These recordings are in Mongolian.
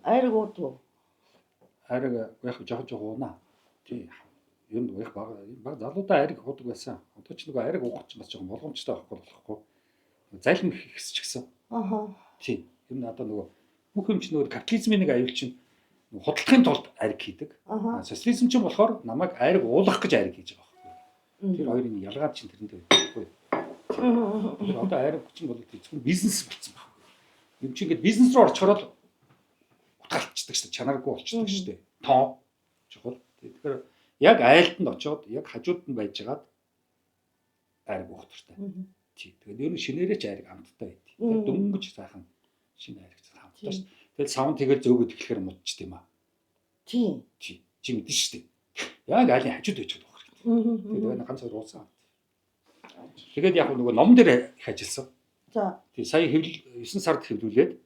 Айраг уудуу. Айраг яг жоохон жоохон уунаа. Тий. Ер нь яг баг залуудаа айраг уудаг байсан. Одоо ч нөгөө айраг уух чинь бас жоохон болгоомжтой байхгүй болохгүй. Залим ихсэж гисэн. Аха. Тий. Ер нь одоо нөгөө бүх юм чинь нөгөө капитализмын нэг аюул чинь худалдахын тулд айраг хийдэг. Аха. Социализм чинь болохоор намайг айраг уулгах гэж айраг хийж байгаа байхгүй. Тэр хоёрын ялгаа чинь тэрэндээ байдаг байхгүй. Тэгэхээр одоо айраг чинь бол зөвхөн бизнес болсон байхгүй. Юм чинь ингээд бизнес рүү орчхороо л утгаалцдаг шүү дээ. Чанаргүй болчдөг шүү дээ. Тоо чухал. Тэгэхээр яг айлд нь очиод яг хажууд нь байжгаад айраг уух туфтаа. Тий. Тэгээд ер нь шинээрээ ч айраг амттай байд. Тэгээд дөнгөж сайхан шинэ айраг амттай шүү. Тэгэл савн тэгэл зөөгöd эхлэхээр муудчихдээ юм аа. Тий. Тий. Чи мэдэн шүү дээ. Яг айлын хажууд байж байгаа хэрэгтэй. Тэгээд ганц хоёр уусан. Тэгээд яг нөгөө ном дээр их ажилласан. За. Тий, сая хэвлэл 9 сард хэвлүүлээд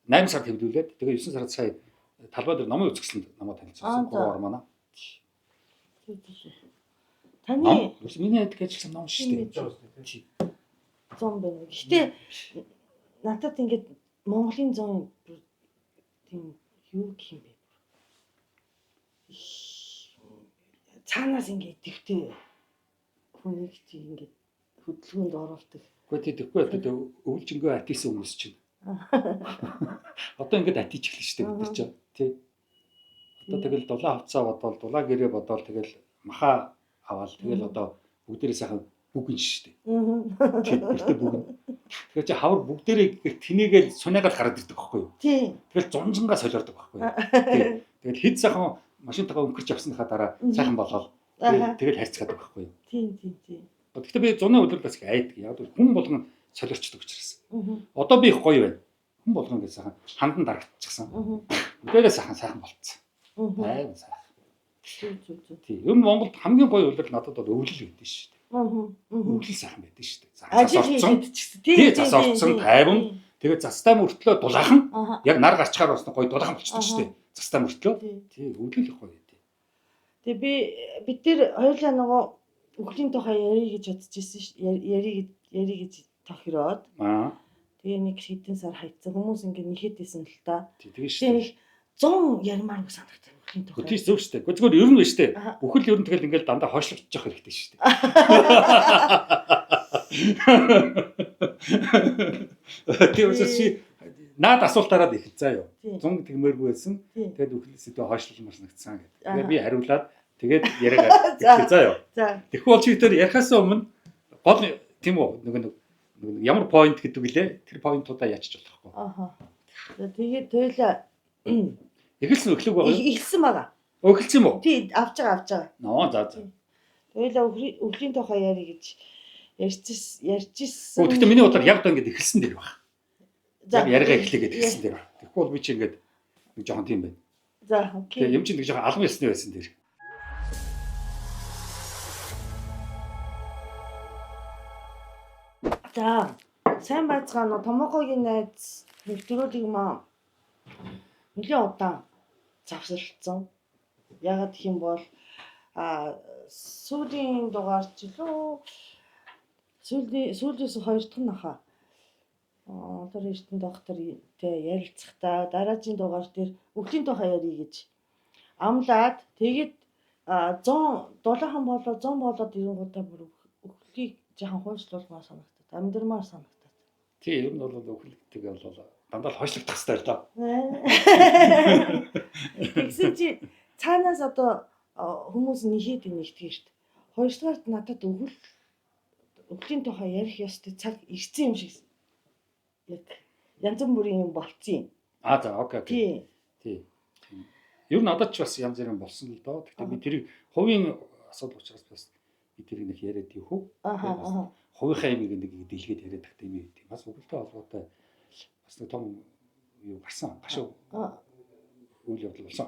8 сард хэвлүүлээд тэгээ 9 сард сая талбай дээр номын үзэсгэлэнд намайг танилцуулсан. Гурван ормоно. Таны миний ядг ажилласан ном шүү дээ. Тий. Зам байна. Гэтэ надад ингээд Монголын зам тийм юу гэх юм бэ? Цаанаас ингээд идэвхтэй хүнийг тийм ингээд хөдөлгөөнд оруулдаг. Үгүй тий, тэгэхгүй одоо өвлжөнгөө атисэн хүмүүс чинь. Одоо ингээд атиж эхэлнэ шүү дээ бид нар чинь. Тий. Одоо тэгэл дулаан хувцаа бодоол, дулаан гэрээ бодоол тэгэл маха аваал тэгэл одоо бүгдээрээ сайхан бүгэн шүү дээ. Тий, гэртээ бүгэн. Тэгэхээр чи хавар бүгдээрээ гэр тэнийгээл сунаагаал гараад ирдэг байхгүй юу? Тий. Тэгэл зунжингаа солиордог байхгүй юу? Тий. Тэгэл хэд сайхан машинтайгаа өнгөрч явсныхаа дараа сайхан болоод тэгэл харьцгаад байхгүй юу? Тий, тий, тий. Гэхдээ би зуны өдөр бас их айдаг. Яг л хүн болгон солиорчдог учраас. Одоо би их гоё байна. Хүн болгон ингэ сайхан хандан дарагдчихсан. Бүгдээрээ сайхан сайхан болцсон. Айван сайхан. Зүг зүг зүг. Тий. Ер нь Монголд хамгийн гоё улирал надад бол өвлөл гэдэг шүү дээ. Өвлөл сайхан байдаг шүү дээ. Ажил хийгээд ч гэсэн. Тий, зас орцсон, тайван. Тэгээд застай мөртлөө дулаахан. Яг нар гарчхаар бас гоё дулаахан болчихдог шүү дээ. Застай мөртлөө. Тий, өвлөл их гоё гэдэг. Тэгээ би бид тэр хоёулаа нөгөө өхлийн тухай ярих гэж бодож ирсэн ш. Ярих гэж тохироод. Тэгээ нэг хэдэн сар хайцсан. Хүмүүс ингэ нэхэд исэн л та. Тэгээ шүү. Тэгээ нэг 100 ярмааргүй санагдав өхлийн тухай. Тийм зөв шүү дээ. Зүгээр ер нь биш үү? Бүхэл ер нь тэгэл ингээл дандаа хойшлогдож явах хэрэгтэй шүү дээ. Тийм учраас чи наад асуултаараа л эхэл заа юу. 100 тэгмээргүй байсан. Тэгээд үхэл сэдв хойшлол марснагдсан гэдэг. Тэгээд би хариулаад тэгээд яриагаа эхэл заа юу. Тэгэхгүй бол чи тэр ярихаас өмнө гол тийм үү нөгөө нэг ямар point гэдэг үлээ тэр point-уудаа ячиж болохгүй. Аха. За тэгээд туйлаа эхэлсэн эхлэх байгаа юу? Эхэлсэн байгаа. Эхэлсэн юм уу? Тий, авч байгаа авч байгаа. Ноо за за. Туйлаа өхлийн тухай ярих гэж ярьжсэн. Гэхдээ миний бодлоор яг доо ингэж эхэлсэн дээр баг. За яриагаа эхлэгээд эхэлсэн дээр баг. Тэгэхгүй бол би чи ингэж нэг жоохон тийм байна. За окей. Тэгээ юм чи нэг жоохон албан ёсны байсан дээр. За сайн байцгаана уу? Томокогийн найз нэвтрүүлэг маа нэлээд удаан завсарлцсан. Яагаад гэх юм бол сүүлийн дугаар ч лөө сүүлээс хоёр дахь нь хаа. Одоо Эрдэнэ доктортэй ярилцахдаа дараагийн дугаар дээр өхлийн тухай ярих гэж амлаад тэгээд 100 дулаахан болоо 100 болоод ирэнгуудаа бүр өхлийг жаахан хойшлуулмаар санагдаад амьдрмаар санагдаад. Тий, ер нь бол өхөл гэдэг бол дандаа л хойшлогдох хэрэгтэй л доо. Тэгсэн чи цаанаас одоо хүмүүс нэхэд нэгтгэж шүү дээ. Хоёрдугаарт надад өхлийн тухай ярих ёстой цаг ирсэн юм шиг яг янз бүрийн юм болцсон юм. Аа за окей. Тий. Тий. Ер нь надад ч бас янз бүрийн болсон л доо. Гэхдээ би тэрийг хувийн асуудал учраас бас би тэрийг нэг яриад явах уу? Аа. Хувийнхаа юм нэг дэлгээд яриад тахт юм юм. Бас өвөлтэй холбоотой бас нэг том юу гарсан. Гашуу үйл явдал болсон.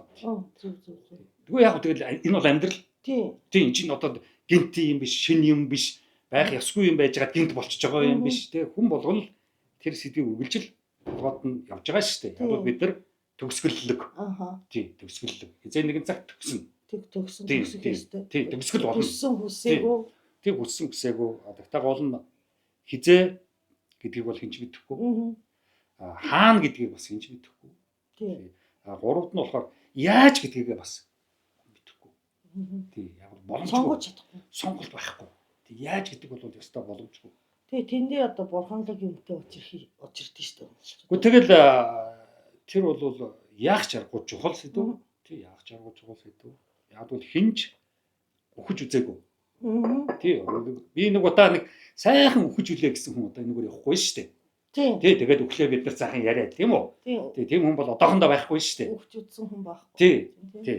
Зөв зөв зөв. Тэгвэл яг тэгэл энэ бол амьдрал. Тий. Тий, энэ чинь одоо гинт юм биш, шин юм биш, байх ёсгүй юм байжгаад гинт болчихж байгаа юм биш тий. Хүн болгон л тэр сэдвийг үргэлжил толгойд нь явж байгаа шүү дээ. Яг бол бид нар төгсгөллөг. Аха. Тий, төгсгөллөг. Хизээ нэгэн цагт төгснө. Төгсөн төгсөх ёстой. Тий, төгсгөл болно. Хүссэн хүсээгүй. Тий, хүссэн хүсээгүй. Тэгтээ гол нь хизээ гэдгийг бол хэн ч мэдэхгүй. Хаана гэдгийг бас хэн ч мэдэхгүй. Тий. А гуравд нь болохоор яаж гэдгээгээ бас мэдэхгүй. Тий, яг боломжгүй. Сонгож чадахгүй. Сонголт байхгүй. Тий, яаж гэдэг бол ёстой боломжгүй. Тэгээ тэндээ одоо бурханлаг юмтай учирдээ шүү дээ. Гэхдээ тэгэл тэр бол яах ч аргагүй чухал сэдв. Тий, яах ч аргагүй чухал сэдв. Яг бол хинж үхэж үзээгүй. Тий, би нэг удаа нэг сайхан үхэж үлээ гэсэн хүн одоо энэгээр явахгүй шүү дээ. Тий, тэгээд үхлээ бид нар сайхан яриад тийм үү? Тий, тийм хүн бол одоохондоо байхгүй шүү дээ. Үхэж үзсэн хүн байхгүй. Тий. Тий.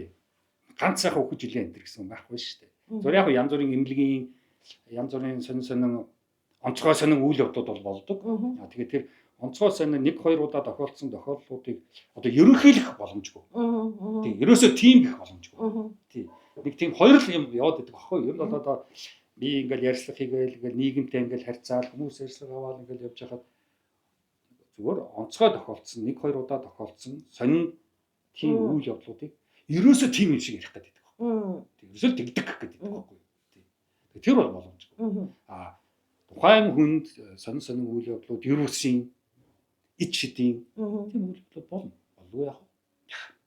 Ганц сайхан үхэж үлээ энэ гэсэн хүн байхгүй шүү дээ. Зүгээр яг янз бүрийн эмнэлгийн янз бүрийн сонин сонин онцгой сонин үйл явдлууд бол болдог. Тэгээд тэр онцгой сонин 1 2 удаа тохиолдсон тохиолдлуудыг одоо ерөнхийлөх боломжгүй. Тий, ерөөсөө тийм гэх боломжгүй. Тий. Нэг тийм хоёр л юм яваад байдаг аахгүй. Ер нь бол одоо би ингээл ярьцлага хийгээл ингээл нийгэмтэй ингээл харьцаал хүмүүс ярьцлага аваад ингээл явж байхад зүгээр онцгой тохиолдсон 1 2 удаа тохиолдсон сонин тийм үйл явдлуудыг ерөөсөө тийм юм шиг ярих гэдэг байхгүй. Ерөөсөө тэгдэг гэдэг байхгүй. Тий. Тэр бол боломжгүй. Аа тухайн хүнд сонин сонин үйл явдлууд вирусын ич шидийн тийм үйл явдлууд болно. Болгүй яах вэ?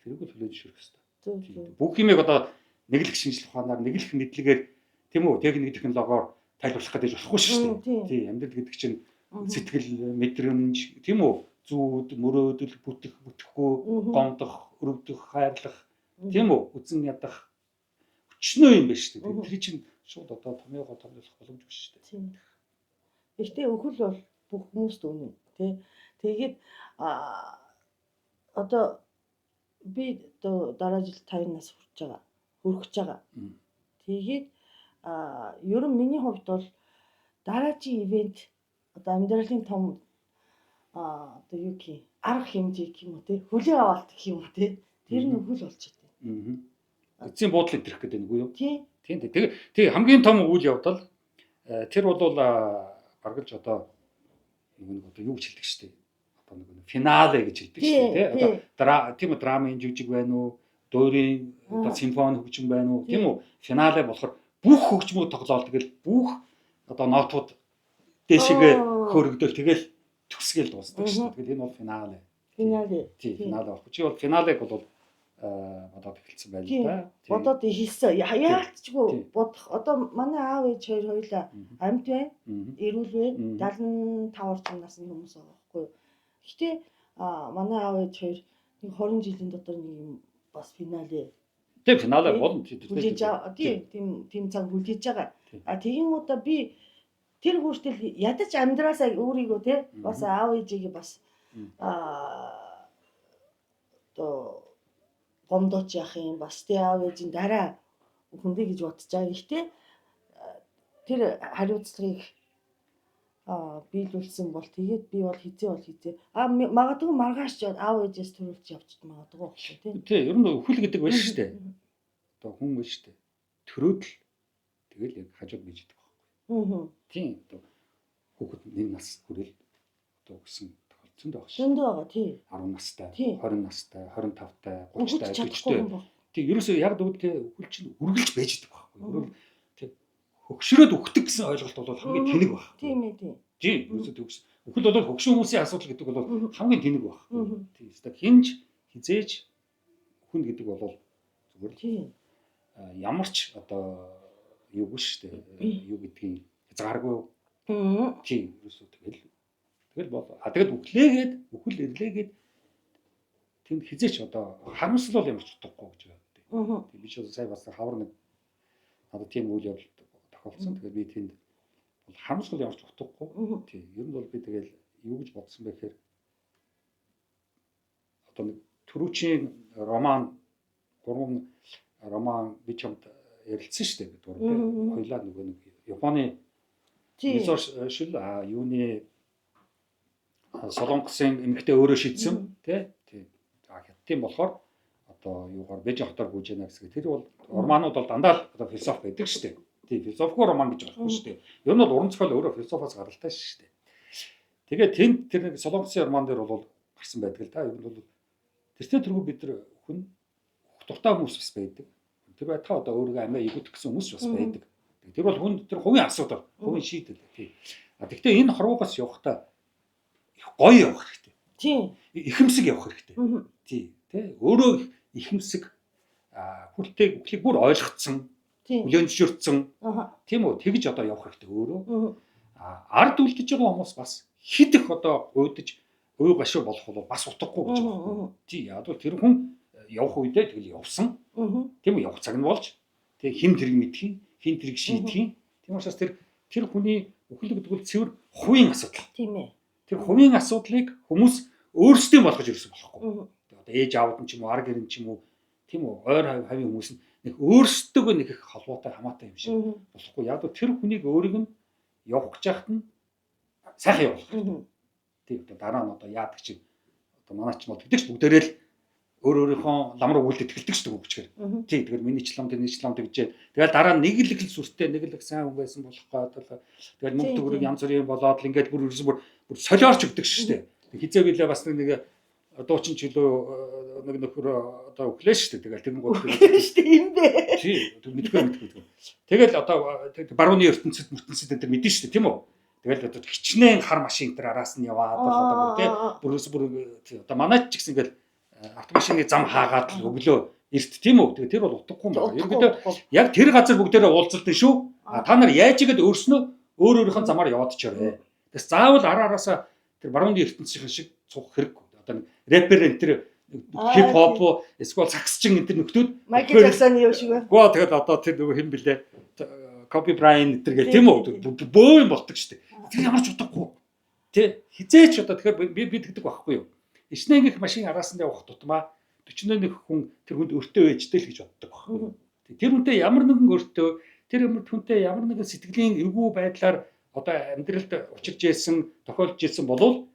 Тэрийг л хүлээж зөвшөөрөх хэрэгтэй. Бүх юмыг одоо нэг л шинжлэх ухаанаар нэг л мэдлэгээр тийм үү техник технологиор тайлбарлах гэдэг болохгүй шүү дээ. Тийм амьдрал гэдэг чинь сэтгэл мэдрэмж тийм үү зүүд мөрөөдөл бүтэх бүтэхгүй гомдох өрөвдөх хайрлах тийм үү үзэн ядах өчнөө юм байна шүү дээ. Тэр чинь шууд одоо томьёогоо томьёолох боломжгүй шүү дээ. Тийм. Гэхдээ өхөл бол бүх хүмүүст үнэн тий. Тэгээд одоо би одоо дараа жил 50 нас хүрч байгаа. Хүрэх гэж байгаа. Тэгээд ер нь миний хувьд бол дараагийн ивент одоо амьдралын том одоо юу гэх арга хэмжээ гэх юм уу тий. Хүлээн авалт гэх юм уу тий. Тэр нь өхөл болж байна. Эцсийн буудлын идрэх гэдэг нь үгүй юу? Тийм. Тийм. Тэгээ хамгийн том үйл явдал тэр бол баргалж одоо нэг одоо юу гэж хэлдэг шүү дээ. Одоо нэг финале гэж хэлдэг шүү дээ, тий. Одоо тийм үү драмын жүжиг байна уу? Дуурийн одоо симфони хөгжим байна уу? Тийм үү? Финале болохоор бүх хөгжмүүд тоглоол тэгэл бүх одоо нотууд дээшгээ хөрөгдөл тэгэл төгсгөл дуусдаг шүү дээ. Тэгэл энэ бол финале. Финале. Тий, финале байхгүй. Чи бол финалег бол бодоод эхэлсэн байна л да. Бодоод эхэлсэн. Яалтчгүй бодох. Одоо манай аав ээж хоёр хоёлаа амьд байна. Эрүүл байна. 75 орчим насны хүмүүс байгаа байхгүй юу. Гэхдээ манай аав ээж хоёр нэг 20 жилийн дотор нэг юм бас финале. Тийм финале болно. Хүлээж тийм тийм цаг хүлээж байгаа. А тэгин удаа би тэр хүртэл ядаж амьдраасаа өөрийгөө те бас аав ээжигээ бас одоо гомдооч яах юм бас тэ аав ээжийн дараа хүндэ гэж бодож байгаа. Гэхдээ тэр хариуцлагыг биелүүлсэн бол тэгээд би бол хизээ бол хизээ. Магадгүй маргааш аав ээжээс төрүүлж явчих магадгүй байхгүй тийм. Тий, ер нь өхөл гэдэг байна шүү дээ. Одоо хүн байна шүү дээ. Төрөөд л тэгэл яг хажууд бийж идэг байхгүй. Тийм одоо хүүхэд нэг нас хүрэл одоо өгсөн тохиолдсон байх шүү. Зөндөө байгаа тий. 10 настай, 20 настай, 25 тай, 30 тай, 40 тай. Тий, ерөөсөө яг тэгвэл тий өхөл чинь үргэлж байж идэг байхгүй. Өөрөөр тий хөгшрөөд өгдөг гэсэн ойлголт бол хамгийн тэнэг байх. Тийм ээ тий. Тийм, ерөөсөө төгс. Өхөл бол хөгшин хүмүүсийн асуудал гэдэг бол хамгийн тэнэг байх. Тийм, өстой хинж хизээж хүн гэдэг бол зүгээр л ямар ч одоо юугүй шүү дээ. Юу гэдгийг хязгааргүй. Тийм, ерөөсөө тэгэл бол. А тэгэл үхлээгээд үхэл ирлээгээд тэнд хизээч одоо харамсал бол ямар ч утгагүй гэж байна. Тийм би ч сая бас хавар нэг надад тийм үйл явдал тохиолдсон. Тэгээд би тэнд бол харамсал ямар ч утгагүй. Тийм ер нь бол би тэгэл юу гэж бодсон бэ гэхээр одоо нэг түрүүчийн роман гурван роман би чамд ярилцсан шүү дээ. Дуран хоёлаа нөгөө нэг Японы Мизо шил юуны Солонгосын эмэгтэй өөрөө шийдсэн тий. За хятадын болохоор одоо юугаар Бээжин хотоор гүйж яана гэсэн. Тэр бол романууд бол дандаа л одоо философи байдаг шүү дээ. Тий, философигүй роман гэж байхгүй шүү дээ. Ер нь бол уран зохиол өөрөө философоос гаралтай шүү дээ. Тэгээд тэнд тэр нэг Солонгосын роман дээр бол гарсан байдаг л да. Ер нь бол тэртээ тэргүй бид нар хүн дуртай хүмүүс бас байдаг. Тэр байтгаа одоо өөрийгөө амиа эгүүтэх гэсэн хүмүүс бас байдаг. Тэр бол хүн тэр хувийн асуудал, хувийн шийдэл тий. А тэгвэл энэ хорвоогоос явахдаа их гоё явах хэрэгтэй. Тийм. Ихэмсэг явах хэрэгтэй. Тий. Тэ өөрөө ихэмсэг хүлтэйг үхлийг бүр ойлгоцсон, хүлээн зөвшөөрсөн. Тийм үү? Тэгж одоо явах хэрэгтэй өөрөө. Ард үлдэж байгаа хүмүүс бас хэд их одоо гуйдаж уй гашуу болох бол бас утгагүй гэж байна. Тий, яг бол тэр хүн явах үедээ тэгэл явсан. Тийм үү? Явах цаг нь болж тэг хэн тэрийг мэдх юм, хэн тэрийг шийдэх юм. Тийм учраас тэр хүний үхэл гэдэг бол цэвэр хувийн асуудал. Тийм ээ. Тэр хувийн асуудлыг хүмүүс өөрсдийн болгож ирсэн болохгүй. Одоо ээж аауд нь ч юм уу, ар гэр нь ч юм уу, тийм үү, ойр хавийн хүмүүс нь нэг өөрсдөө нэг их холбоотой хамаатай юм шиг болохгүй. Яг л тэр хүнийг өөрийг нь явах гэж яхад нь сайхан явуулах. Тийм одоо дараа нь одоо яадаг чинь одоо манай ч юм бол тэгдэг ч бүгдээрээ л өөр өөрийнхөө лам руу үлдээд эхэлдэг ч гэдэг үгчгээр. Тий, тэгэхээр миний ч лам тэрний ч лам тэгжээ. Тэгэл дараа нь нэг л их сүртэй, нэг л их сайн хүн байсан болох гээд тэгэл мөнгө төгрөг янз бүрийн болоод л ингээд бүр ерөөсөн бүр солиорч өгдөг шүү дээ. Хизээ билээ бас нэг дуучин чөлөө нэг нөхөр одоо өглөө шүү дээ. Тэгэл тэгэн гол шүү дээ юм бэ. Тий, мэдгүй. Тэгэл одоо барууны ертөнцид мөртөнцөд энэ мэдэн шүү дээ, тийм үү? Тэгэл одоо хичнээн хар машин энэ төр араас нь яваад одоо бүр тий бүрөөс бүр одоо манай ч гэсэн ингээл автомашины зам хаагаад л өглөө эрт тийм үү? Тэгээ тэр бол утгагүй юм байна. Ерөнхийдөө яг тэр газар бүгдээрээ уулзалт шүү. А та нар яаж игэд өөрснөө өөр өөрийнхөө замаар яваад чарэ. Тэгээс заавал ара араасаа тэр барууны ертөнцийн шиг цугах хэрэггүй. Одоо нэг рэпер энэ төр хип хоп эсвэл саксчин энэ төр нөхдүүд Майкл Джексоны юм шиг байна. Гоо тэгэл одоо тэр нөгөө хэн блэ Коби Брайан энэ төр гэл тийм үү? Бөө юм болдог шүү дээ. Тэр ямар ч утгагүй. Тэ хизээч одоо тэгэхээр би тэгдэг байхгүй юу? Ишнээгийнх машин араас нь явах тутмаа 41 хүн тэр хүнд өртөө ээжтэй л гэж боддог байхгүй юу? Тэр хүнтэй ямар нэгэн өртөө, тэр хүнтэй ямар нэгэн сэтгэлийн эвгүй байдлаар одоо амьдралд учирч ийсэн, тохиолдож ийсэн болвол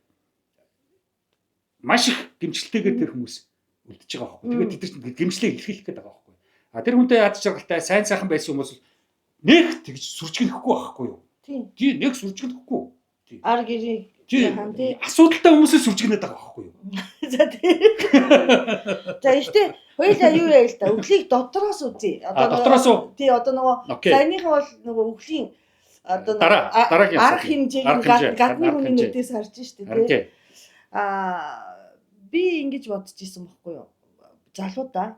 маш их гэмчлэлтэйгээр тэр хүмүүс үлдэж байгаа байхгүй. Тэгээд тэд нар гэмчлээ илэрхийлэх гээд байгаа байхгүй. А тэр хүнтэй яд жаргалтай сайн сайхан байсан хүмүүс нэг тэгж сүржигнэхгүй байхгүй юу? Тийм. Нэг сүржигнэхгүй. Ар гэрийг тий. Асуудалтай хүмүүсээ сүржигнээд байгаа байхгүй юу? За тий. За ихтэй хоёлаа юу яа л да. Өглийг дотроос үзье. Одоо дотроос уу? Тий, одоо нөгөө саяныхан бол нөгөө өглөгийн одоо дараагийн арга хэмжээг гадны хүний нүдээс харж штэ тий. Аа би ингэж бодож исэн бохгүй юу? Залуудаа.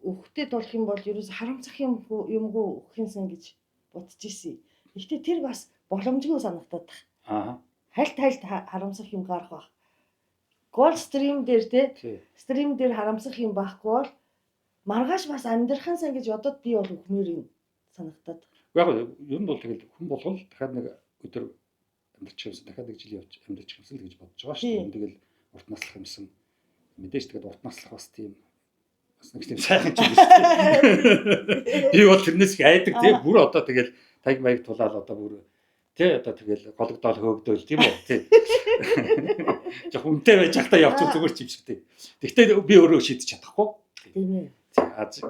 Өгөхтэй тулах юм бол ерөөс харамсах юм юмгүй өгөх юмсан гэж бодож исэн. Гэхдээ тэр бас боломжгүй санагдаад байна. Аа. Хальт харамсах юм гарах бах. Гол стрим дээр те. Стрим дээр харамсах юм байхгүй бол маргааш бас амьдрахын сан гэж бодоод би бол өгмөр юм санагдаад. Яг ер нь бол тэгэл хүн болгол дахиад нэг өдөр амьдрчих юмсан, дахиад нэг жил явж амьдрчих юмсан л гэж бодож байгаа шүү дээ. Тэгэл урт наслах юмсан. Мэдээж тэгээд урт наслах бас тийм бас нэг тийм сайхан юм шүү дээ. Би бол тэрнээс их айдаг тий. Бүр одоо тэгэл таг маяг тулаал одоо бүр тий одоо тэгэл гологдоол хөөгдөөл тийм үү тий. Жох үнтэй байж байхдаа явчих зүгээр ч юм шиг тий. Гэхдээ би өөрөө шийдэж чадахгүй. Тийм ээ.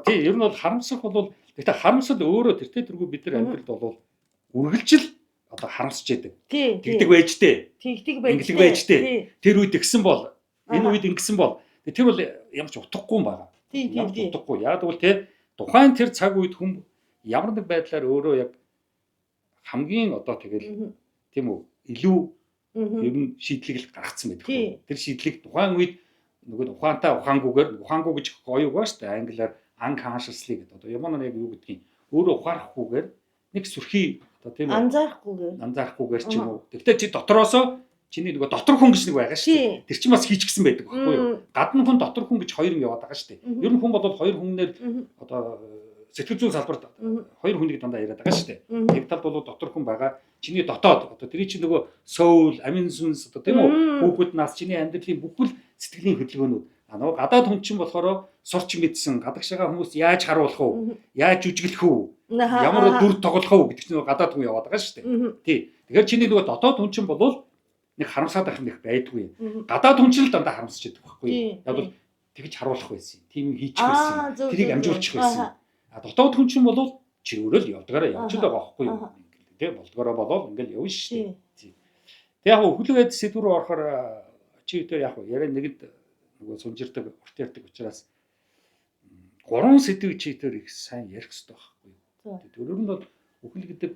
Тий ер нь бол харамсах бол гэхдээ харамсал өөрөө тэртээ тэргүй бид нар амьдралд бол үргэлжил одоо харамсаж яадаг. Тэгдэг байж тээ. Тэгдэг байж. Ингэлэг байж тээ. Тэр үед тэгсэн бол энэ үед ингэсэн бол тэр бол ямар ч утгагүй юм байна. Тийм тийм. Утгагүй. Яг бол тий тухайн тэр цаг үед хүн ямар нэг байдлаар өөрөө яг хамгийн одоо тэгэл тийм үү илүү ер нь шийдлийг л гаргацсан байдаг. Тэр шийдлийг тухайн үед нөгөө ухаантай ухаангүйгээр ухаангүй гэж гоё үг ба шүү дээ. Англиар unconsciously гэдэг. Одоо юм нь яг юу гэдгийг өөрөө ухаарахгүйгээр нэг сүрхий одоо тийм үү анзаарахгүйгээр ч юм уу. Тэгвэл чи дотроосоо чиний нөгөө дотор хүн гэж нэг байгаа шүү дээ. Тэр чинь бас хийчихсэн байдаг байхгүй юу? Гадна хүн дотор хүн гэж хоёр юм яваад байгаа шүү дээ. Ер нь хүн бол хоёр хүнээр одоо сэтгэл зүйн салбарт хоёр хүнийг дандаа яриад байгаа шүү дээ. Нэг талд бол дотор хүн байгаа. Чиний дотоод одоо тэр чинь нөгөө soul, амин сүнс одоо тийм үү? Хүүхэд нас чиний амьдралын бүхэл сэтгэлийн хөдөлгөөнүүд. А нөгөө гадаад хүн чинь болохоор сурч мэдсэн, гадагшаага хүмүүс яаж харуулах вэ? Яаж жүжиглэх үү? Ямар дүр тоглох вэ гэдэг чинь нөгөө гадаад хүн яваад байгаа шүү дээ. Тий. Тэгэхээр чиний нөгөө дотоод хүн чинь бол нэг харамсаад байх нэг байдгүй. Гадаад хүн чинь л дандаа харамсаж байдаг байхгүй юу? Яг бол тэгж харуулах байсан. Тийм хийчих байсан. Тэрийг амжуулчих байсан. А дотоод хүн чинь бол чи өөрөө л явдгаараа явж л байгаа байхгүй юу? Тэ болдгоороо болоод ингээл явна шүү дээ. Тэг яг өхлөгээд сэдв рүү орохоор чи өдөр яг яриа нэгэнд нөгөө сунжирдаг, урт ярьдаг учраас гурван сэдвийг чи өдөр их сайн ярих хэрэгтэй байхгүй юу? Тэр нь бол үхэл гэдэг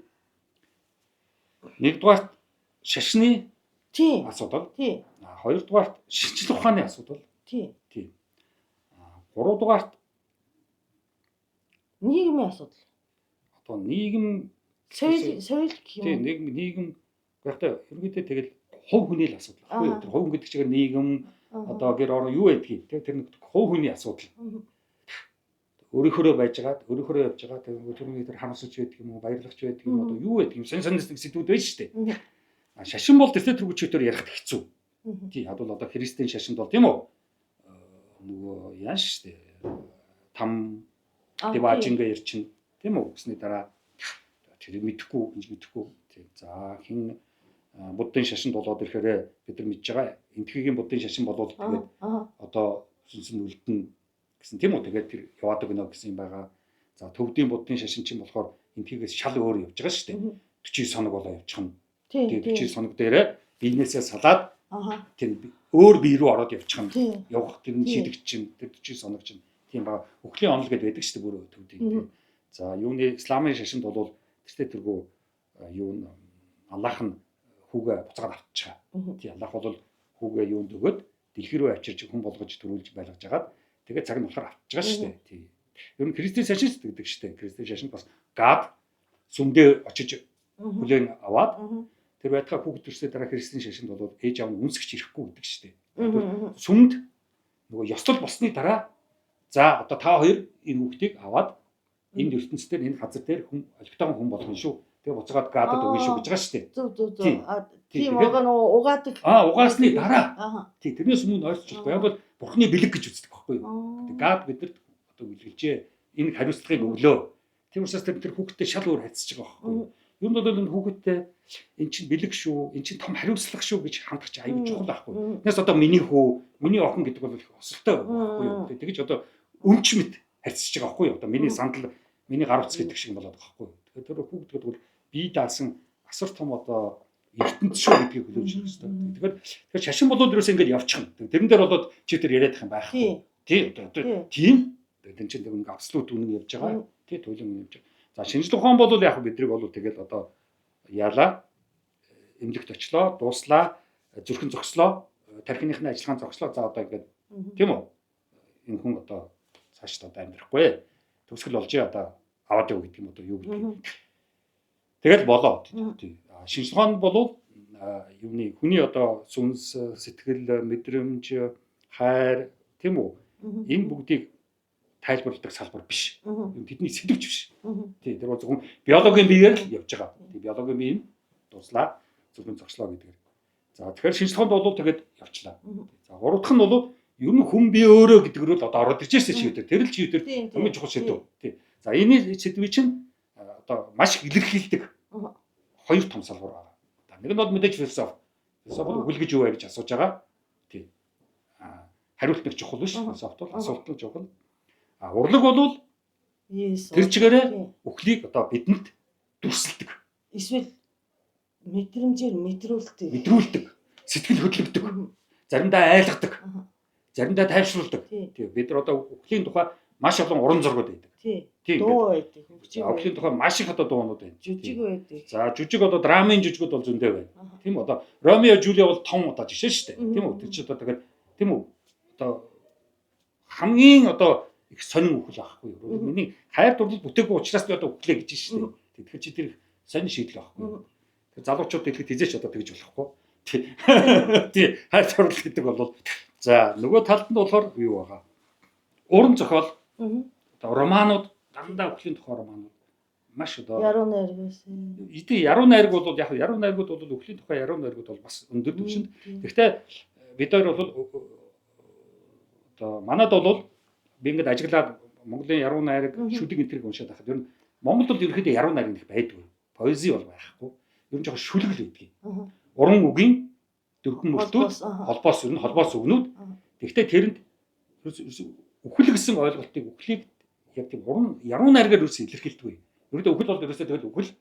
нэгдүгээрт шашны асуудал. Хоёрдугаарт шинжлэх ухааны асуудал. Тийм. Тийм. Гуравдугаарт нийгмийн асуудал. Одоо нийгэм соёл гэх юм. Тийм, нийгэм гэхдээ ерөнхийдөө тэгэл хувь хүний л асуудал байхгүй юу? Тэр хувь гэдэг чигээр нийгэм одоо гэр орон юу байдгийг тэр нэг хувь хүний асуудал. Өөрийнхөөрөө байжгаад, өөрийнхөөрөө явж байгаа. Тэр тэрний тэр харамсаж байдаг юм уу, баярлахч байдаг юм одоо юу байдаг юм. Сонь сонь нэг сэдвүүд байж штэ. Шашин бол тэртээ тэргүүчүүдээр ярихад хэцүү. Тий, ядвал одоо христийн шашинд бол тийм үү? Нөгөө яаш штэ. Там диважинга ярьчин тийм үү гэсний дараа тэрийг мэдэхгүй, ингэж мэдэхгүй. Тий. За хин буддын шашинд болоод ирэхээр бид нар мэдж байгаа. Энтхигийн буддын шашин болоод тэгээд одоо сүнс нь үлдэнэ гэсэн тийм үү? Тэгээд тэр яваад өгнө гэсэн юм байгаа. За төвдийн буддын шашин чинь болохоор энтхигээс шал өөр явж байгаа шүү дээ. 49 хоног болоо явчихна. Тэгээд 49 хоног дээрээ биенээсээ салаад тэр өөр бие рүү ороод явчихна. Явах тэр нь шийдэгч чинь тэр 49 хоног чинь тийм байгаа. Өхлийн онол гэдээ байдаг шүү дээ бүр төвдийн. За юуны исламын шашинд бол тэртээ тэргүү юу н Аллах нь хүүгээ буцаагаад авчихаа. Тий, Аллах бол хүүгээ юунд өгөөд дэлхий рүү авчирч хүн болгож төрүүлж байлгаж хагаад тэгээд цаг нь болохоор авчиж байгаа шүү дээ. Тий. Ер нь христийн шашин гэдэг шүү дээ. Христийн шашинд бас гад сүмдээ очиж хүлээн аваад тэр байтугай хүүхэд төрсний дараа христийн шашинд бол ээж аав нь үнсгч ирэхгүй гэдэг шүү дээ. Сүмд нөгөө ёслол болсны дараа за одоо та хоёр энэ хүүхдийг аваад энэ ертөнцийн энэ газар дээр хүн олигтойгон хүн болгоно шүү. Тэгээ буцаагаад гадад өгнө шүү гэж байгаа шүү дээ. Зөв зөв зөв. Тийм угаа нөгөө угаадаг. Угаасны дараа. Тий, тэрнээс өмнө ойртож болохгүй. Яг бол бурхны бэлэг гэж үздэг байхгүй юу? Гад бидэрт одоо үлгэлжээ. Энэ хариуцлагыг өглөө. Тийм учраас тэр хүүхдтэй шал өөр харьцаж байгаа байхгүй юу? Ер нь бол энэ хүүхдтэй эн чинь бэлэг шүү, эн чинь том хариуцлага шүү гэж хандах чинь аюул чухал байхгүй юу? Тэрнээс одоо миний хүү, миний охин гэдэг бол их осолтой байхгүй юу? Тэгэж одоо өмч мэт харьцаж байгаа байхгүй юу? Одоо миний сандал, миний гар утас гэдэг шиг болоод байгаа байхгүй юу? Тэгэхээр тэр хүүхд гэдэг бол бие даасан асар том одоо ертөнц шүү гэдгийг хүлээж авах хэрэгтэй. Тэгэхээр шашин болоод ерөөсөө ингэж явчихна. Тэрэн дээр болоод чи тэр яриад их юм байхгүй. Тий, одоо тийм. Тэр чинь нэг абсолют үнэн явж байгаа. Тий, туйлын үнэн явж байгаа. За шинжлэх ухаан бол яг бидрийг бол тэгэл одоо яалаа эмнэлэгт очлоо, дууслаа, зүрхэн зогслоо, тархиныхны ажиллагаан зогслоо. За одоо ингээд тийм үү? Энэ хүн одоо цаашд одоо амьдрахгүй. Төгсгөл болжээ одоо аваад яв гэдэг юм одоо юу гэдэг. Тэгэл болоо. Тий. Шинжлэх ухаан бол юуны хүний одоо сүнс, сэтгэл, мэдрэмж, хайр тийм үү? Энэ бүгдийг тайлбарладаг салбар биш. Тэдний сэдвч биш. Тий, тэр бол зөвхөн биологийн биеэр л явж байгаа. Тий, биологийн бие нь дуслаа, зөвхөн зогслоо гэдгээр. За тэгэхээр шинжлэх ухаанд бол тэгээд явчлаа. За гурав дахь нь бол ер нь хүн бие өөрөө гэдэг рүү л одоо ороод ирж байсан чи үү. Тэр л чи үү хамгийн чухал сэдв. Тий. За энэ сэдвийг чинь одоо маш их илэрхийлдэг хоёр том салбар байна. За нэг нь бол мэдээж философи. Философи бол үхэл гэж юу вэ гэж асууж байгаа. Тий. Хариулт нэг чухал биш. Философи бол асуулт нь чухал. Урлаг бол тэр чигээрээ үхлийг одоо бидэнд дүрсэлдэг. Эсвэл мэдрэмжээр мэдрүүлдэг. Мэдрүүлдэг. Сэтгэл хөдлөгдөг. Заримдаа айлгадаг. Заримдаа тайвшруулдаг. Тий. Бид нар одоо үхлийн тухай маш олон уран зургууд байдаг. Тий. Дуу байдаг. Үхлийн тухай маш их одоо дуунууд байна. Жүжиг байдаг. За жүжиг одоо драмын жүжигүүд бол зөндөө байна. Тийм үү? Одоо Ромео Жулиа бол том одоо жишээ шүү дээ. Тийм үү? Тэр чинь одоо тэгээд тийм үү? Одоо хамгийн одоо их сонин үхэл аахгүй юу? Миний хайр дурлал бүтээгүй учраас би одоо үхлээ гэж шүү дээ. Тэгэхээр чи тэр сонин шийдэл аахгүй юу? Тэр залуучууд дэлхийд хизээч одоо тэгж болохгүй. Тий. Хайр дурлал гэдэг бол за нөгөө талд нь болохоор юу байгаа? Уран зохиол. Одоо романууд дандаа үхлийн тухай романууд маш одоо яруу найраг байсан. Тий, яруу найраг бол яг яруу найргууд бол үхлийн тухай яруу найргууд бол бас өндөр түвшинд. Гэхдээ бид хоёр бол одоо манад бол би ингээд ажиглаад Монголын яруу найраг, шүлэг энтриг уншаад байхад ер нь Монголд бол ерөнхийдөө яруу найраг нэг байдгүй. Поэзи бол байхгүй. Ер нь жоохон шүлэг л байдгийг. Уран үгийн дөрвөн мөртүүд холбоос ер нь холбоос үгнүүд. Гэхдээ тэрэнд үхэл гэсэн ойлголтыг үхлийг яг тийм уран яруу найргаар юус илэрхийлдэг. Ерөнхийдөө үхэл бол ерөөсөө тэгэл үхэл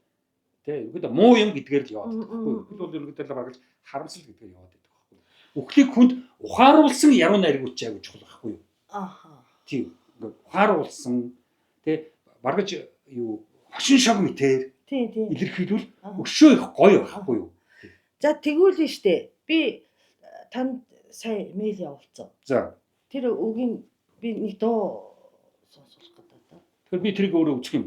тий ерөнхийдөө муу юм гэдгээр л яваад байдаг байхгүй. Үхэл бол ерөнхийдөө л бараг харамсал гэдгээр яваад байдаг байхгүй. Үхлийг хүнд ухааруулсан яруу найргууд ч айгуу чухал байхгүй юу? Аха. Тийм ингээд ухааруулсан тий баргаж юу хошин шог мэтэр тий тий илэрхийлвэл өшөө их гоё байхгүй юу? За тэгвэл нь штэ би танд сая мэйл явуулсан. За. Тэр үгийн би нэг дуу сонсуулах гэдэг та. Тэгэхээр би тэрийг өөрөө үзэх юм.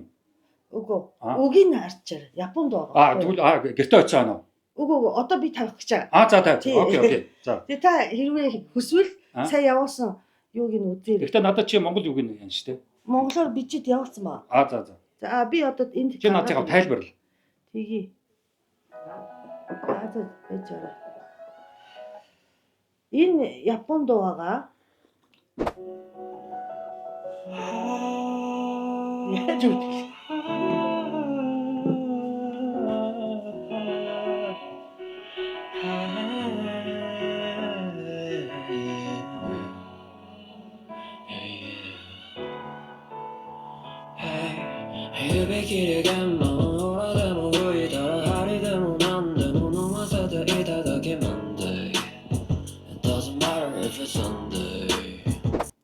Үгүй. Аа. Үгийг нь харчаар. Японд байгаа. Аа тэгвэл аа гэртээ очиж аа нөө. Үгүй, одоо би тавих гэж байгаа. Аа за за. Тий. Okay, okay. За. Тэгээ та хэрвээ хүсвэл Аа. сая явуулсан юуг нь үзээрэй. Гэхдээ надад чи Монгол юуг нь яан штэ. Монголоор бичиж явуулсан ба. Аа за за. За би одоо энд Чи надад тайлбарл. Тэгье. Аа за байж байгаа. Энэ Японд байгаа. Яаж үтгэх? 指切り現場の裏でも吹いたら針でも何でも飲ませていただき Monday. It doesn't matter if it's Sunday.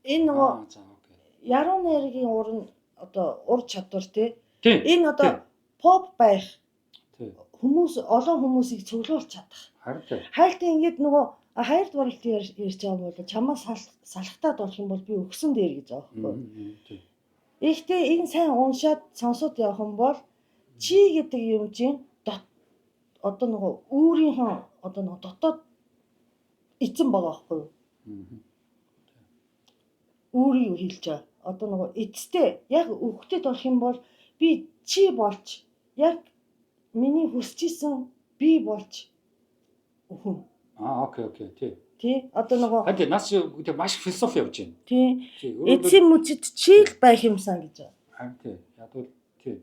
Энэ нөгөө Аа за okay. яруу найргийн ур нь одоо ур чадвар тий. Тийм. Энэ одоо поп байх Тийм. хүмүүс олон хүмүүсийг цуглуулж чадах. Харин тийм. Хайлтын ингээд нөгөө хайр дурлалт ярьж байгаа юм бол чамаа салхтаад болох юм бол би өгсөн дээр гэж байгаа байхгүй. Тийм. Ихтэй энэ сайн уншаад сонсоод явах юм бол чи гэдэг юм чинь одоо нөгөө үүрийнхөө одоо нөгөө дотоод эзэн байгаа байхгүй юу? Үүрийг хэлж байгаа. Одоо нөгөө эцтэй яг өгөхтэд болох юм бол би чи болж яг миний хүсэж исэн би болж өхөн. Аа okay, okay тий. Тий? Одоо нөгөө Харин тий нас тий маш философи явж байна. тий Тий. Өөрөөр эцсийн мөчид чи л байх юмсан гэж байгаа. Харин тий. Ядвал тий.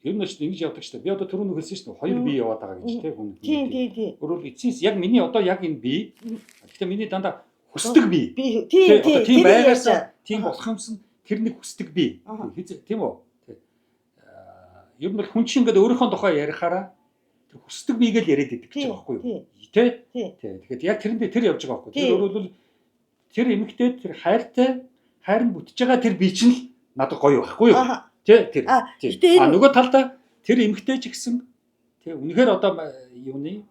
Ер нь ч ингэж явдаг шүү дээ. Би одоо түрүүн нэг хэлсэн шүү дээ. Хоёр бие яваад байгаа гэж тий хүн. Тий, тий, тий. Өөрөөр эцсийн яг миний одоо яг энэ бие. Гэхдээ миний дандаа хүсдэг бие. Би тий, Тий, тий, одоо тийм тэрийг ярьж байгаасаа байгаа. тийм болох юмсан тэр нэг хүсдэг бие. Аха. Тийм үү? Тий. Ер нь бол хүн чинь ингээд өөрийнхөө тухай ярихаараа тэр хүсдэг биегээ л яриад идэг гэж Тий, байгаа байхгүй юу? тий. Тэ? Тий. Тий. Тэгэхээр яг тэрэндээ тэр явж байгаа байхгүй юу? Тий. Тэр өөрөөр хэлбэл тэр эмэгтэй тэр хайртай хайр нь бүтэж байгаа тэр бие чинь л надад гоё байхгүй юу? Аха. Тэ тэр. А, Тий. гэтээ А энэ- нөгөө талдаа тэр эмэгтэй ч гэсэн тий үнэхээр одоо юуны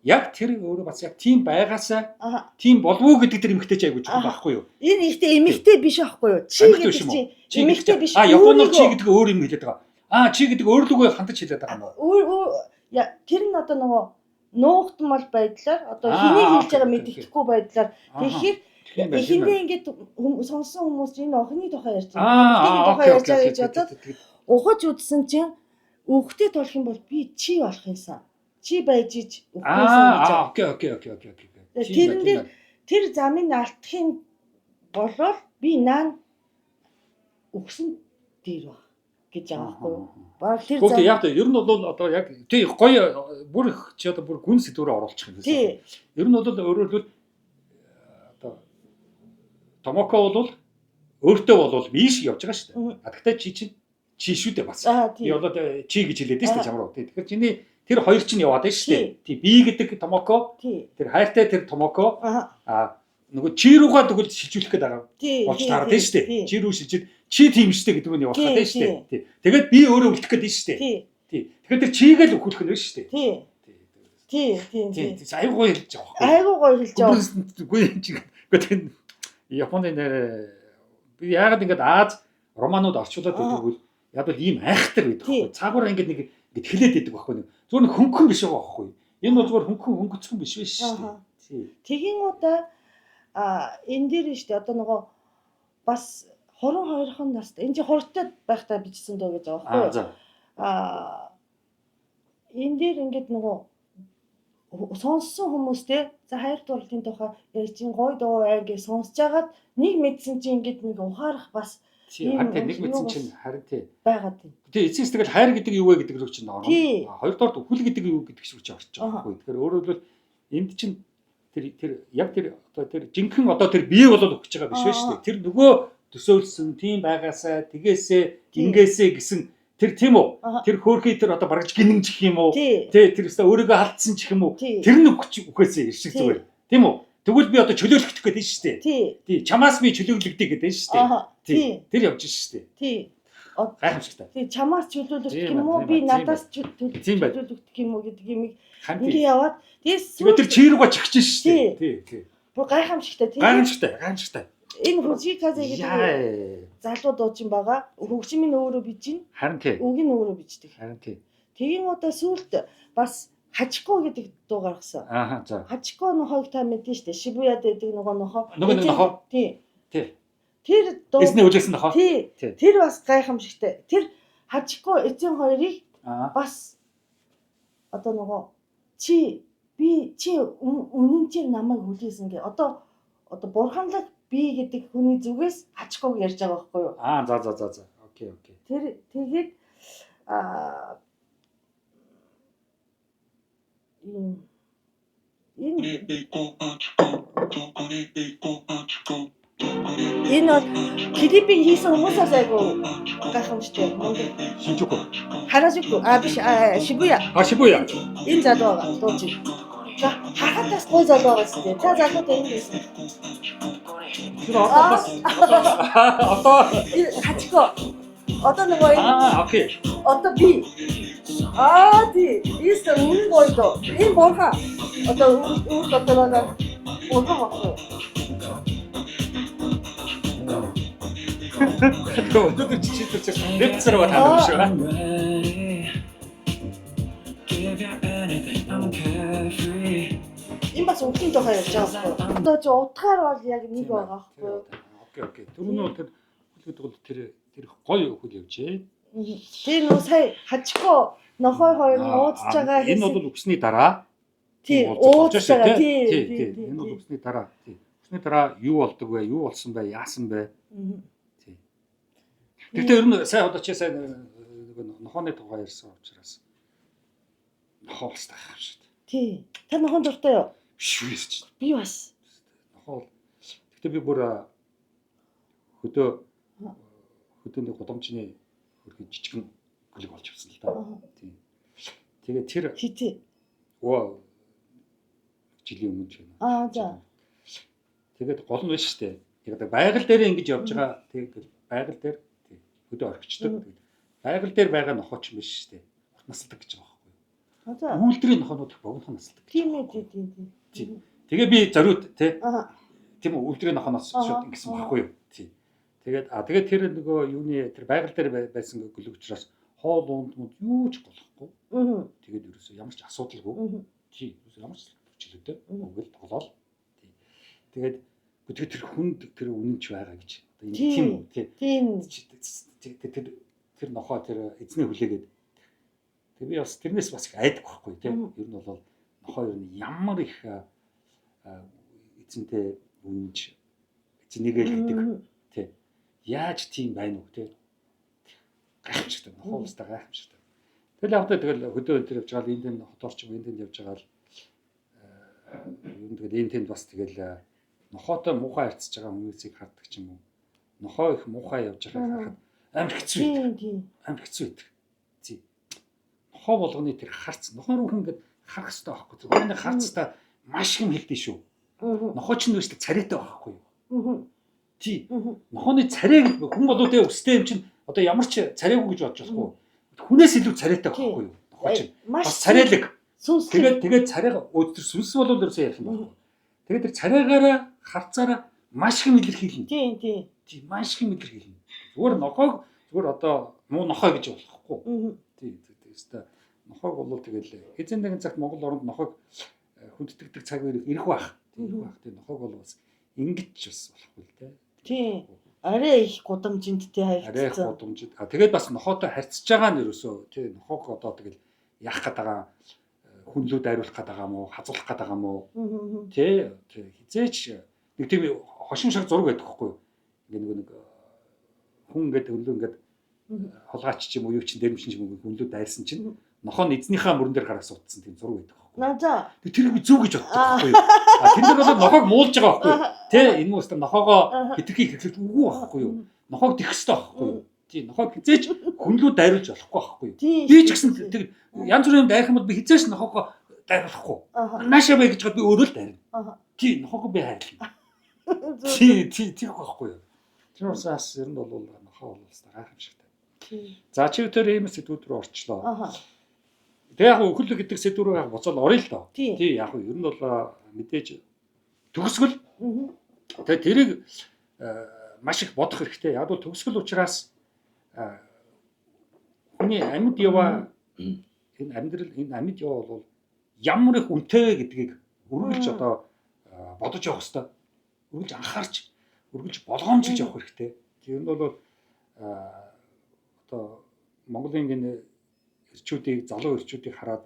яг тэр өөрөө бас яг тийм байгаасаа Аха. тийм болов уу гэдэг тэр эмэгтэй ч айгуу чухал Аха. байхгүй юу? Энэ ихтэй эмэгтэй биш аахгүй юу? Чи Эмэгтэй гэдэг биш юм уу? чинь Чи эмэгтэй гэдэг биш. А Японоор чи өөрийгөө- гэдэг өөр юм хэлээд байгаа. А чи гэдэг өөр лүгөө хандаж хэлээд байгаа юм уу? Өөр өөр я тэр нь одоо нөгөө нуугдмал байдлаар одоо Аа, хэнийг аа, хэлж байгаа okay, okay. мэддэхгүй байдлаар тэгэхээр Тийм байх. эхэндээ ингээд сонссон хүмүүс чинь энэ охины тухай ярьж Аа байна. Эмэгтэйний аа тухай okay ярьж okay байгаа okay. гэж бодоод ухаж үзсэн чинь өвхтэй болох юм бол би чи болох юмсан. Чи байж ич өвхөөсөн гэж. Аа байгаа. okay okay okay okay okay. Тэрэн дээр тэр замыг алдахын болвол би наан өгсөн дээр баг гэж байгаа байхгүй юу? Бараг тэр Гэхдээ зам яг та ер нь бол одоо яг тий гоё бүр их чи одоо бүр гүн сэдвүүрээ оруулчих юм. тий Ер нь бол өөрөөр хэлбэл одоо Томоко бол өөртөө бол биш явж байгаа шүү дээ. А тэгтээ чи чинь чи шүү дээ бас. Аа Би тий болоод чи гэж хэлээд шүү Аа. дээ чам руу. Тий. Тэгэхээр чиний тэр хоёр чинь яваад байна шүү дээ. Тий би гэдэг Томоко, тий тэр хайртай тэр Томоко аа а нөгөө чи руугаа тэгвэл шилжүүлэх гээд байгаа тий болж тий, таардаг тий, шүү дээ. тий, Чи рүү шилжээд чи тийм шүү дээ гэдэг нь явах Тий, гэдэг шүү дээ. Тий. Тэгээд би өөрөө үлдэх гээд шүү дээ. тий Тий. Тэгэхээр тэр чигээл өхүүлэх нь шүү дээ. тий Тий. тий тий Тий. Аюу гоё хэлж байгаа байхгүй. Айгуу гоё хэлж байгаа. Үгүй юм чи. Үгүй тэр Японы нэр би яагаад ингэж Аз романууд орчуулад байдаг вэ? Яг бол ийм айхтар байдаг Тий. байхгүй. Цаагаараа ингэж нэг ингэж хэлээд байдаг байхгүй нэг. Зүгээр нэг хөнгөн биш байгаа байхгүй. Энэ бол зүгээр хөнгөн хөнгөцгөн биш биш шүү дээ. Аха. Тий. Тэгин удаа а энэ дээр нь шүү дээ одоо нөгөө бас 22 настай энэ чи хурдтай байхдаа бичсэн дөө гэж байгаа байхгүй Аа юу? за. А энэ дээр ингээд нөгөө сонссон хүмүүстэй за хайр дурлалын тухай ярьж ин гой дуу аа гэж сонсож агаад нэг мэдсэн чинь ингээд нэг ухаарах бас Тий. ийм Харин тий нэг юу мэдсэн бас чинь харин тий. байгаад байна. Тий эцэс тэгэл хайр гэдэг юу вэ гэдэг рүү чинь орно. Тий. А, Хоёрдугаарт үхэл гэдэг юу гэдэг шиг чинь орчих Аха. байгаа байхгүй. Тэгэхээр өөрөөр хэлбэл энд чинь тэр тэр яг тэр одоо тэр жинхэнэ одоо тэр бие болоод өгч байгаа биш вэ шүү дээ. Тэр нөгөө төсөөлсөн тийм байгаасаа тэгээсээ Тий. ингээсээ гэсэн тэр тийм үү? Аха. Тэр хөөхий тэр одоо барагж гинэн чих юм уу? Тий. Тэ тэр өстө өөрийгөө алдсан чих юм уу? Тий. Тэр нь өгч үхээсээ иршиг Тий. зүгээр. Тийм үү? Тэгвэл би одоо чөлөөлөгдөх гэдэг нь шүү дээ. Тий. Тий, чамаас би чөлөөлөгдөе гэдэг нь шүү дээ. Аха. Тий. Тий. Тэр явж шүү дээ. Тий. Гайхамшигтай. Тий чамаас чөлөөлөгдөх Тийм юм уу? байна, Би тийм байна. надаас Тийм байна. чөлөөлөгдөх юм уу гэдэг юм Хан ингээ тий. яваад тэгээс Тэгээд тэр чи рүүгээ чихэж шүү дээ. Тий, тий. Бүр гайхамшигтай тийм. Гайхамшигтай, гайхамшигтай. Энэ Фужиказе гэдэг Яа. залуу дуучин байгаа. Хөгжим нь өөрөө бичнэ, Харин тий. үг нь өөрөө бичдэг. Харин тий. Тэгин удаа сүүлд бас Хачико гэдэг дуу гаргасан. Ааха за. Хачико нохойг та мэднэ шүү дээ. Шибуяд байдаг нөгөө нохой. Нөгөө нэг нохой? Тий. Тий. Тэр дуу. Эзний хүлээсэн нохой. Тий. Тий. Тэр бас гайхамшигтай. Тэр Хачико эзэн хоёрыг Аа. бас одоо нөгөө чи би чи үнэн чинь намайг хүлээсэн гэ. Одоо бурханлаг би гэдэг хүний зүгээс Хачиког ярьж байгаа байхгүй юу? Аа за за за за. Окей, окей. Тэр тэгээд ийм энэ бол клипийг хийсэн хүмүүсээс айгу гайхамшигтай. Мундаг. Шинжүку. Харажуку биш Шибуя. А Шибуя. Энэ залуу байгаа дуучин. За харахад бас гой залуу байгаа шүү дээ. За залуутай энэ байсан. Тэр одоо бас одоо Энэ Хачико. Одоо нөгөө энэ аа окей. Одоо би тий ийс үнэн гоё доо. Энэ бурхан. Одоо үр дотор байгаа бурхан баггүй. Өнөөдөр чи тэр чи лекцээр ба таа шүү. I'm ready. Give you anything, I'm carefree. Энэ бас өвлийн тухай ярьж байгаа байхгүй. Одоо чи утгаар бол яг нэг байгаа байхгүй. Окей, окей. Түрүүнөө тэр хүлээдэг бол тэр тэр гоё хөл явжээ. Тэр нөө сая Хачико нохой хоёр нь ууцж байгаа Энэ бол үгсний дараа тий уулзах болж ууцж шүү байгаа дээ, тий тий, тий. Энэ бол үгсний дараа тий. Үгсний дараа юу болдог вэ? Юу болсон бэ? Яасан бэ? Тий. Тэгтээ ер нь сая одоо чи сая нөгөө нохооны тухай ярьсан учраас нохоо бас таах юм шиг. Тий. Та нохон дуртай юу? Биш үү чи. Би бас. Нохоо бол тэгтээ би бүр хөдөө хөдөөний гудамжны хөрхи жижигэн гөлөг олж авсан л да. Тий. Тэгээ тэр Хитээ. өө жилийн өмнө ч байна. Аа за. Тэгээд гол нь биш шүү дээ. Яг одоо байгаль дээр ингэж явж байгаа. Тэгээд байгаль дээр тий хөдөө орхичдаг. Тэгээд байгаль дээр байгаа нохооч биш шүү дээ. Урт насалдаг гэж байгаа байхгүй Аа за. юу? Үйлдвэрийн нохоонууд их богинохон насалдаг. гэж Тийм байгаа ээ тий байхгүй юу? тий тий. Тий. Тэгээ би зориуд тий Аа. тийм үү үйлдвэрийн нохооноос шууд ингэсэн байхгүй юу? Тий. Тэгээд тэгээд тэр нөгөө юуны тэр байгаль дээр байсан гөлөг учраас хоол унд мунд юу ч голохгүй. Аа. Тэгээд ерөөсөө ямар ч асуудалгүй. Тий. Ерөөсөө ямар ч хүчлээтэй. Өгөл тоглоол. Тий. Тэгээд үгүй тэр хүнд тэр үнэнч байгаа гэж. Одоо энэ тийм үү тий. Тийм. Тэр тэр нохоо тэр эзний хүлээгээд. Тэг би бас тэрнээс бас их айдаг байхгүй тий. Ер нь бол нохоо ер нь ямар их эзэнтэй үнэнч эзэнийгээ л гэдэг тий. Яаж тийм байна уу тий. Гайхамшигтай. Нохоо уустай гайхамшигтай. Тэгэл яг та тэгэл хөдөө энэ төр явж байгаа л энд энэ хот орчим энд тэнд явж байгаа л ер нь тэгэл энэ тэнд бас тэгэл нохоотой муухай харьцаж байгаа хүмүүсийг хардаг ч юм уу. Нохоо их муухай явж байгааг харахад амар хэцүү байдаг. Тийм тийм. Амар хэцүү байдаг. Тий. Нохоо болгоны тэр харц нохоо руу хүн ингээд харах хэрэгтэй байхгүй. Тэр хүний харцтай маш их юм хэлдэг шүү. Нохоо ч нөөштэй царайтай байхгүй юу? Тий. Нохооны царайг хүн болоо тэ өстэй юм чинь одоо ямар ч царайгүй гэж бодож болохгүй. Хүнээс илүү царайтай байхгүй юу? Нохоо чинь Маш бас царайлаг. Сүнслэг. Тэгээд тэгээд царайга өөдөр сүнс болвол ерөөсөө ярих юм байхгүй. Тэгээд тэр царайгаараа харцаараа маш их юм илэрхийлнэ. Тийм тийм. Тий, маш их юм илэрхийлнэ. Зүгээр нохоог зүгээр одоо муу нохой гэж болохгүй. Тий, тий, тий. Нохоог бол тэгэл хэзээ нэгэн цагт Монгол оронд нохоог хүндэтгдэг цаг үе ирэх байх. Тий, ирэх байх. Тий, нохоог бол бас ингэж бас болохгүй л дээ. Тийм. Арай их гудамжинд тий Арай их харилцсан. гудамжид. А тэгээд бас нохоотой харьцаж байгаа нь ерөөсөө тий нохоог одоо тэгэл яах гээд байгаа хүнлүү дайруулах гээд байгаа юм уу, хазуулах гээд байгаа юм уу? Тий, тий хизээч нэг тийм хошин шаг зураг байдаг хгүй юу? Ингээ нөгөө нэг хүн ингээд хөнлөө ингээд хулгайч ч юм уу юу ч дэрэмчин ч юм уу хөнлөө дайрсан чинь нохоо нь эзнийхээ мөрөн дээр гараа суудсан тийм зураг байдаг хгүй юу? На за. Тэр би зүг гэж боддог байхгүй юу? А тэр дээр бол нохоог муулж байгаа байхгүй юу? Тэ энэ мөн өстө нохоогоо хитрхи хэрэглэж үгүй байхгүй юу? Нохоог дэх ёстой байхгүй юу? Тий, нохоог хизээч хөнлөө дайруулж болохгүй байхгүй юу? Би ч гэсэн тэр янз бүрийн юм дайрах юм бол би хизээч нохоогоо дайруулахгүй. Наашаа бай гэж бод би өөрөө л дайрна. Тий, нохоогоо би хайрлана. Тий, тий, тийх байхгүй юу? Тэр усаас ер нь бол нохоо бол өстө гайхамшигтай. За чи өдөр ийм сэдвүүд рүү орчлоо. Тэгээ яг өхөл гэдэг сэдв рүү яг буцаал оръё л доо. Тий. Тий, яг ер нь бол мэдээж Төгсгөл. Тэгээд тэрийг маш их бодох хэрэгтэй. Яг бол төгсгөл учраас хүний амьд яваа энэ амьдрал, энэ амьд яваа бол ямар их үнэтэй вэ гэдгийг үргэлж одоо бодож явах хэрэгтэй. Үргэлж анхаарч, үргэлж болгоомжилж явах хэрэгтэй. Тэр нь бол одоо Монголын энэ эрчүүдийг, залуу эрчүүдийг хараад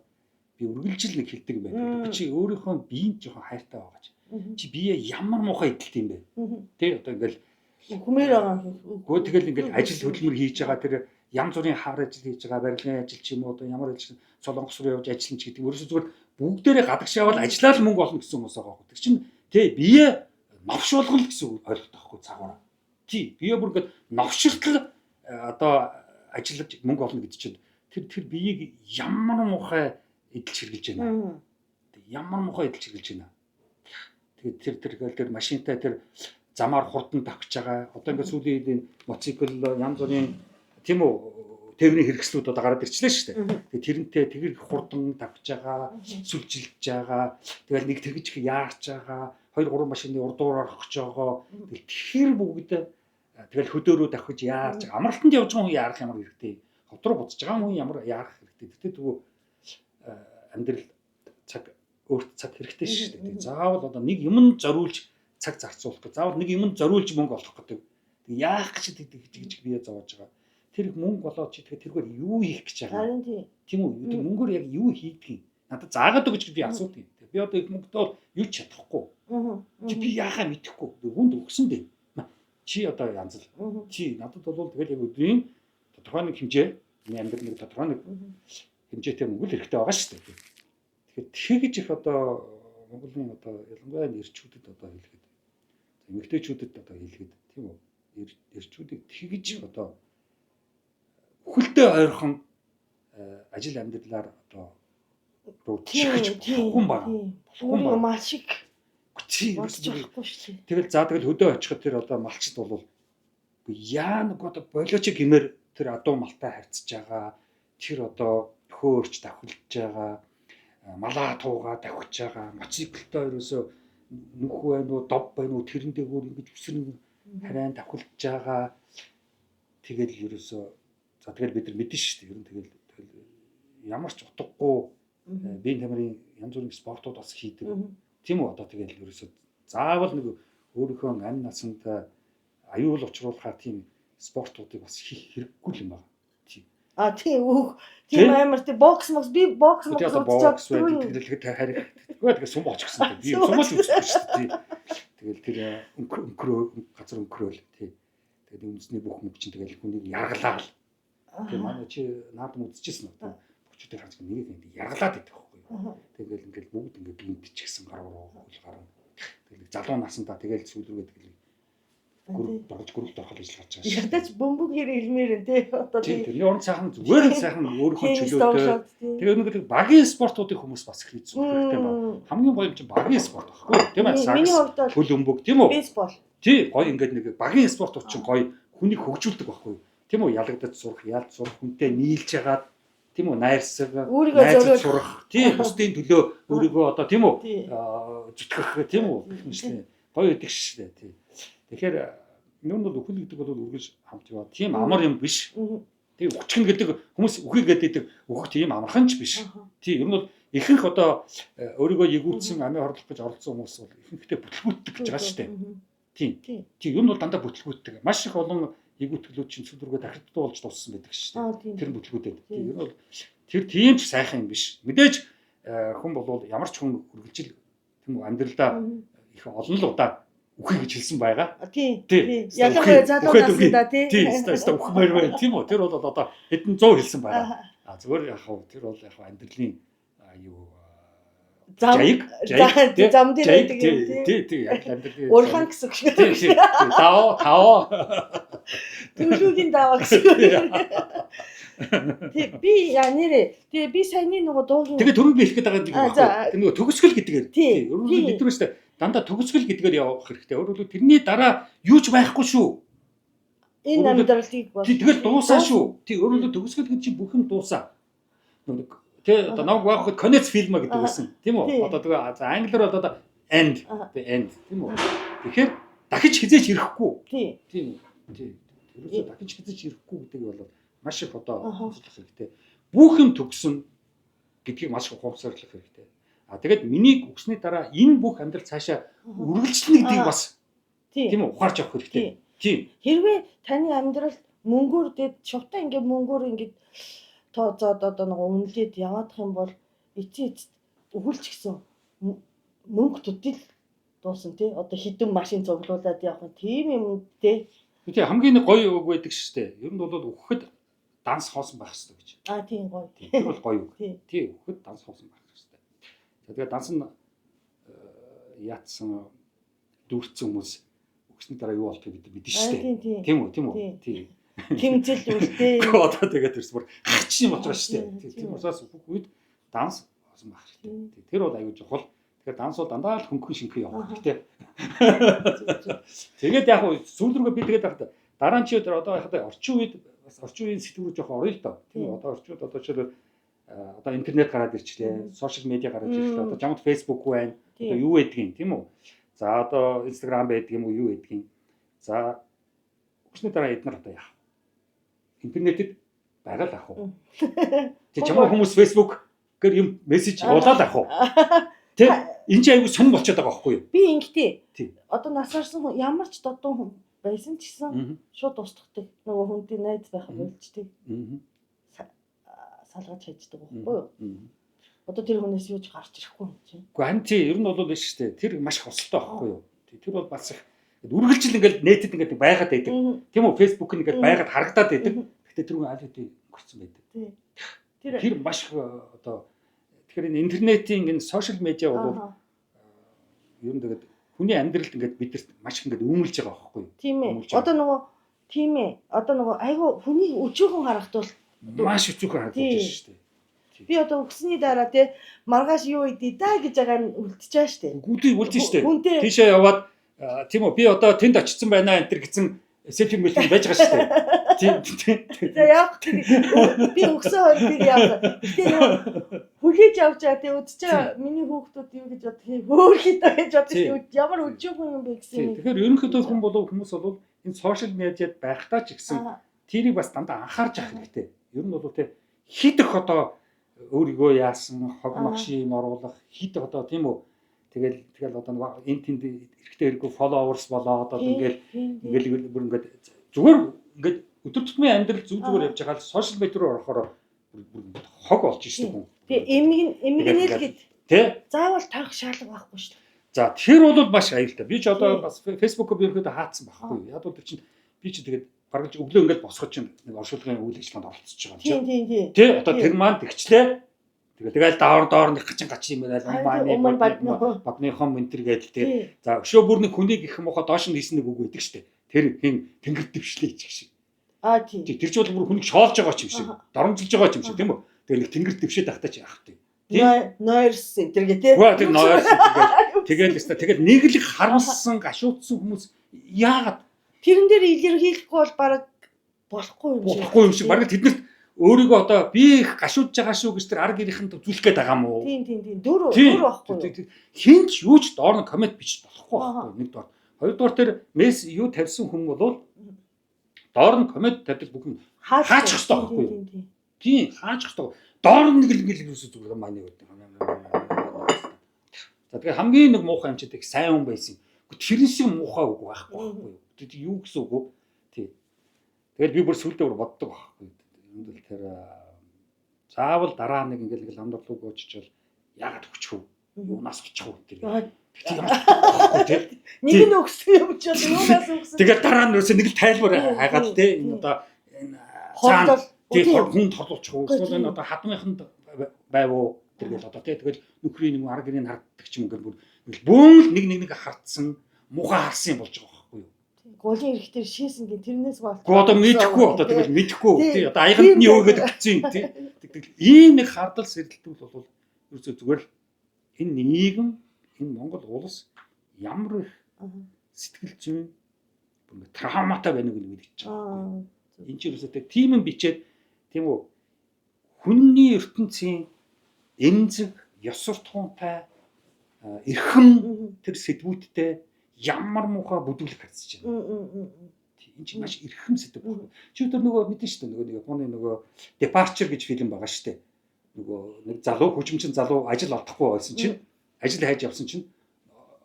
би үргэлжил нэг хэлдэг юм байна. Би чи өөрийнхөө биеинд жоохон хайртай байгаа ч. Чи бие ямар муухай идэлт юм бэ? Тэ одоо ингээл Хүмээр байгаа. Гөө тэгэл ингээл ажил хөдөлмөр хийж байгаа, тэр янз бүрийн хар ажил хийж байгаа, барилгын ажил ч юм уу, одоо ямар ажил, Солонгос руу явж ажиллана ч гэдэг. Ерөөсөө зүгээр бүгдээрээ гадагшаавал ажиллаад мөнгө олно гэсэн хүмүүс байгаа. Тэр чинь тэ бие новшуулгал гэсэн ойлголт байхгүй цагаараа. Тий, бие бүр ингээд новширтал одоо ажиллаж мөнгө олно гэдэг чинь тэр биеийг ямар муухай эдэлж хэрглэж байна. Ямар муухай эдэлж хэрглэж байна. Тэгээд тэр тэр машинтай тэр замаар хурдан давхиж байгаа. Одоо ингээд сүүлийн үеийн мотоцикл, янз бүрийн, тийм үү, тээврийн хэрэгслүүд одоо гараад ирчлээ шүү дээ. Тэгээд тэрнтэй тэгэр хурдан давхиж байгаа, сүлжилж байгаа. Тэгэл нэг тэгж их яарч байгаа. 2 3 машины урдуур орох гэж байгаа. Тэгэл тэр бүгд тэгэл хөдөөрөө давхиж яарч, амралтанд явж байгаа хүн яарах ямар хэрэгтэй. Хот руу буцаж байгаа хүн ямар яарах хэрэгтэй. Тэгтээ тэгвэл амьдрал цаг, өөрт цаг хэрэгтэй шүү дээ. Заавал одоо нэг юм зориулж цаг зарцуулах гэж, заавал нэг юм зориулж мөнгө олох гэдэг. Тэг яах гэж тэгж гэж бие зовоож байгаа. Тэр их мөнгө болоод чи тэгэхээр тэргээр юу хийх гэж байгаа? Харин тий. Тийм үү? Тэр мөнгөөр яг юу хийдэг юм? Надад заагаад өгч гэж би асуудаг юм. Би одоо их мөнгөтэй бол юу ч чадахгүй. Чи би яахаа мэдэхгүй. Хүнд өгсөн дээ. Чи одоо янз л. Чи надад бол тэгэл яг өдрийн тодорхой нэг хэмжээ, миний амьдрал нэг тодорхой нэг хэмжээтэй мөнгө л хэрэгтэй байгаа шүү дээ. Тэгэхээр тэгж их одоо Монголын одоо ялангуяа эрчүүдэд одоо хэлэхэд, эмэгтэйчүүдэд одоо хэлэхэд, тийм үү, эрчүүдийг тэгж одоо үхэлдээ ойрхон ажил амьдралаар одоо руу чихэж болохгүй юм байна. Болохгүй юм мал шиг болохгүй шүү дээ. Тэгэл за тэгэл хөдөө очиход тэр одоо малчд бол яа нэг одоо болооч гэмээр тэр адуу малтай харьцаж байгаа, тэр одоо хөөрч давхилж байгаа, малаа туугаа давхиж байгаа, мотоциклтой ерөөсөө нүх байна уу, дов байна уу, тэрэн дээгүүр ингэж үсрэн харайн давхилж байгаа. Тэгэл ерөөсөө за тэгэл бид нар мэдэн шүү дээ. Ер нь тэгэл ямар ч утгагүй биеийн тамирын янз бүрийн спортууд бас хийдэг. Тийм үү, одоо тэгэл ерөөсөө заавал нэг өөрийнхөө амь насанд аюул учруулахаар тийм спортуудыг бас хийх хэрэггүй юм байна. Тийм. А тийм өөх. Тийм амар тийм бокс мокс, би бокс мокс үзэж чаддгүй. Тэгэл харих. Тэгээ сум очихсан. Би сум ч үзсэн шүү дээ. Тэгэл тэр өнгөрөө газар өнгөрөөл тий. Тэгээд үндэсний бүх мөнгө чинь тэгэл хүнийг яргалаал. Тэгээ манай чи наадам үзчихсэн үү? Бөчүүдээр харж нэг нэг яргалаад идэх байхгүй юу. Тэгэл ингээл бүгд ингээд гинтчихсэн гар руу хөл гарна. Тэгэл залуу насандаа тэгэл сүүл рүүгээ тэгэл гүрэл дорхол ижил гарч байгаа шүү. Ядаж бөмбөг хэрэг хэлмээр энэ тий. Одоо тий тэрний орон сайхан зүгээр л сайхан өөрийнхөө чөлөөтэй. Тэгээ өнөөдөр багийн спортуудыг хүмүүс бас их хийж хэрэгтэй байна. Хамгийн гоё юм чинь багийн спорт багхгүй юу? Тийм ээ. Миний хувьд бол хөл өмбөг тийм үү? Бейсбол. Тий гоё ингээд нэг багийн спортууд чинь гоё хүнийг хөгжүүлдэг байхгүй юу? Тийм үү? Ялагдаж сурах, ялд сурах, хүнтэй нийлж хагаад, тийм үү, найрсаг, найзад сурах, тий бусдын төлөө өөрийгөө одоо тийм үү зүтгэх, тийм үү гэх мэт гоё идэг шүү дээ. Тий. Тэгэхээр юм бол үхэл гэдэг бол үргэлж хамт яваа. Тийм амар юм биш. Тий үхчихнэ гэдэг хүмүүс үхий гэдэг үхэх тийм амархан ч биш. Тий ер нь бол ихэнх одоо өөрийгөө эгүүлсэн амийн хорлох гэж оролцсон хүмүүс бол ихэнхдээ бүтлгүүтдэг гэж байгаа шүү дээ. Тий. Тий ер нь бол дандаа бүтлгүүтдэг. Маш их олон эгүүтгэлүүд чинь сүлрүүгээ дахирддаг болж дууссан байдаг шүү дээ. Тэр бүтлгүүдэд. Тий ер нь бол тэр тийм ч сайхан юм биш. Мэдээж хүн бол ямар ч хүн үргэлжил тийм үү амьдралдаа их олон л удаа үхий гэж хэлсэн байгаа. Тий. Ялангуяа залуу насндаа тий. Тий, өстой үхмээр байна тийм үү? Тэр бол одоо хэдэн зуун хэлсэн байгаа. А зүгээр яг хав тэр бол яг амьдралын юу жаяг зам дээр байдаг юм тий. Тий, тий, яг амьдралын урхан гэсэн үг шүү. Тий, даваа таваа. Төлөвийн даваа гэсэн. Тий, би яа нэрээ. Тэгээ би саяны нөгөө дуугийн Тэгээ түрүү би хэлэх гээд байгаа юм байна. Тэр нөгөө төгсгөл гэдгээр. Тий, өөрөөр бид нар шүү дээ. Дандаа төгсгөл гэдгээр явах хэрэгтэй. Өөрөөр хэлбэл тэрний дараа юу ч байхгүй шүү. Энэ амьдралыг бол тэгэл дуусаа шүү. Тий, өөрөөр хэлбэл төгсгөл гэдэг чинь бүх юм дуусаа. Нэг тий одоо намайг байхад конец фильма гэдэг байсан. Тийм үү? Одоо тэгээ англиар бол одоо End. The end тийм үү? Тэгэхээр дахиж хэзээ ч ирэхгүй. Тийм үү? Тийм. Ерөөсөө дахиж хэзээ ч ирэхгүй гэдэг бол маш их одоо ухамсарлах хэрэгтэй. Бүх юм төгсөн гэдгийг маш их ухамсарлах хэрэгтэй. А тэгээд миний үгсний дараа энэ бүх амьдрал цаашаа үргэлжлэнэ гэдгийг бас тийм үү ухаарч явах хэрэгтэй. Тийм. Хэрвээ таны амьдрал мөнгөөр дэд шувтаа ингээ мөнгөөр ингээд тооцоод одоо нэг үнэлээд яваадах юм бол эцсийн эцэст өгүүлч гэсэн мөнгө төдийл дуусан тий. Одоо хідэн машин цуглуулад явах юм тийм юм тий. Тий, хамгийн нэг гоё үг байдаг шүү дээ. Ер нь бол үхэхэд данс хоосон байх хэрэгтэй гэж. А тийм гоё. Тэр бол гоё үг. Тий, үхэхэд данс хоосон байх хэрэгтэй. За тэгээд данс нь яатсан дүүрсэн хүмүүс өгсөний дараа юу болдгийг бид мэднэ шүү дээ. Тийм үү, тийм үү? Тий. Тэмцэл үлдээ. Одоо тэгээд ирсэн бүр хачин болж байгаа шүү дээ. Тийм учраас бүх үед данс хоосон байх хэрэгтэй. Тэр бол аюул чухал. Тэгэхээр данс бол дандаа л хөнгөн шинхэн явах хэрэгтэй. Тэгээд яг сүүл рүүгээ би тэгээд байхдаа дараа нь чи одоо яг орчин үед бас орчин үеийн сэтгэл рүү жоохон орё л доо. Тийм үү? Одоо орчин үед одоо жишээлбэл одоо интернет гараад ирчлээ, сошиал медиа гараад ирчлээ. Одоо жамд Facebook байна. Одоо юу байдгийг тийм үү? За одоо Instagram байдаг юм уу, юу байдгийг. За өгсөний дараа эднэр одоо яах вэ? Интернетэд байгаа л ах уу? Тэг чамаа хүмүүс Facebook-гээр юм мессеж явуулаад ах уу? Тэ энэ чинь айгүй сонь болчиход байгаа байхгүй юу? Би ингэтий. Одоо нас барсан хүн ямар ч додон хүн байсан ч гэсэн шууд устгадаг. Нөгөө хүнтэй найз байхаа болчдөг. Салгаж хайждаг байхгүй юу? Одоо тэр хүнээс юу ч гарч ирэхгүй юм чинь. Гэхдээ харин тий ер нь бол биш шүү дээ. Тэр маш их осолтой байхгүй юу? Тэр бол бас их үргэлжил ингээл нийтэд ингээд байгаад байдаг. Тийм үү? Facebook нь ингээд байгаад харагдаад байдаг. Гэхдээ тэр хүн аль хэдийн өнгөрцөн байдаг. Тэр маш их одоо тэгэхээр энэ интернетийн энэ сошиал медиа бол ер нь тэгээд хүний амьдралд ингээд бидэрт маш их ингээд өмөлж байгаа байхгүй юу? Тийм ээ. Одоо нөгөө тийм ээ. Одоо нөгөө айгу хүний өчүүхэн харагдвал маш өчүүхэн харагдаж шүү дээ. Би одоо өгсөний дараа те маргааш юу идэ да гэж байгаа нь үлдчихэж штэ. Үлдээ үлдэн штэ. Тийшээ яваад тийм үү би одоо тэнд очсон байна энэ төр гэсэн селфи мэлфи байж байгаа штэ. Тийм тийм. За явах би өгсөн хоёр тэр яах. Гэтэ нөө хүлээж авч байгаа те үдчээ миний хүүхдүүд юу гэж бодох юм хөөхий даа гэж бодох юм ямар өчүүхэн юм бэ гэсэн юм. Тэгэхээр ерөнхийдөө хүн болов хүмүүс бол энэ сошиал медиад байхдаа ч гэсэн тэрийг бас дандаа анхаарч явах хэрэгтэй. Ер нь бол те хит их одоо өөрийгөө яасан хог ногшин юм оруулах хит одоо тийм үү тэгэл тэгэл одоо нэг энэ тэнд эрэхтэй хэрэггүй followers болоо одоо ингээл ингээл бүр ингээд зүгээр ингээд өдөр тутмын амьдрал зүг зүгээр явж байгаа л сошиал медиа руу орохоор бүр хог болж шээ хүн. Тэгээ эмгэнэл гэд тий заавал тавих шаардлага байхгүй шүү дээ. За тэр бол маш аюултай. Би ч одоо бас Facebook-о би ерөөдөө хаацсан байхгүй. Яг бол чинь би чи тэгээд бараг л өглөө ингээд босгож чинь нэг оршуулгын үйл ажиллагаанд оролцож байгаа юм чинь. Тийм тийм. Тий одоо тэр маань тэгчлээ. Тэгэл доор доор нэг хачин гачин юм байна. Бадны хом энэ төр гэдэл тий. За өшөө бүр нэг хүнийг их муухай доош нь хийсэн нэг үг байдаг штэ. Тэр хин тэнгэр дэвшлээ ч гэх шиг. Аа тий. Тэр ч бол бүр хүнийг шоолж байгаа ч юм шиг, доромжилж байгаа ч юм шиг тийм үү? Тэр нэг тэнгэр дэвшээд байхдаа ч яах вэ? Нойрс энэ төр гэ тий. Үгүй тэр нойрс энэ тэгэл өстой тэгэл нэг л харамссан гашуудсан хүмүүс яагаад тэрэн дээр илэрхийлэхгүй бол бараг болохгүй юм шиг. Болохгүй юм шиг бараг тэднэрт өөрийгөө одоо би их гашуудж байгаа шүү гэж тэр ар гэрийнхэнд үзүүлэх гээд байгаа юм уу? Тийм тийм тийм. Дүр дүр байхгүй. Хин ч юу ч доор нь коммент бичиж болохгүй байхгүй. Нэг доор. Хоёрдугаар тэр месс юу тавьсан хүн бол доор нь коммент тавьдаг бүх юм хаачих хэрэгтэй байхгүй юу? Тийм хаачих хэрэгтэй. Доор нь нэг л нэг л зүгээр маань юу гэдэг. За тэгэхээр хамгийн нэг муухай юм чи их сайн хүн байсан. Тэрэн шиг муухай үг байхгүй байхгүй юу? Тэр юу гэсэн үг вэ? Тий. Тэгэл би бүр сүлдээ бүр боддог байхгүй. Энд бол тэр заавал дараа нэг ингээл нэг ламдар руу очиж яагаад өгчих вэ? Юунаас очих вэ тэр. Тийм байхгүй тий. Нэг нь өгсөн юм чи одоо юунаас өгсөн? Тэгээд дараа нь ерөөсөө нэг л тайлбар хайгаад тий энэ одоо энэ хорлол тий хүнд хорлуулчих уу? Эсвэл энэ одоо хадмынханд байв уу? Тэр гэл одоо тий тэгэл нөхрийн юм ар гэрийг харддаг ч юм ингээл бүр бөөн л нэг нэг нэг хардсан муухай харсан юм болж байгаа байхгүй юу? Голын эрх дээр шийсэн гин тэрнээс бол. Гэхдээ одоо мэдэхгүй одоо тэгэл мэдэхгүй тий одоо аяганд нь юу гэдэг өгсөн юм тий. Тэгэл ийм нэг хардал сэрэлтүүл бол ерөөсөө зүгээр л энэ нийгэм энэ Монгол улс ямар их сэтгэл зүйн бүр ингэ травматай байна гэж мэдчихэж байгаа байхгүй. Энэ чинь ерөөсөө тийм юм бичээд тийм үү хүний ертөнцийн эмзэг ёс суртахуунтай Эрхэм тэр сэдвүүдтэй ямар муухай бүдүүлэх харьцаж байна. Энэ чинь маш эрхэм сэдв байхгүй. Чи өдөр нөгөө мэдэн шүү дээ, нөгөө нэг Японы нөгөө Departure гэж фильм байгаа шүү дээ. Нөгөө нэг залуу хөгжимчин залуу ажил олдохгүй байсан чинь, ажил хайж явсан чинь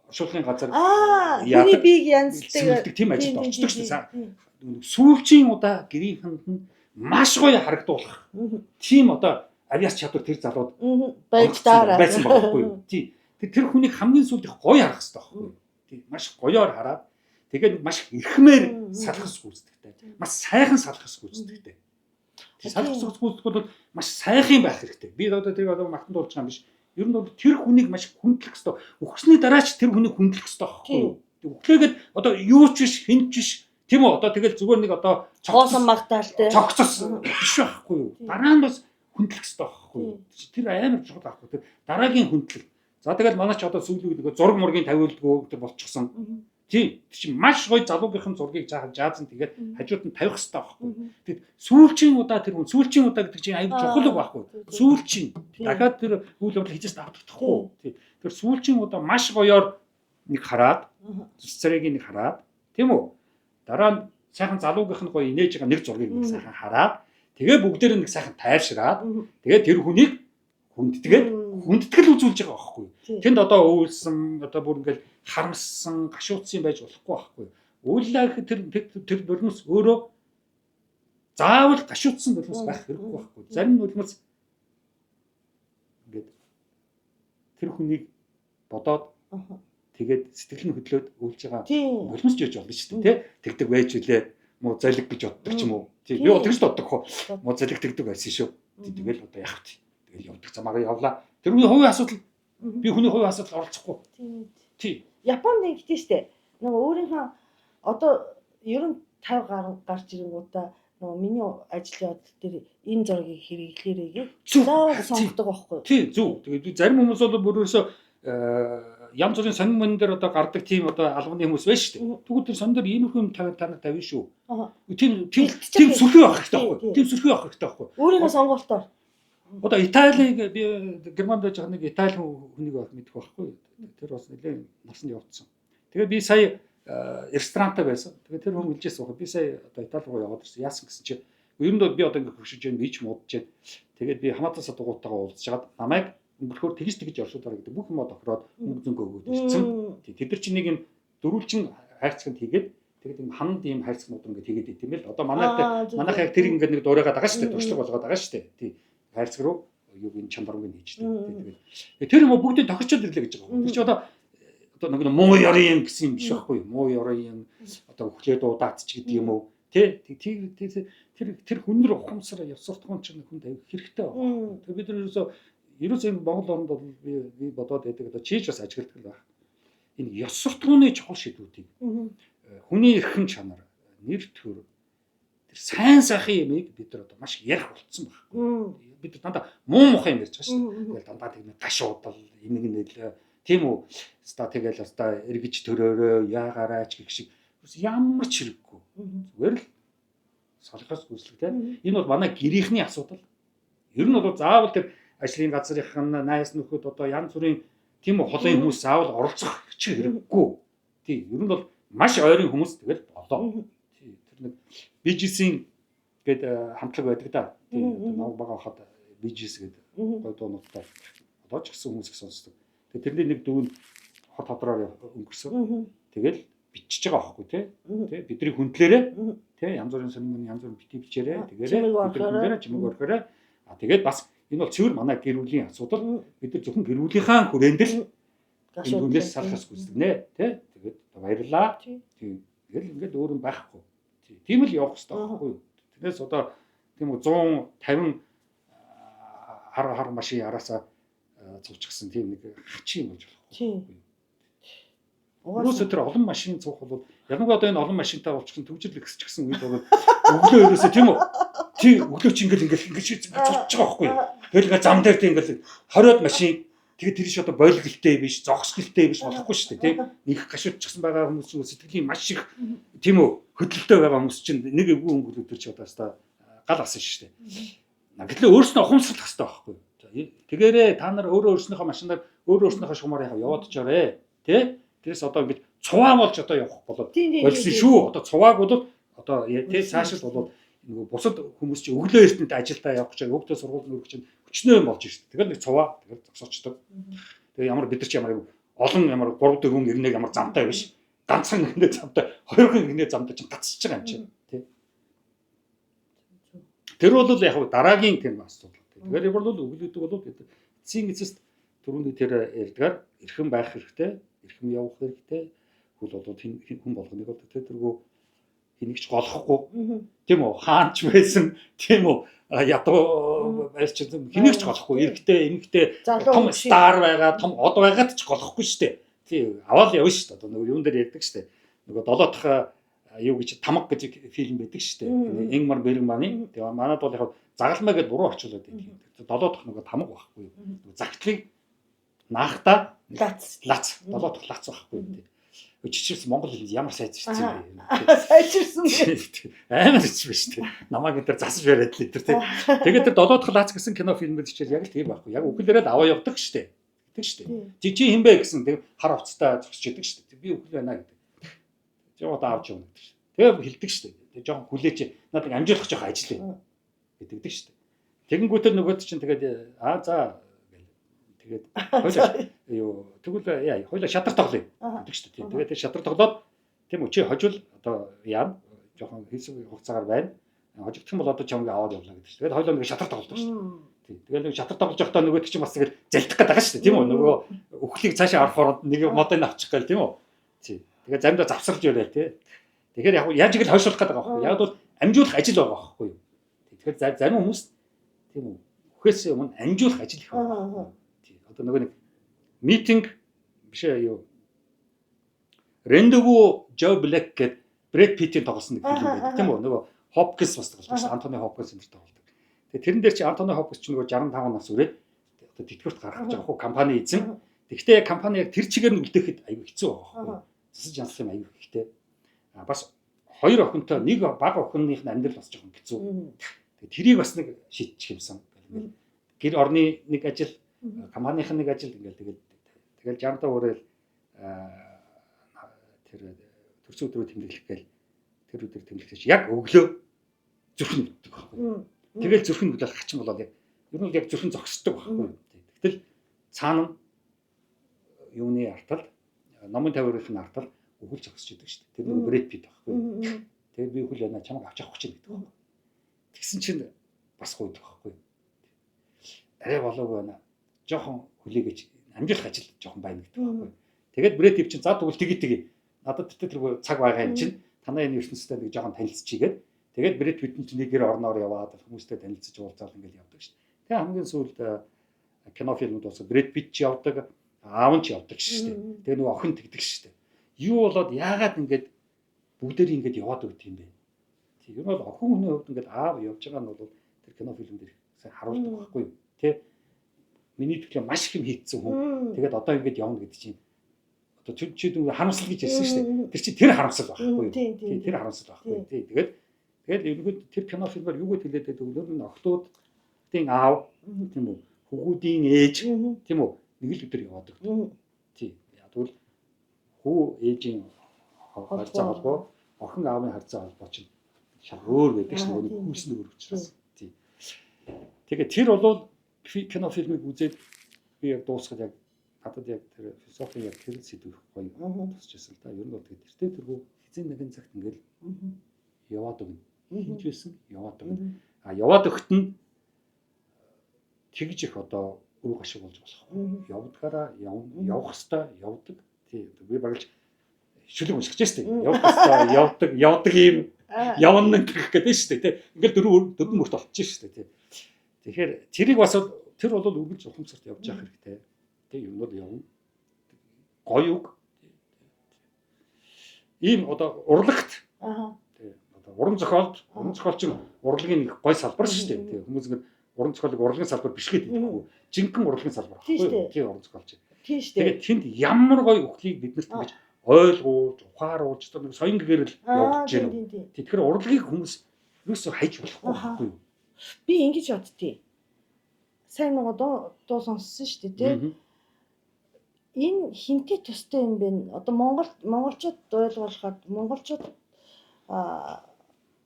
оршуулгын газар хүний биеийг янзлдаг тийм ажилд орчдөг шүү дээ. Сүүлчийн удаа гэрийнхэнд нь маш гоё харагдуулах. Тийм одоо авиас чадвар тэр залууд байж таараа байсан байхгүй юу? Тийм. Тэр хүнийг хамгийн сүүлд их гоё харах хэрэгтэй байхгүй юу? Тийм. Маш гоёор хараад тэгээд маш эрхмээр салах гүйцэтгэхтэй. Маш сайхан салах гүйцэтгэхтэй. Салах гүйцэтгэх бол маш сайхан байх хэрэгтэй. Би одоо тэрийг одоо мартан дуулж байгаа юм биш. Ер нь бол тэр хүнийг маш хүндлэх хэрэгтэй. Үхсний дараа ч тэр хүнийг хүндлэх хэрэгтэй байхгүй юу? Үхлээгээд одоо юу ч биш, хэн ч биш. Тийм үү? Одоо тэгэл зүгээр нэг одоо цоосон магтаалтай цогцос биш байхгүй юу? Дараа нь бас хүндлэх хэрэгтэй байхгүй юу? Тэр амар чухал байхгүй. Тэр дараагийн хүндлэл. За тэгэл манай ч одоо сүүлийн үед нөгөө зураг мургийн тавиулдгүй тэр болчихсон. Тийм. Тэр чинь маш гоё залуугийнхан зургийг жаахан жаазан тэгээд хажууд нь тавих хэрэгтэй байхгүй. Тэгэд сүүлчийн удаа тэр хүн, сүүлчийн удаа гэдэг чинь аюул чухал үг байхгүй. Сүүлчийн. Дахиад тэр үйл явдал хийжээс давтагдахгүй. Тийм. Тэр сүүлчийн удаа маш гоёор нэг хараад, зүс царайг нэг хараад, тийм үү? Дараа нь сайхан залуугийнх нь гоё инээж байгаа нэг зургийг нэг сайхан хараад, тэгээ бүгдээр нэг сайхан тайвшраад, тэгээ тэр хүнийг хүндэтгээд хүндэтгэл үзүүлж байгаа байхгүй. Тэнд одоо өвлсөн, одоо бүр ингээл харамссан, гашуудсан байж болохгүй байхгүй. Үүлээ тэр тэр нулимс өөрөө заавал гашуудсан нулимс байх хэрэггүй байхгүй. Зарим нулимс ингээд тэр хүнийг бодоод тэгээд сэтгэл нь хөдлөөд өвлж байгаа нулимс жиж болно шүү дээ, тэ? Тэгдэг байж үлээ. Муу залиг гэж боддог ч юм уу. Тийм би бол тэгж боддог хөө. Муу залиг тэгдэг байсан шүү. Тэгэл одоо яах вэ? Тэгэл явдаг замаараа явлаа. Тэр хүний хувийн асуудал. Би хүний хувийн асуудал оролцохгүй. Тийм. Японд ингэдэж штэ. Нөгөө өөрийнхөө одоо ер нь 50 гаруй гарч ирэнгүүтээ нөгөө миний ажлын явдал дээр энэ зургийг хэрэглээрэй гэж заавал сонгодог байхгүй. Тийм зөв. Тэгээд зарим хүмүүс бол бүр ерөөсөө янз бүрийн сонин мөн дээр одоо гардаг тийм одоо албаны хүмүүс байж штэ. Тэгвэл тэр сонин дээр иймэрхүү юм та нар тавина шүү. Тийм тийм тийм сүрхий байх хэрэгтэй байхгүй. Тийм сүрхий байх хэрэгтэй байхгүй. Өөрийнхөө сонголтоор. Одоо Италиг би Германд байж байгаа нэг Итали хүнийг мэдэх байхгүй. Тэр бас нэлээд насанд явцсан. Тэгээ би сая ресторантаа байсан. Тэгээ тэр хүн хэлжсэн байхгүй. Би сая одоо Итали руу яваад ирсэн. Яасан гэсэн чи ер нь би одоо ингэ хөршиж जैन би ч муудаж जैन. Тэгээд би хамаатан садугуутайгаа уулзж хагаад намайг өнгөрөхөөр тэгж тэгж оршуулаарай гэдэг бүх юмаа тохироод мөнгө зөнгө өгөөд ирсэн. Тэд нар чинь нэг юм дөрвөлжин хайрцагт хийгээд тэгээд юм ханд ийм хайрцагнууд ингээд хийгээд идэм байл. Одоо манайх яг тэр ингээд нэг дуурайгаад байгаа шүү дээ. Туршлага болгоод байгаа шүү дээ. Тий. Хайрцаг руу юуг энэ чамбарыг нь хийждэг. Тэгээд тэр юм бүгдийг тохирчод ирлээ гэж байгаа. Тэр чи одоо нэг муу ёрын юм гэсэн юм биш байхгүй юу? Муу ёрын юм одоо өхлөө дуудаад ч гэдэг юм уу? Тэ тэр тэр хүннэр ухамсар ёс суртахуун чинь хүнд аяг хэрэгтэй байна. Тэр бид нар ерөөсөө энэ Монгол оронд бол би бодоод байдаг одоо чийж бас ажигладаг л байх. Энэ ёс суртахууны чухал шийдвүүдийг хүний эрхэм чанар, нэр төр тэр сайн сайхан юмыг бид нар одоо маш ярих болцсон байхгүй. Бид нар дандаа муу мухай юм ярьж байгаа шүү дээ. Тэгэл дандаа тэг нэг гашуудал, эмгэнэл, тийм үү? Ста тэгэл ста эргэж төрөөрөө, яагаарай ч гэх шиг ямар ч хэрэггүй. Зүгээр л солихоос гүйцлэг тийм. Энэ бол манай гэрийнхний асуудал. Ер нь бол заавал тэр ажлын газрынх нь найз нөхөд одоо янз бүрийн тийм үү холын хүмүүс заавал оролцох хичээл хэрэггүй. Тийм. Ер нь бол маш ойрын хүмүүс тэгэл болоо. Тийм. Тэр нэг BGC-ийн гээд хамтлаг байдаг да. Тийм. Намайг бага хахад BGC гээд гой дуунуудтай одоо ч гэсэн хүмүүс их сонсдог. Тэгээ тэрний нэг дүүн хот ходроор өнгөрсөн. Тэгэл бичиж байгаа байхгүй тий. Тэ бидний хүндлээрээ тий янз бүрийн сонин янз бүрийн бити бичээрээ тэгээрээ бидний хүндлээрээ чимээг орхиорой. А тэгээд бас энэ бол цэвэр манай гэр бүлийн асуудал. Бид нар зөвхөн гэр бүлийнхаа хүрээнд л энэ хүнээс салахаас гүйцэтгэнэ тий. Тэгээд баярлаа. Тий. Тэгэл ингээд өөр юм байхгүй. Тийм л явах хэрэгтэй байхгүй юу? Тэрнээс одоо тийм үү 150 хар машин араасаа цувчихсан тийм нэг хачин юм болж болохгүй. Өөрөөсөө тэр олон машин цуух бол ялангуяа одоо энэ олон машинтай болчихсон төгжрөл ихсчихсэн үед бол өглөө ерөөсөө тийм үү? Тийм өглөө чи ингээл ингээл ингэж цуучж байгаа байхгүй юу? Тэгэл ингээл зам дээр тийм ингээл 20-од машин тэгээд тэр чи одоо болголтэй биш, зогсголтой биш болохгүй шүү дээ тийм. Нэг гашуудчихсан байгаа хүмүүс чинь сэтгэлийн маш их тийм үү хөдөлтөй байгаа хүмүүс чинь нэг эвгүй өнгөлөг тэр чи одоо хаста гал асан шүү дээ. Гэтэл өөрснөө ухамсарлах хэрэгтэй байхгүй юу? Тэгээрээ та нар өөрөө өөрснийхөө машинаар өөрөө өөрснийхөө шугамаар яхав яваад очоорой. Тэ? Тэрээс одоо ингэж цуваа болж одоо явах болоод болсон шүү. Одоо цувааг бол одоо тэ цаашид бол нөгөө бусад хүмүүс чи өглөө эртнэд ажилдаа явах гэж хүүхдээ сургууль нөрөх чинь өчнөө юм болж шít. Тэгэл нэг цуваа тэгэл зогсоочдөг. Тэгээ ямар бид нар чи ямар олон ямар 3 4 эрнэг ямар замтай биш. Ганцхан эрнэг замтай, хоёрхан эрнэг замтай чинь гацчихж байгаа юм чинь. Тэ. Тэр бол яг дараагийн тийм асуудал. Тэгэхээр бол өглөөдөг бол эцсийн эцэст түрүүний тэр ярьдгаар эрхэм байх хэрэгтэй, эрхэм явах хэрэгтэй. Хүл бол хүн болгоныг бол тэр тэргүй хэнийг ч голохгүй тийм үү, хаанч байсан тийм үү, ядуу байж хэнийг ч голохгүй, эрэгтэй эмэгтэй том star байгаа, том од байгаад ч голохгүй шүү дээ. Тий, аваад явна шүү дээ. Одоо нөгөө юун дээр ярьдаг шүү дээ. Нөгөө долоо дахь юу гэж тамга гэж фильм байдаг шүү дээ. Ингмар Бергманы. Тэгээ манад бол яг загалмай гэдээ буруу орчуулад байдаг. Долоо дахь нөгөө тамга байхгүй. Загтлыг наахта лац лац долоо дахь лац байхгүй. Жишээлбэл монгол хэл ямар сайжирсан юм бэ? Сайжирсан бэ. Амар ч биш үү. Намайг энэ төр засаж бариад л энэ төр тий. Тэгээд тэр долоо дахь лац гэсэн кино фильмүүд чигээр яг л тийм байхгүй. Яг үхэлээрээ л аваа явдаг шүү дээ. Тэгдэг шүү дээ. Чи хин бэ гэсэн тэг хар хувцастай зогсож идэг шүү дээ. Би үхэл байна гэдэг. Чи одоо авч явна гэдэг шүү. Тэгээ хэлдэг шүү дээ. Жохон хүлээч надад амжуулах жоох ажил юм гэдэгдэг шүү дээ. Тэгэнгүүтэл нөгөөд чинь тэгээд аа за тэгээд хоёлаа юу тэгвэл яа хоёлаа шатар тоглоё гэдэг шүү дээ. Тэгээд тэр шатар тоглоод тийм үү чи хожил одоо яана жоохон хийсэг хугацаагаар байна. Хожигдох юм бол одоо чамыг аваад явлаа гэдэг шүү. Тэгээд хоёлаа нэг шатар тоглодог шүү дээ. Тэгээд нэг шатар тоглож явахдаа нөгөөд чинь бас тэгэл залдах гэдэг байгаа шүү дээ. Тийм үү нөгөө өхлийг цаашаа авах ороод нэг модыг авчих гээл тийм үү. Тий. Тэгээд заримдаа завсарж яриа тий. Тэгэхээр яг яаж игэл хойшлуулах гэдэг байгаа байхгүй. Яг бол амжуулах ажил байгаа байхгүй юу. Тэгэхээр зарим хүмүүс тийм үү үхээс өмнө амжуулах ажил их байна. Тий. Одоо нөгөө нэг митинг биш ээ юу Rendezvous Joe Black гэдэг Брэд Питтийн тоглосон нэг фильм байдаг тийм үү? Нөгөө Хопкинс бас тоглодог шүү. Антони Хопкинс энэ тоглодог. Тэгээ тэрэн дээр чи Антони Хопкинс ч нөгөө 65 нас үрээд одоо тэтгэврт гаргах гэж байгаа хөө компани эзэн. Тэгэхдээ яг компани яг тэр чигээр нь үлдээхэд аюу хэцүү байгаа байхгүй. Засаж янзлах юм аюу ихтэй. А бас хоёр охинтой нэг бага охинных нь амьдрал бас жоохон хэцүү. Тэгээ тэрийг бас нэг шийдчих юмсан. Ингээл гэр орны нэг ажил, компанийн нэг ажил ингээл тэгэл тэгэл 65 үрэл тэр төрсөн өдрөө тэмдэглэх гээл тэр өдөр тэмдэглэж яг өглөө зүрх нь өвддөг байхгүй. Тэгэл зүрх нь өвдөл хачин болоод яг ер нь яг зүрх нь зогсдог байхгүй. Тэгтэл цаана нь юуны артал номын тавиурын артал үхэл зогсож идэг шүү дээ. Тэр нөгөө Брэд Питт байхгүй. Тэгээд би үхэл байна чамайг авч явах гэж гэдэг байхгүй. Тэгсэн чинь бас гойдог байхгүй. Арай болоогүй байна. Жохон хүлээгээч амжуулах ажил жохон байна гэдэг байхгүй. Тэгээд Брэд Питт чинь за тэгвэл тгий тгий. Надад тэр тэргүй цаг байгаа юм чинь танай энэ ертөнцтэй нэг жохон танилцчихгээд тэгээд Брэд Питт чинь нэг гэр орноор яваад хүмүүстэй танилцаж уулзаал ингээл явдаг шүү дээ. Тэгээ хамгийн сүүлд кино фильмүүд болсон Брэд Питт ч явдаг, аав нь ч явдаг шүү дээ. Тэгээ нөгөө охин тэгдэг шүү дээ. Юу болоод яагаад ингээд бүгдээр ингээд яваад өгд юм бэ? Тийм ер нь бол охин хүний хувьд ингээд аав явж байгаа нь бол тэр кино фильм дээр сайн харуулдаг байхгүй юу? Тэ? Миний төлөө маш их юм хийцсэн хүн. Тэгээд одоо ингээд явна гэдэг чинь одоо чи дүн харамсал гэж ярьсан шүү дээ. Тэр чи тэр харамсал байхгүй юу? Тийм тэр харамсал байхгүй юу? Тийм тэгээд тэгээд ерөнхийдөө тэр кино фильмээр юу гэж хэлээд байдаг вэ? Нь охтуудын аав тийм үү? Хөвгүүдийн ээж тийм үү? Нэг л өдөр яваад өгдөг. Тийм. Яг тэгвэл хүү ээжийн харьцаа холбоо, охин аавын харьцаа холбоо чинь шал өөр байдаг шин нөгөө хүүс нь өөр учраас. Тийм. Тэгээд тэр бол кино фильмийг үзээд би яг дуусгаад яг надад яг тэр философи яг тэр сэдв их гоё тусч байсан л да. Ер нь бол тэгээд тэртээ тэргүй хэзээ нэгэн цагт ингээл яваад өгнө. Хийж байсан яваад өгнө. А яваад өгөхт нь тэгж их одоо үр гашиг болж болохгүй. Явдгаараа явна, явах хэвээр явдаг. Тий. Би баглж шүлэг уншиж штэ. Явах хэвээр явдаг, явдаг юм явна гэх гэдэг штэ тий. Ингээл дөрөв мөрт болчих штэ тий. Тэгэхээр тэрийг бас тэр бол үргэлж ухамсарт явж явах хэрэгтэй. Тий, юм бол явна. Гоё үг. Ийм одоо урлагт. Тий. Одоо уран зохиолд, уран зохиол чинь урлагийн нэг гоё салбар шүү дээ. Тий. Хүмүүс ингэ уран зохиолыг урлагийн салбар биш гэдэг байхгүй. Жинхэнэ урлагийн салбар байхгүй юу? Тий, уран зохиол чинь. Тийм шүү дээ. Тэгээд тэнд ямар гоё үхлийг биднэрт ингэж ойлгуулж, ухааруулж одоо нэг соён гэрэл явуулж байна. Тэгэхээр урлагийг хүмүүс юусоо хайж болохгүй байхгүй юу? Би ингэж боддتي. Сайн нөгөө дуу сонссон шүү дээ, тий. Энэ хинтэй төстэй юм бэ? Одоо Монгол монголчууд ойлгуулахад монголчууд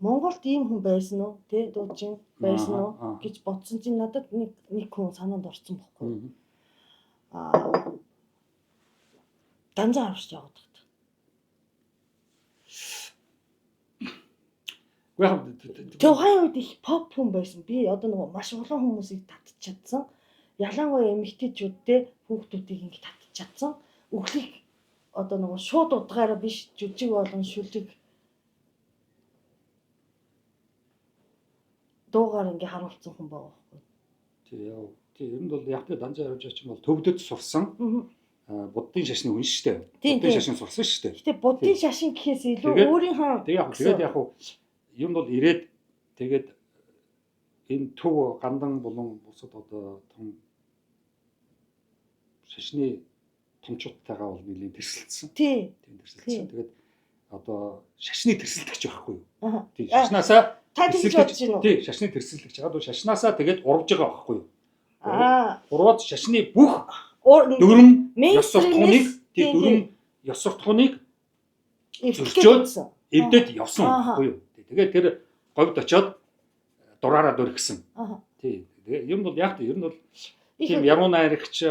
Монголд ийм хүн байсан уу? Тэ, дуучин байсан уу гэж бодсон чинь надад нэг хүн санаанд орсон бохгүй. Данзан авч яваад байна. Тухайн үед их pop хүн байсан. Би одоо нөгөө маш олон хүмүүсийг татчихадсан. Ялангуяа эмэгтэйчүүдтэй хүүхдүүдийг ингэ татчихадсан. Өглийг одоо нөгөө шууд удгаараа биш, жүжиг болон шүлэг дуугаар ингээ харуулсан хүн байгаа байхгүй. Тий, яа. Тий, ер нь бол яг тэр Данзан Арвжаа чинь бол төвдөд сурсан. Буддын шашны хүн шүү дээ. Буддын шашин сурсан шүү дээ. Гэтэ буддын шашин гэхээс илүү өөрийнхөө тэгээд яг юм бол ирээд тэгээд энэ төв гандан болон бусад одоо том шашны томчуудтайгаа бол нэлийн тэрсэлдсэн. Тийм, тэрсэлдсэн. Тэгээд одоо шашны тэрсэлдэгч байхгүй юу? Тийм, шашнаасаа та тэгж бодож байна уу? Тийм, шашны тэрсэлдэгч ягаад бол шашнаасаа тэгээд урвж байгаа байхгүй юу? Урваад шашны бүх дүрм ёс суртахууныг, тийм, дүрм ёс суртахууныг зөрчөөд эвдээд явсан байхгүй юу? Тэгээд тэр говьд очиод дураараа дөргисэн. Тий. Тэгээ юм бол яг ер нь бол тийм яруу найрагч,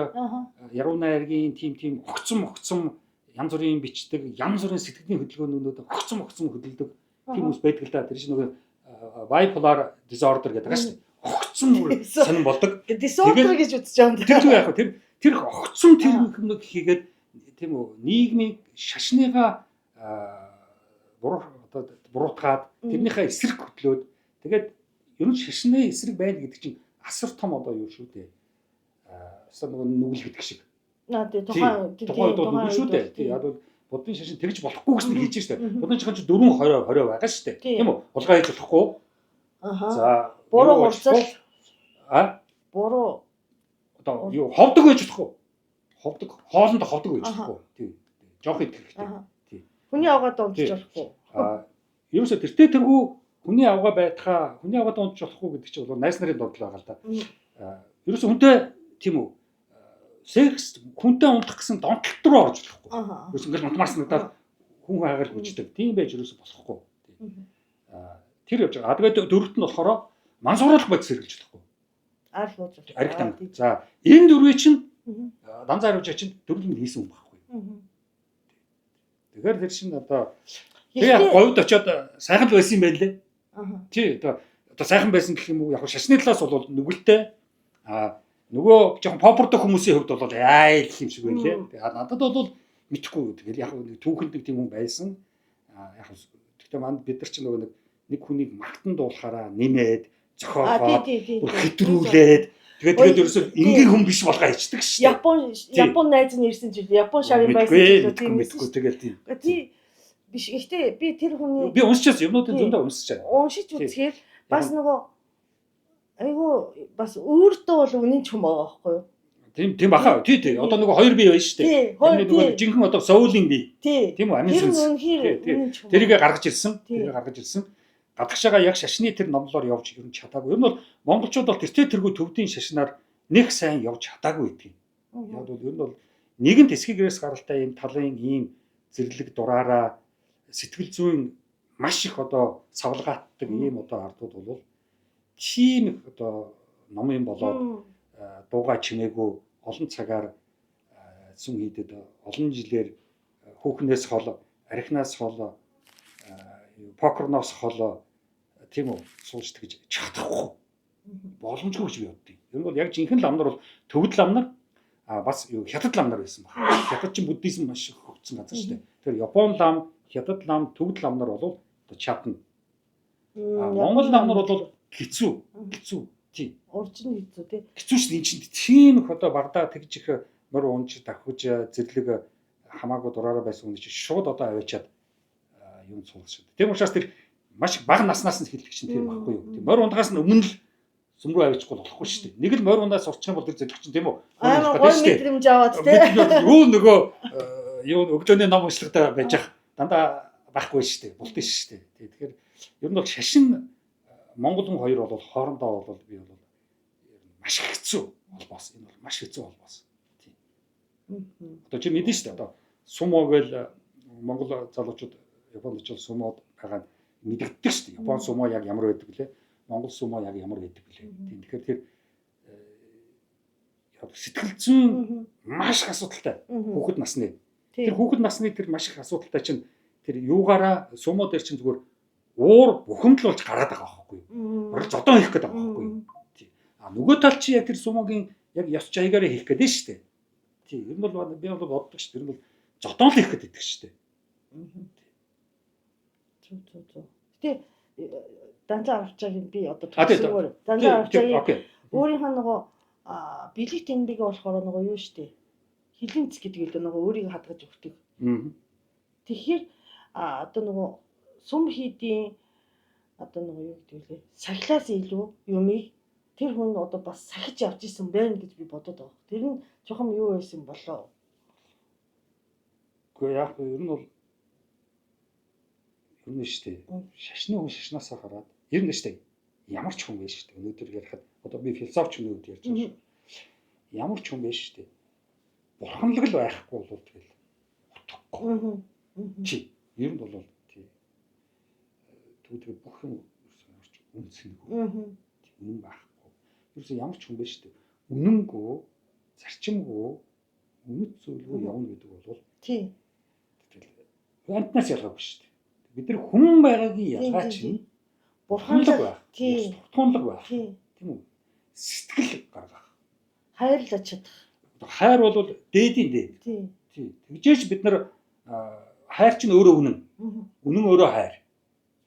яруу найргийн тийм огцом янз бүрийн бичдэг, янз бүрийн сэтгэлийн хөдөлгөөнүүд огцом хөдөлдөг тийм хүмүүс байдаг л да. Тэр чинь нөгөө bipolar disorder гэдэг байгаа шүү дээ. Огцом сонин болдог. Disorder гэж үзэж байгаа юм. Тэр зүйл яг тэр огцом тэр юм хийгээд тийм үү, нийгмийг шашныгаа буруутгаад тэрнийхээ эсрэг хөдлөөд тэгээд ер нь шашны эсрэг байна гэдэг чинь асар том одоо юу шүү дээ. Өстой нөгөө нүгэл гэдэг шиг. Тий, тухайн үед бол нүгэл шүү дээ. Тий, яг бол буддын шашин тэгж болохгүй гэсэн хийж штэ. Буддын шашин чинь 4 20 20 байгаа штэ. Тийм үү? Хулгай хийж болохгүй. За, буруу хурцал. Буруу одоо юу ховдог байж болохгүй. Ховдог, хоолнд ховдог байж болохгүй. Тий. Жоох идэх хэрэгтэй. Тий. Хүний авгаа дундаж болохгүй. Ерөөсө тэртээ тэргүй хүний авгаа байтхаа, хүний авгаа дундаж болохгүй гэдэг чинь бол найз нарын дурдал байгаа л да. Ерөөсө хүнтэй тийм үү? Секс хүнтэй унтах гэсэн донтолт руу орж болохгүй. Ерөөсө ингээл унтмаар санагдаад хүн хайгаар хүчдэг. Тийм байж ерөөсө болохгүй. Тэр явж байгаа. Тэгээд дөрөвт нь болохоор мансууруулах бодис хэрэглэж болохгүй. Арх ууж болохгүй. Арх там. За, энэ дөрвийг чинь Данзан Арвжаа чинь дөрвөл нь хийсэн хүн байхгүй. Тэгэхээр тэр чинь одоо тэгээ говьд очиод сайхан л байсан юм байна лээ. Тий, одоо сайхан байсан гэх юм уу? Яг шашны талаас бол нүгэлтэй. Нөгөө жоохон попордог хүмүүсийн хувьд бол яа гэх юм шиг байлээ. Тэгээ надад бол мэдэхгүй. Тэгэл яг түүхэнд нэг тийм хүн байсан. Яг гэхдээ манд бид нар чинь нөгөө нэг хүнийг магтан дуулахаараа нэмээд зохиогоод хэтрүүлээд тэгээд ерөөсөө энгийн хүн биш болгоо ичдэг шүү дээ. Япон найз нь ирсэн чинь Япон шарын байсан чинь тийм мэдгүй тэгэл тийм. Тий биш. Гэхдээ би тэр хүний би уншчихсан юмнуудын зөндөө уншчихсан. Уншиж үзэхээр бас нөгөө айгу бас өөртөө бол үнэн ч юм байгаа байхгүй юу? Тийм баха. Тий. Одоо нөгөө хоёр бие байна шүү дээ. Тэр нөгөө жинхэнэ одоо соулийн бие. Тийм үү? Амин сүнс. Тэрийг гаргаж ирсэн. Тэрийг гаргаж ирсэн. Гадагшаага яг шашны тэр номлоор явж ер нь чадаагүй. Ер нь бол монголчууд бол тэртээ тэргүй төвдийн шашнаар нэг сайн явж чадаагүй гэдэг юм. Яг бол ер нь бол нэгэн тэсгийг гэрээс гаралтай ийм талын ийм зэрлэг дураараа сэтгэл зүйн маш их одоо савлгаатдаг ийм одоо ардууд бол тийм их одоо ном юм болоод дууга чимээгүй олон цагаар зүн хийдэд олон жилээр хүүхнээс хол, архинаас хол, покерноос хол тийм үү сууж тэгж чадахгүй боломжгүй гэж би боддیں۔ Ер нь бол яг жинхэнэ лам нар бол төвд лам нар бас юу хятад лам нар байсан баг. Хятад чинь буддизм маш их хөгжсөн газар шүү дээ. Тэгэхээр Япон лам, хятад лам, төвд лам нар бол одоо чадна. Монгол лам нар бол хэцүү. Хэцүү. Тийм. Урчин хэцүү тий. Хэцүү шүү дээ. Энд чинь тийм их одоо багдаа тэгж их мөр унж давхиж зэрлэг хамаагүй дураараа байсан хүн чинь шууд одоо аваачаад юм суулгах шүү дээ. Тийм учраас тэр маш бага наснаас нь хэлдэг чинь тийм байхгүй юу. Тийм морь ундгаас нь өмнө л сүм рүү авчихгүй болохгүй шүү дээ. Нэг л морь ундаас сурчих юм бол тэр зэрлэг чинь тийм үү? Аа гоё мэдрэмж аваад тий. Юу нөгөө юу өглөөний ном уншлагтай байж ах дандаа байхгүй шүү дээ. Бултын шүү дээ. Тэгэхээр ер нь бол шашин Монгол хүн хоёр бол хоорондоо бол би бол маш Маш хэцүү холбоос. Энэ бол маш хэцүү холбоос. Тийм. Одоо чи мэдэн шүү дээ. Одоо сумо гээл Монгол залуучууд Японд очивол сумод байгаа нь мэдэгддэг шүү дээ. Япон сумо яг ямар байдаг вүлээ? Монгол сумо яг ямар байдаг вүлээ? Тийм. Тэгэхээр тэр сэтгэл зүйн маш их асуудалтай хүүхэд насны. Тэр хүүхэд насны тэр маш их асуудалтай чинь тэр юугаараа сумо дээр чинь зүгээр уур бухимдал болж гараад байгаа байхгүй юу? Бараг зодон хийх гээд байгаа байхгүй юу? Тийм. А нөгөө тал чи яг тэр сумогийн яг ёс жаягаараа хийх гээд нь шүү дээ. Тийм. Ер нь бол би бол боддог шүү дээ. Ер нь бол зодон л хийх гээд идэх шүү дээ. Зүг зүг зүг. Гэтэ Данзан Арвчаагийн би одоо төгсгөөр Данзан Арвчаагийн өөрийнх нь нөгөө бэлэг тэмдэг болохоор нөгөө юу шүү дээ. Хилэнц гэдэг л нөгөө өөрийгөө хадгаж өгдөг. Тэгэхээр одоо нөгөө сүм хийдийн одоо нөгөө юу гэдэг лээ. Сахилаас илүү юмыг тэр хүн одоо бас сахиж явж исэн байна гэж би бодод байгаа. Тэр нь жоохон юу байсан болоо. Үгүй яг ер нь бол ер нь шүү дээ. Шашны хүн шашнаасаа гараад ер нь шүү дээ. Ямар ч хүн байж шүү дээ. Өнөөдөр ярихад одоо би философч хүний хувьд ярьж байгаа шүү. Ямар ч хүн байж шүү дээ. Бурханлаг л байхгүй бол тэгэл утгагүй. Чи ер нь бол тий. Тэгвэл бүх юм ерөөсөө ямар ч үнцэнгүй. Үнэн байхгүй. Ерөөсөө ямар ч хүн байж шүү дээ. Үнэнгүй, зарчимгүй, үнэт зүйлгүй явна гэдэг бол тий. Тэгэл амтнаас ялгаагүй шүү дээ. Бид нар хүн байгаагийн ялгаа чинь бурханлаг байх. Тий. Дутгуунлаг байх. Тийм үү? Сэтгэл гаргах. Хайрлаж чадах. Хайр бол дээдийн дээд. Тий. Тий. Тэгжээч бид нар хайр чинь өөрөө үнэн. Үнэн өөрөө хайр.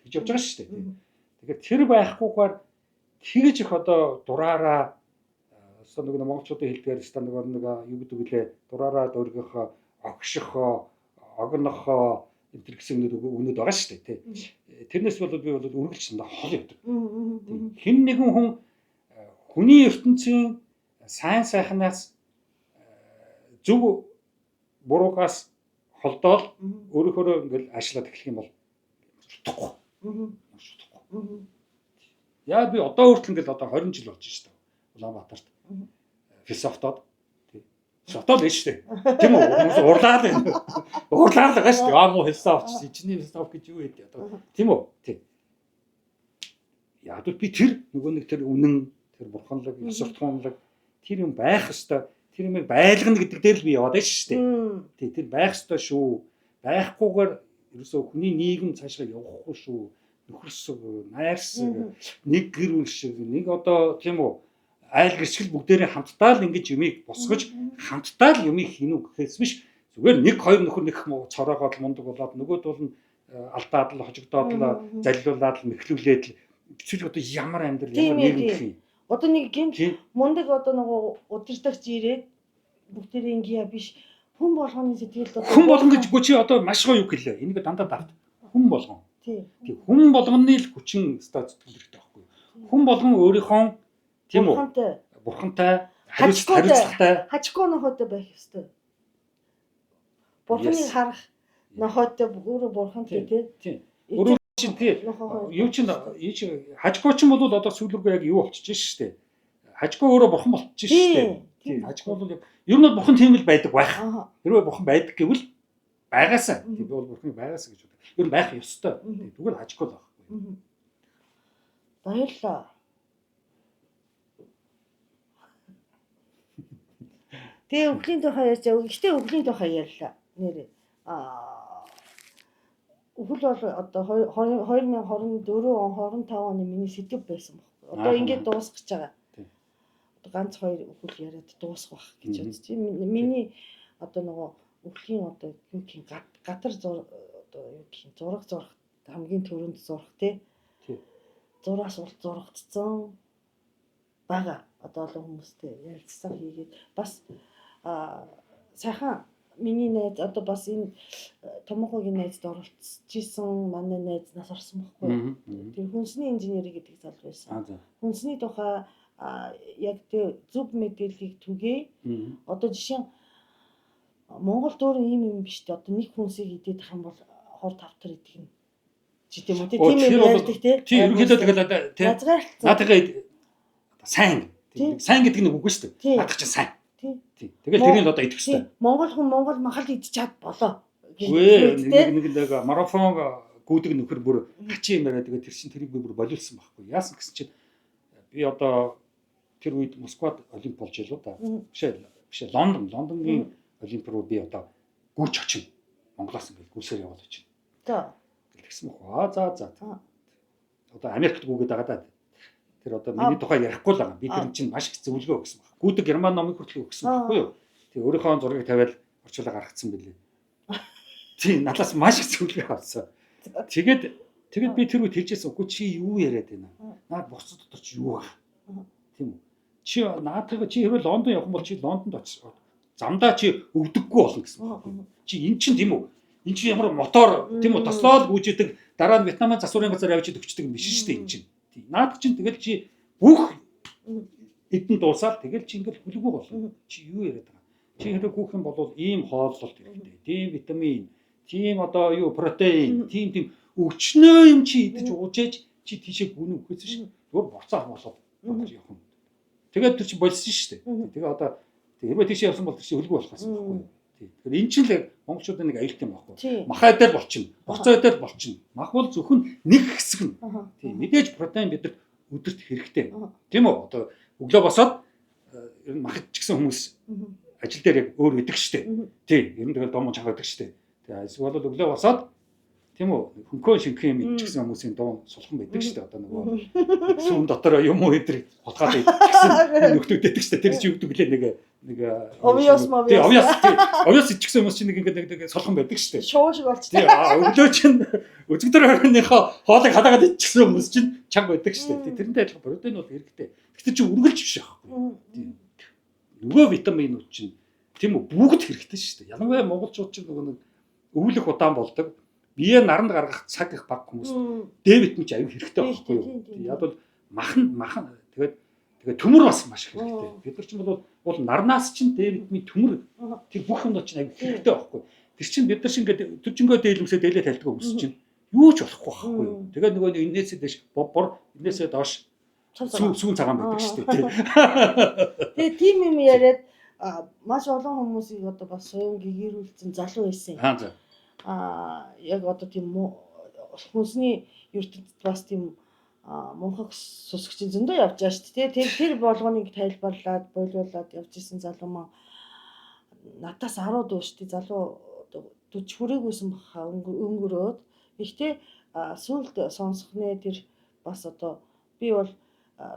Тэгж явж байгаа шүү дээ. Тэгэхээр тэр байхгүйгээр тэгж их одоо дураараа өстой нэг монголчуудын хэлдгээр өстой нэг нэг юу гэдэг вүлээ дураараа дөргөх огших огнох энэ төр гэсэн үнүүд байгаа шүү дээ тий. Тэрнээс бол би бол үргэлж дандаа хол явдаг. Хэн нэгэн хүн хүний ертөнцийн сайн сайхнаас зөв буруугаас холдоол өөрөөхөө ингээл ажиллаад эхлэх юм бол утгагүй. Утгагүй. Яа би одоо хүртэл ингээл одоо 20 жил болж шүү дээ. Улаанбаатарт философтоод тий. Философтоод л шүү дээ. Тийм үү? Хүмүүс урлаад байна. Урлаад байгаа шүү дээ. Аа муу философч. Чиний философ гэж юу вэ одоо. Тийм үү? Тий. Яг л би тэр нөгөө нэг тэр үнэн, тэр бурханлаг, ёс суртахуунлаг тэр юм байх ёстой. Тэр юмыг байлгана гэдэг дээр л би яваад байна шүү дээ. Тий, тэр байх ёстой шүү. Байхгүйгээр ерөөсөө хүний нийгэм цаашаа явахгүй шүү. Нөхөрсөг, найрсаг, нэг гэр бүл шиг, нэг одоо тийм үү айл гэрчгэл бүгдээрээ хамтдаа л ингэж юмыг босгож хамтдаа л юмыг хийнү гэхээс биш зүгээр нэг хоёр нөхөр нэг цороогоод л мундаг болоод нөгөөд бол нь алдаад л хожигдоод л залилуулаад л мэхлүүлээд л эсвэл одоо ямар амьдрал ямар нийгэм гэх юм. Одоо нэг гэмт мундаг одоо нөгөө удирдахч ирээд бүгдээрээ ингэя биш хүн болгоны сэтгэлд одоо хүн болгон гэж үгүй чи одоо маш гоё юу гэлээ. Энийг дандаа давт. Хүн болгон. Тий. Хүн болгоны л хүчин өстой зүтгэл хэрэгтэй байхгүй юу? Хүн болгон өөрийнхөө тийм үү? Бурхантай, хариуцлагатай, хажгүй нохойтой байх ёстой. Бурханыг харах нохойтой өөрөө бурхантай тий. Тийм. Өөрөө чинь тий. Юу чинь хажгүй чинь бол одоо сүүл рүү яг юу болчихж шээ дээ. Хажгүй өөрөө бурхан болчихж шээ дээ. Тийм. Хажгүй бол яг ер нь бол бурхан тийм л байдаг байх. Хэрвээ бурхан байдаг гэвэл байгаасаа. Тийм би бол бурханыг байгаасаа гэж боддог. Ер нь байх ёстой. Тэгвэл хажгүй л байхгүй. Баярлалаа. Тэгээ өвлийн тухай ярьж байгаа. Гэхдээ өвлийн тухай ярьлаа. Нэрээ. Өвөл бол одоо 2024 он 25 оны миний сэдэв байсан байхгүй. Одоо ингээд дуусгаж байгаа. Одоо ганц хоёр өвөл яриад дуусгах байх гэж бодож байна. Миний одоо нөгөө өвлийн одоо юу гэх юм гадар одоо юу гэх юм зураг зурх хамгийн түрүүнд зурх тий. Зураас бол зурагдсан байгаа. Одоо олон хүмүүстэй ярилцлага хийгээд бас сайхан миний найз одоо бас энэ Томохогийн найзд оролцож исэн манай найз нас орсон байхгүй. Тэр хүнсний инженер гэдэг зал байсан. Хүнсний тухай яг тэр зөв мэдээллийг түгээе. Одоо жишээ нь Монголд өөр ийм юм биш үү? Одоо нэг хүнсийг идэх юм бол хор тавтар идэх нь ч гэдэм үү тийм юм ярьдаг тий. Тийм ерөнхийдөө тэгэл одоо тий. Наадахаа сайн. Тийм. Сайн гэдэг нэг үг шүү дээ. Наадах чинь сайн. Тийм. Тэгэл тэрийг л одоо идэх хэрэгтэй. Монгол хүн Монгол махал идчихад болоо. Үгүй нэг марафон гүйдэг нөхөр бүр хачин юм яриа. Тэгээд тэр чинь тэрийг би бүр болиулсан байхгүй. Яасан гэсэн чинь би одоо тэр үед Москвад олимп болж илүү да. Биш ээ Лондонгийн олимп руу би одоо гүйч очино. Монголоос ингээл гүйсээр яваад очино. За. Тэгсэн мөх. Аа за. Одоо Америкт гүгээд байгаа да. Тэр одоо миний тухай ярихгүй л байгаа. Би тэр чинь маш их зөвлөгөө өгсөн баг. Гүйдэг герман номыг хүртэл өгсөн байхгүй юу? Тэг өөрийнхөө зургийг тавиад орчуулга гаргацсан билээ. Тийм надаас маш их зөвлөгөө авсан. Тэгээд би тэр үед хэлжсэн үгүй чи юу яриад байна? Наад босод дотор чи юу байх? Тийм үү? Чи наадахыг чи хэрвээ Лондон явах юм бол чи Лондонд очиж замдаа чи өвдөггүй болно гэсэн байхгүй. Чи эн чинь тийм үү? Эн чинь ямар мотор тийм үү тослоод гүйжидэг дараа нь Вьетнамын засварын газар авчид өгчдөг юм биш шүү дээ эн чинь. Тийм. Наадах чинь тэгэл чи бүх эдэн дуусаад тэгэл чи ингээл хүлэггүй болно. Чи юу яриад байгаа? Чи хэрэг гүйх юм бол ийм хооллолт хэрэгтэй. Тийм витамин, тийм одоо юу протеин, тийм өчнөө юм чи идэж уужээж чи тийшээ гүнэ өгөхөөс ш. Зүгээр борцоо хамгаалаад явах юм. Тэгээд тэр чи болсон шүү дээ. Тэгээ одоо хэрвээ тийшээ явсан бол тэр чи хөлгүй болох байсан байхгүй юу? Тэгэхээр эн чинь л монголчуудын нэг аюултай юм байхгүй. Махаа дээр болчихно. Борцоо дээр болчихно. Мах бол зөвхөн нэг хэсэг нь. Тийм мэдээж протеин бидэрт өдөрт хэрэгтэй. Тийм үү? Одоо өглөө босоод ер нь мах идчихсэн хүмүүс ажил дээр яг өөр идэг штэ. Тийм ер нь тэгэл дом чанга идэг штэ. Тэгээ эсвэл бол өглөө босоод тийм үү хөнхөө шинхэн юм идчихсэн хүмүүсийн дуун сулхан байдаг штэ. Одоо нөгөө сүүн дотор юм уу өдр хутгаад идчихсэн нөхдүүд байдаг штэ. Тэр чи юу гэдэг лээ нэг овиос мовиос. Овиос тийм. Овиос идчихсэн хүмүүс чинь нэг ингээд нэг сулхан байдаг штэ. Шуу шиг болчихсон. Тийм өглөө чинь өчигдөр оройныхоо хоолыг хадаагаад идчихсэн хүмүүс чинь чанга байдаг штэ. Тэрнтэй адилхан протеин бол хэрэгтэй. Гэхдээ чи үргэлж биш аахгүй. Тийм. Нөгөө витаминууд чинь тийм үү бүгд хэрэгтэй штэ. Ялангуяа монголчууд чинь нөгөө нэг өвлөх удаан болдог. Бие наранд гаргах цаг их баг хүмүүс Д витамин чи аюу хэрэгтэй байхгүй юу? Яг бол махан тэгээд төмөр бас маш хэрэгтэй. Бид нар чинь бол нарнаас чинь Д витамин төмөр тэр бүх юмнууд чинь аюу хэрэгтэй байхгүй. Тэр чинь бид нар чинь ингээд төжингөө дээлэмсээ дээлээ тайлдаг хүмүүс чинь юу ч болохгүй байхгүй юу? Тэгээд нөгөө энээсээ дэш бор энээсээ доош сүүн цагаан байдаг шүү дээ. Тэгээд тийм юм яриад маш олон хүмүүсийг одоо бас суян гэгэрүүлсэн залуу байсан. Аа за. Яг одоо тийм хүнсний ертөнцид бас тийм мунхаг сүсгч зөндөө явж байгаа шүү дээ. Тэр болгоныг тайлбарлаад, болиулаад явж исэн залуу маа надаас 10 дүү шүү дээ. Залуу 40 хүрээгүйсэн баха өнгөрөөд. Гэхдээ сүүлд сонсох нэ тэр бас одоо би бол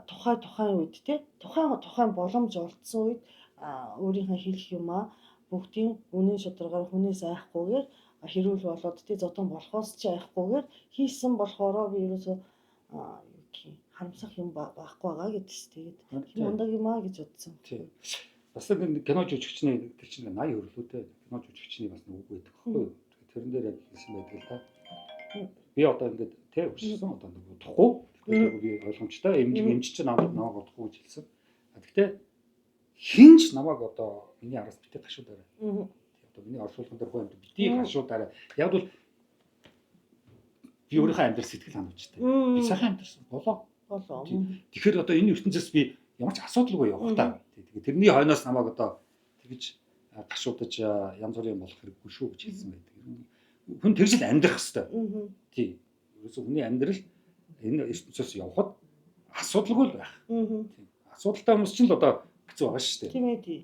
тухайн үед те тухайн боломж олдсон үед өөрийнхөө хэлэх юмаа бүгдийн үнэн шударгаар хүнээс айхгүйгээр хэрүүл болоод тий зодон болохоос чи айхгүйгээр хийсэн болохоороо би ерөөсөө юу гэх юм харамсах юм байхгүй байгаа гэдэгс. Тэгээд мундаг юм аа гэж бодсон. Тий. Бас нэг кино жүжигчний тэр чинь 80 хөрлөөтэй кино жүжигчний бас нэг үг байдаг байхгүй юу? Тэрэн дээр яг хэлсэн байдаг л да. Би одоо ингээд тий өссөн одоо нэг удахгүй би ойлгомжтой эмч чинь намайг удахгүй гэж хэлсэн. Гэхдээ хинч намайг одоо миний араас битгий гашуудаарай. Одоо миний оршуулган дээр хөө амьд битгий гашуудаарай. Яг бол би өөрийнхөө амьдрал сэтгэл ханамжтай. Би сайхан амьдарсан болоо. Тэгэхээр одоо энэ ертөнцөөс би ямар ч асуудалгүй явах та. Тэгээ тэрний хойноос намайг одоо тэгж гашуудаж янз бүрийн болох хэрэггүй шүү гэж хэлсэн байдаг. Хүн тэгж л амьдрах хэвээр. Тий. Ерөөсөө хүний амьдрал энэ ертөнцөөс явхад асуудалгүй л байх. Тийм. Асуудалтай хүмүүс чинь л одоо хэцүү байгаа шүү дээ. Тийм ээ тий.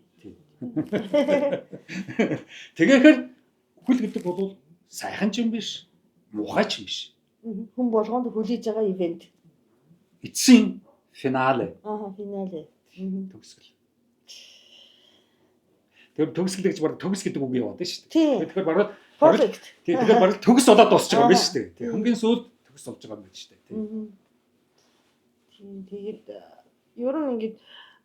Тэгэхээр үхэл гэдэг бол сайхан ч юм биш, муухай ч юм биш. Хүн болгонд хүлээж байгаа ивент. Эцсийн финале. Аа, финале. Төгсгөл. Тэр төгсгөл гэж баг төгс гэдэг үг яваад байна шүү дээ. Тэгэхээр баг perfect. Тийм, тэгэхээр баг төгс болоод дуусч байгаа юм байна шүү дээ. Тийм, хамгийн сүүлд төгс болж байгаа юм байна шүү дээ. Тийм, тэгээд ер нь ингээд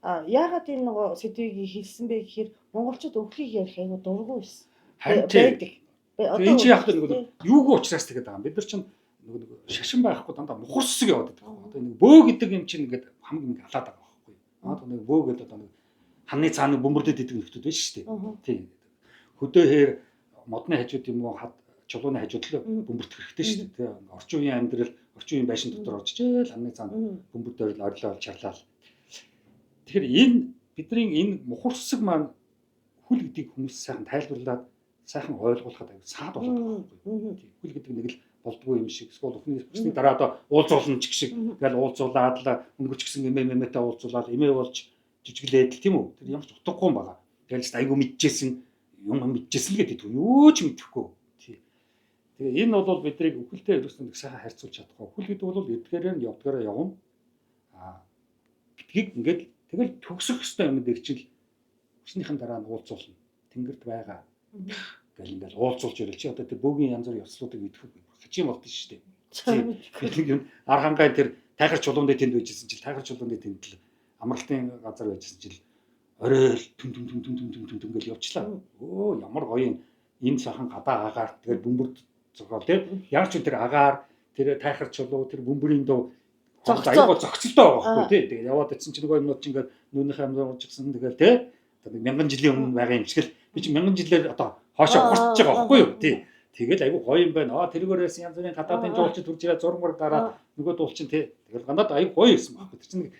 яагаад энэ нөгөө сэдвийг хэлсэн бэ гэхээр монголчууд өхлийг ярих айгу дургүй байсан. Харин тийм. Энэ чи яг нөгөө юугүй учраас тэгээд байгаа юм. Бид нар чинь нөгөө шашин байхгүй дандаа мухар сүсэг яваад байдаг. Одоо нэг бөө гэдэг юм чинь ингээд хамаг нэг алаад байгаа байхгүй юу? Аа нэг бөө гэдэг одоо нэг ханны цаана бөмбөрдөд идэг нөхдүүд байж шүү дээ. Тийм. Хөдөө хээр модны хажууд юм уу чулууны хажууд л бөмбөрдөх хэрэгтэй шүү дээ. Тийм. Орчин үеийн амьдрал, орчин үеийн байшин дотор очиж л ханны цаана бөмбөрдөөр орлоо чарлаа. Тэгэхээр энэ бидний энэ мухарсаг маань үхэл гэдгийг хүмүүс сайхан тайлбарлаад сайхан ойлгуулахад аюу саад болоод байгаа байхгүй. Үхэл гэдэг нэг л болдгоо юм шиг эсвэл үхний үхсний дараа одоо уулзуулна ч гэх шиг тэгэл уулзуулаад л өнгөрч гисэн эмээ мэмэтэй уулзуулаад эмээ болж жижиглээд л тийм үү. Тэр ямар ч утгагүй юм байна. Тэгэл ч айгүй мэдчихсэн юм мэдчихсэн л гэдэг. Юу ч мэдэхгүй. Тий. Тэгээ энэ бол биднийг үхэлтэй ерөөсөн нэг сайхан харьцуулж чадахгүй. Үхэл гэдэг бол эдгээрээ нь явдгаараа явна. Аа гэдгийг ингээд тэгэл төгсөх ёстой юм дээр чинь үхснийхэн дараа нь уулзуулна. Тэнгэрт байгаа гэл ингээл уулзуулж ирэл чи одоо тэр бөөгийн янз бүрийн ёслолуудыг мэдэх хачин болдсон шүү дээ. Тэр нэг юм Архангай тэр тайхар чулуун дээр тэнд байжсэн чил тайхар чулуун дээр тэнд л амралтын газар байжсэн чил орой л түн түн түн түн түн түн түн түн гэл явчлаа. Өө ямар гоё юм энэ сайхан гадаа агаар тэгэл бөмбөр зохиол тий. Яг ч тэр агаар тэр тайхар чулуу тэр бөмбөрийн дуу аюул зохицолтой байгаа байхгүй тий. Тэгээд яваад очисон чинь нөгөө юмнууд чинь ингээд нүүнийхээ амраа уржигсан тэгэл тий. Одоо нэг мянган жилийн өмнө байгаа юм шиг л би чинь мянган жилээр одоо хоошоо хурцж байгаа байхгүй юу тий. Тэгэл айгүй гоё юм байна. Аа тэргээрээс янз бүрийн гадаадын жуулчид төрж ирээ зураг мураг дараад нөгөө дуулчин тий. Тэгэл гандаад айгүй гоё байсан байхгүй. Тэр чинь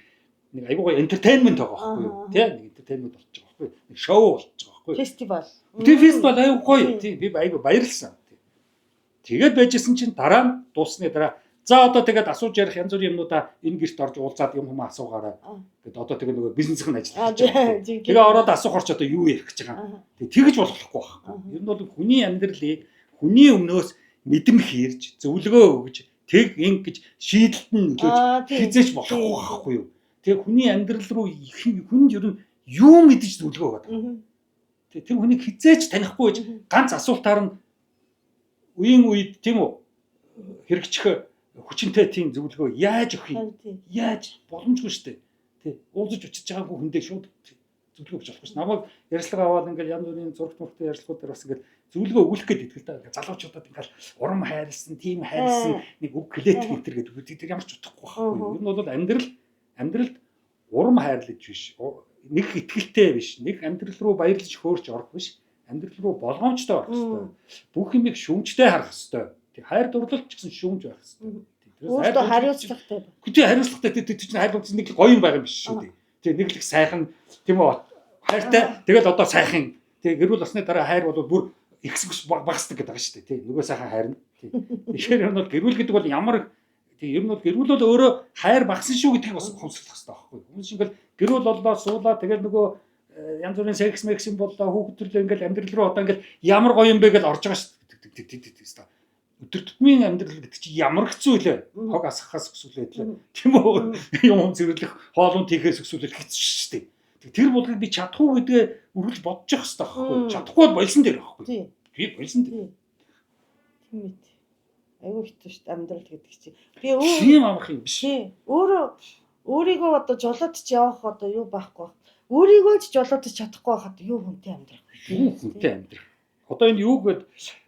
нэг айгүй гоё entertainment байгаа байхгүй юу тий. Нэг entertainment болчих байгаа байхгүй. Нэг шоу болчих байгаа байхгүй. Фестивал. Тэр фестивал айгүй гоё тий. Би айгүй баярлсан. Тэгээд байжсэн чинь дараа нь дууссаны дараа за одоо тэгээд асууж ярих янз бүрийн юмнуудаа энэ гэрт орж уулзаад юм хүм асуугаарай. Гэт одоо тэгээд нөгөө бизнесийн ажил хийж байгаа. Тэгээ ороод асуухар ч одоо юу ярих гэж байгаа. Тэг тэгж болохгүй байхгүй. Ер нь бол хүний амьдралыг хүний өмнөөс мэдэм хийрж зөвлөгөө өгж тэг ин гэж шийдэлт нь нөлөөж хизээч болохгүй байхгүй юу. Тэгээ хүний амьдрал руу хүн ер нь юу мэдэж зөвлөгөө өгöd байгаа. Тэг тэр хүнийг хизээч танихгүй гэж ганц асуултаар нь үеийн үед тийм үү хэрэгжих хүчинтэй тийм зөвлөгөө яаж өгөх юм? Яаж боломжгүй шүү дээ. Тэ уулзаж учирч байгаагүй хүндээ шууд зөвлөгөө өгч болохгүй ш. Намайг ярилцлага аваад ингээл янз бүрийн зурагт мурагт ярилцлагууд дээр бас ингээл зөвлөгөө өгүүлэх гээд итгэл та. Ингээл залуучуудад ингээл урам хайрлсан, тийм хайрлсан нэг үг хэлээд гэтэр гэдэг. Тэр ямар ч утгагүй байхгүй. Ер нь бол амьдралд урам хайрлаж биш. Нэг итгэлтэй биш. Нэг амьдрал руу баярлаж хөөрч орох биш. Амьдрал руу болгоомжтой орох хэрэгтэй. Бүх юмыг шүүмжтэй харах хэрэгтэй. Тэг хайр дурлалт ч гэсэн шүүмж байх хэрэгтэй. Өөртөө хариуцлагатай. Гэтэ хариуцлагатай тэр чинь хайр дурлал нэг л гоё юм байгаа юм биш шүү дээ. Тэг нэг л их сайхан тийм үү хайртай тэгэл одоо сайхан тэг гэр бүл болсны дараа хайр бол бүр ихсгс багасдаг гэдэг байгаа шүү дээ. Тэг нөгөө сайхан хайрна. Тэг. Тэгэхээр ер нь бол гэр бүл гэдэг бол ямар тэг ер нь бол гэр бүл бол өөрөө хайр багсан шүү гэдгийг бас ухамсарлах хэрэгтэй байхгүй. Хүмүүс ингээл гэр бүл боллоо суулаа тэгэл нөгөө янз бүрийн секс мекс юм боллоо хүүхдтэрлээ ингээл амьдрал руу одоо ингээл ямар гоё юм бэ гэж орж байгаа шүү дээ. Өдөр тутмын амьдрал гэдэг чинь ямар хэцүү лээ. Хог асгахаас өсвөлээ лээ. Тийм үү? Юм зэрэглэх, хоолун тийхээс өсвөлээ хэцүү шүү дээ. Тэр болгыг би чадах уу гэдгээ үргэлж бодож явах хэрэгтэй байхгүй. Чадахгүй бол болсон дээр байхгүй. Би болсон дээр. Тийм ээ. Айгүй хэцүү шүү дээ амьдрал гэдэг чинь. Би өөр тийм амарх юм биш. Өөрөө өөрийгөө одоо жолоодч явах одоо юу байхгүй. Өөрийгөө ч жолоодч чадахгүй байхад юу хүнтэй амьдрах вэ? Юу хүнтэй амьдрах. Одоо энэ юу гэд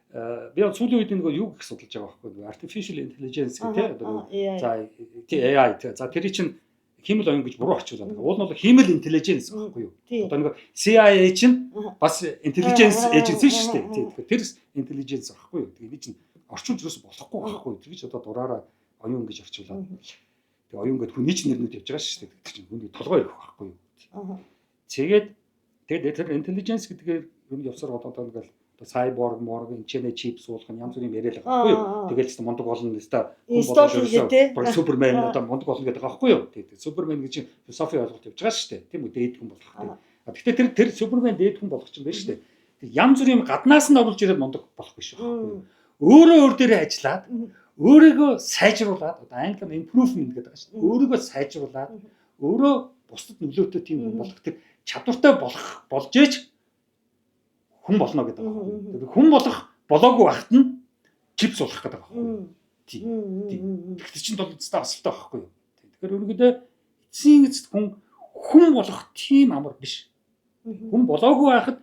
би сүүлийн үед нэг юу гэх судалж байгаа байхгүй artificial intelligence гэх тийм одоо за тий AI тий за тэрий чинь хиймэл оюун гэж буруу орчуулад байгаа. Уул нь бол хиймэл intelligence байхгүй юу? Одоо нэг CIA чинь бас intelligence agency шүү дээ. Тий тэгэхээр тэр intelligence байхгүй юу? Тэгээ би чинь орчуулж юус болохгүй байхгүй юу? Тэгэж одоо дураараа оюун гэж орчуулад. Тэгээ оюун гэд хүний чинь нэрнүүд явж байгаа шүү дээ. Тэр чинь хүний толгой ирэх байхгүй юу? Тэгээд тэгээд тэр intelligence гэдгээр ер нь явсаар одоо ингээл cyborg морг энэ ч чип суулгах янз бүрийн яриад байгаа байхгүй юу. Тэгэл ч мундаг болно өста хүн супермен одоо мундаг болно гэдэг байгаа байхгүй юу. Тэгээд супермен гэж философи ойлголт явж байгаа шүү дээ. Тийм үү дээд хүн болох тийм. А гэхдээ тэр тэр супермен дээд хүн болох чинь байна шүү дээ. Тэг янз бүрийн гаднаас нь оруулж ирээд мундаг болох биш байхгүй юу. Өөрөө өөр дээрээ ажиллаад өөрийгөө сайжруулад одоо англиар improvement гэдэг байгаа шүү дээ. Өөрийгөө сайжруулад өөрөө бусдад нөлөөтэй тийм хүн болох тэр чадвартай болох болж ээж хүн болно гэдэг байгаа байхгүй. Тэр хүн болох болоогүй байхад нь чип суулгах гэдэг байгаа байхгүй. Тийм. Тэгэхээр чинь бол өстой асуултаа байхгүй. Тэгэхээр өргөдөө эцсийн эцэст хүн хүн болох тийм амар биш. Хүн болоогүй байхад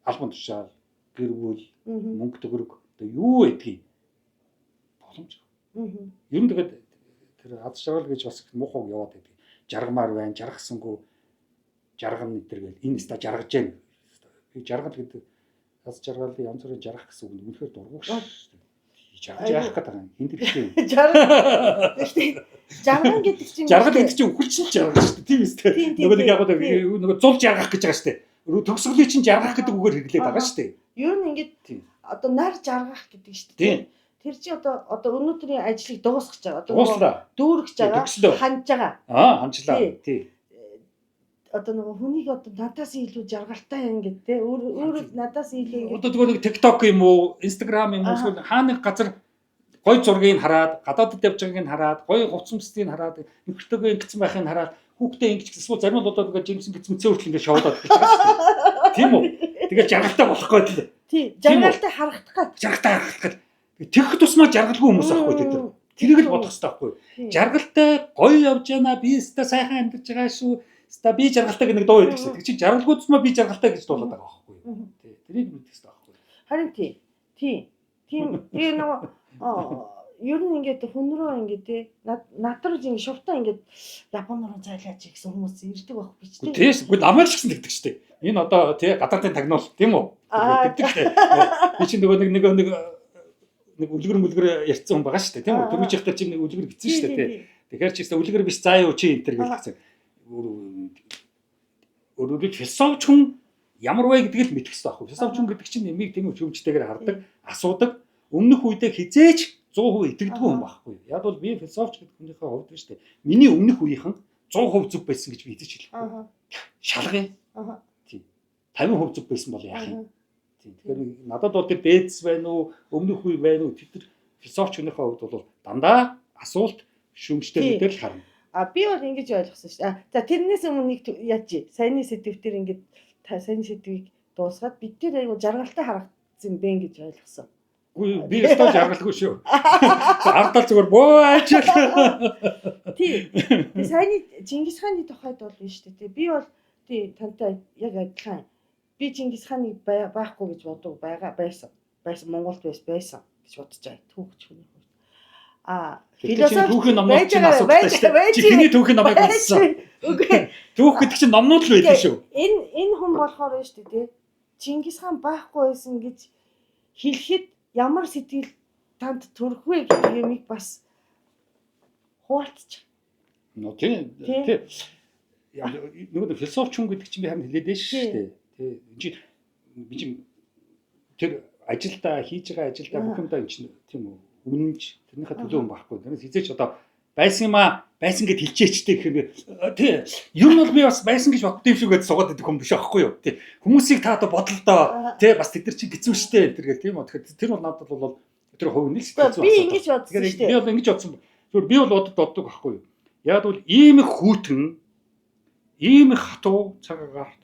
албан тушаал, гэр бүл, мөнгө төгрөг одоо юу гэдгийг боломж. Ер нь тэгээд тэр аз жаргал гэж бас муухай үг яваад байдаг. Жаргамаар байна, жаргасангүй жаргана энэ төр гэл энэ өста жаргаж जैन. Би жаргал гэдэг аз жаргалын янз бүрийн жаргах гэсэн үг нь үнэхээр дургу шүү дээ. Жаргаж яах гээд байгаа юм? Хин хэрэгтэй юм. Жаргал. Гэхдээ жарган гэдэг чинь Жаргал гэдэг чинь үхэлчин жаргал шүү дээ. Тийм үстэй. Нөгөө нэг яг нөгөө зул жаргах гэж байгаа шүү дээ. Төгсгөлийн чинь жаргах гэдэг үгээр хэрэглээд байгаа шүү дээ. Ер нь ингээд одоо нар жаргах гэдэг шүү дээ. Тэр чи одоо өнөөдрийн ажлыг дуусгаж байгаа. Одоо дүүргэж байгаа, ханж байгаа. Аа, ханжлаа. Тий. Одоо нөгөө хүнийг одоо надаас илүү жаргалтай юм гэдэг те. Өөр надаас илүү ингэ. Одоо нөгөө нэг TikTok юм уу, Instagram юм уу эсвэл хаа нэг газар гой зургийг хараад, гадаадд явж байгааг нь хараад, гой хувцас өмсдгийг хараад, нөхөртөөгөө ингэсэн байхыг хараад, хүүхдээ ингэж эсвэл зарим нь одоо нөгөө жимсэн гэсэн мэцээ хүртэл ингэ шоудаад гэж байгаа шүү дээ. Тийм үү? Тэгээд жаргалтай болох гээд л. Тий, жаргалтай харагдах гад. Жаргалтай харагдах гад. Тэгэх тусмаа жаргалгүй хүмүүс аахгүй тэд нар. Тэрийг л бодох хэрэгтэй байхгүй. Жаргалтай гоё явж байна. Би өстой сайхан амьдарч байгаа шүү. Өстой би жаргалтай гэх нэг дуу байдаг шээ. Тэг чи жаргалгүй тусмаа би жаргалтай гэж дуулаад байгаа байхгүй. Тий. Тэрийг мэдэх хэрэгтэй байхгүй. Харин тий. Тий. Тийм. Тэгээ нөгөө ер нь ингээд хүн рүү ингээд те над руу ингээд шувтаа ингээд Япон руу зайлаач гэсэн хүмүүс ирдэг байх би ч тийм. Тийш. Үгүй намайг ч гэсэн тэгдэг шүү дээ. Энэ одоо тий гадаадын тагнуул тийм үү? Тэгдэг шүү дээ. Би чинь нөгөө нэг нэг үлгэр мүлгэр ярьсан хүн байгаа шүү дээ тийм үү? Дөрвиж явахдаа чи нэг үлгэр бичсэн шүү дээ тий. Тэгэхээр чи өстө үлгэр биш заа юу чи энэ төр гэлсэн. Өөрөөр философч хүн ямар вэ гэдгийг л мэдэх хэрэгтэй байхгүй. Философч хүн гэдэг чинь нэмийг тийм шүүмжтэйгээр хардаг, асуудаг. Өмнөх үедээ хизээч 100% итгэдэггүй хүн байхгүй. Яг бол би философч гэдэг хүнийхээ хувьд биш үү? Миний өмнөх үеийнхэн 100% зөв байсан гэж би хэзээ ч хэлэхгүй. Шалгая. Тийм. 50% зөв байсан бол яах юм? Тийм. Тэгэхээр надад бол тэр дээдс байна уу, өмнөх үе байна уу? Тэр философч хүнийхээ хувьд бол дандаа асуулт шүүмжтэй мэдээр л харна. А би бол ингэж ойлгосон шүү дээ. За тэрнээс өмнө нэг яаж саяны сэдв дээр ингээд та саяны сэдвийг дуусгаад бид тэр айгу жаргалтай харагдсан бэ гэж ойлгосон. Үгүй би өстой жаргалгүй шүү. Ардал зүгээр боо ажил. Тий. Тэгээ саяны Чингис хааны тухайд бол биш үү тий. Би бол тий тантай яг адилхан. Би Чингис хааныг байхгүй гэж бодог байгаа байсан. Байсан Монголд байсан гэж бодож байгаа. Түүхч хүний хувьд. А философи түүхийн номнууд чинь асуудалтай шүү дээ. Чи хэний түүхийн номыг уншсан? Үгүй. Түүх гэдэг чинь номнууд л байдаг шүү. Энэ хүн болохоор биш үү тий. Чингис хаан байхгүй байсан гэж хэлэхэд ямар сэтгэл танд төрөх вэ гэдэг юмыг бас хуваалцчих. Нөө тий. Тий. Нөгөө философч хүн гэдэг чинь би харин хэлээд шүү дээ. Тий. Энд чинь би чинь тэр ажилдаа хийж байгаа ажилдаа бүх юмдаа энэ чинь тийм үү үнэнч тэрнийхээ төлөө хүн байхгүй. Тэрнээс хизээч одоо байсан юм аа байсан гэд хэлчээчтэй гэх юм тий. Ер нь бол би бас байсан гэж бодд юм шиг гэж суугаад идэх хүн биш аахгүй юу. Тий. Хүмүүсийг та одоо бодлоо тий бас тэд нар чинь хэцүү шттэ энэ гэх тийм үү. Тэгэхээр тэр бол надад бол тэр хувь нэг хэцүү. Би ингэж бодсон шүү дээ. Би бол ингэж бодсон. Зүгээр би бол боддог байхгүй юу. Яг бол ийм их хүүтэн ийм их хатуу цаг агаарт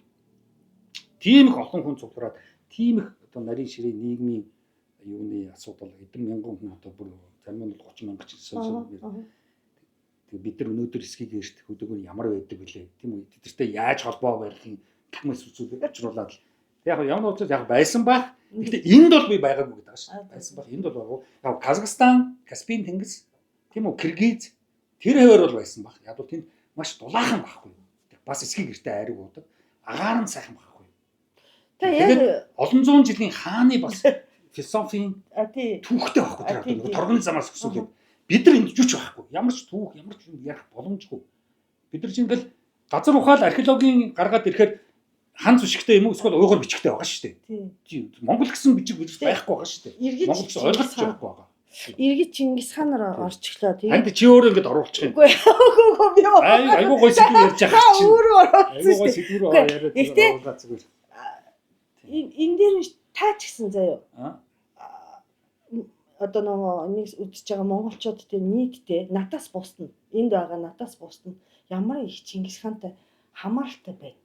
тийм их олон хүн цуглараад тийм их одоо нарийн ширээ нийгмийн юуны асуудал хэдэн мянган хүн одоо бүр зарим нь бол 30 мянга ч гэсэн. Тэгээ бид нар өнөөдөр эсхийг эрт хөдөөгөр ямар байдаг вүлээ тийм үү? Тэд нартай яаж холбоо барих юм гэх мэт зүйлийг учруулад л яг ямар ч яг байсан байх. Гэхдээ энд бол би байгаагүй гэдэг шүү. Байсан байх энд бол байгаагүй. Яг Казахстан, Каспийн тэнгис тийм үү? Киргиз тэр хаваар бол байсан байх. Яг бол тэнд маш дулаахан байхгүй. Бас эсхийг эртээ айраг уудаг. Агаар нь сайхан байхгүй. Тэгээд олон зуун жилийн хааны бас философийн түүхтэй байхгүй тэр одоо торгоны замаас өсвөлээд бид нар энд жүч байхгүй. Ямар ч түүх, ямар ч юм ярих боломжгүй. Бид нар чинь ингээл газар ухаал археологийн гаргаад ирэхээр хан зүшигтэй юм уу эсвэл уйгур бичигтэй байгаа шүү дээ. Тийм. Монгол гэсэн бичиг байхгүй байгаа шүү дээ. Монгол гэсэн ойлголт байхгүй байгаа. Иргэд Чингис хаан руу орчихлоо тийм. Танд чи өөрөө ингэж оруулчих юм. Үгүй үгүй би айгуу гоё сэдв ярьж байгаа чинь. Өөрөө оруулсан шүү дээ. Айгуу гоё сэдв рүү яриад оруулаа зүгээр. Энэ дээр та ч гэсэн заяа. Одоо нөгөө энийг үзэж байгаа монголчууд те нийтдээ надаас бусна. Энд байгаа надаас бусна. Ямар их Чингис хаантай хамааралтай байна.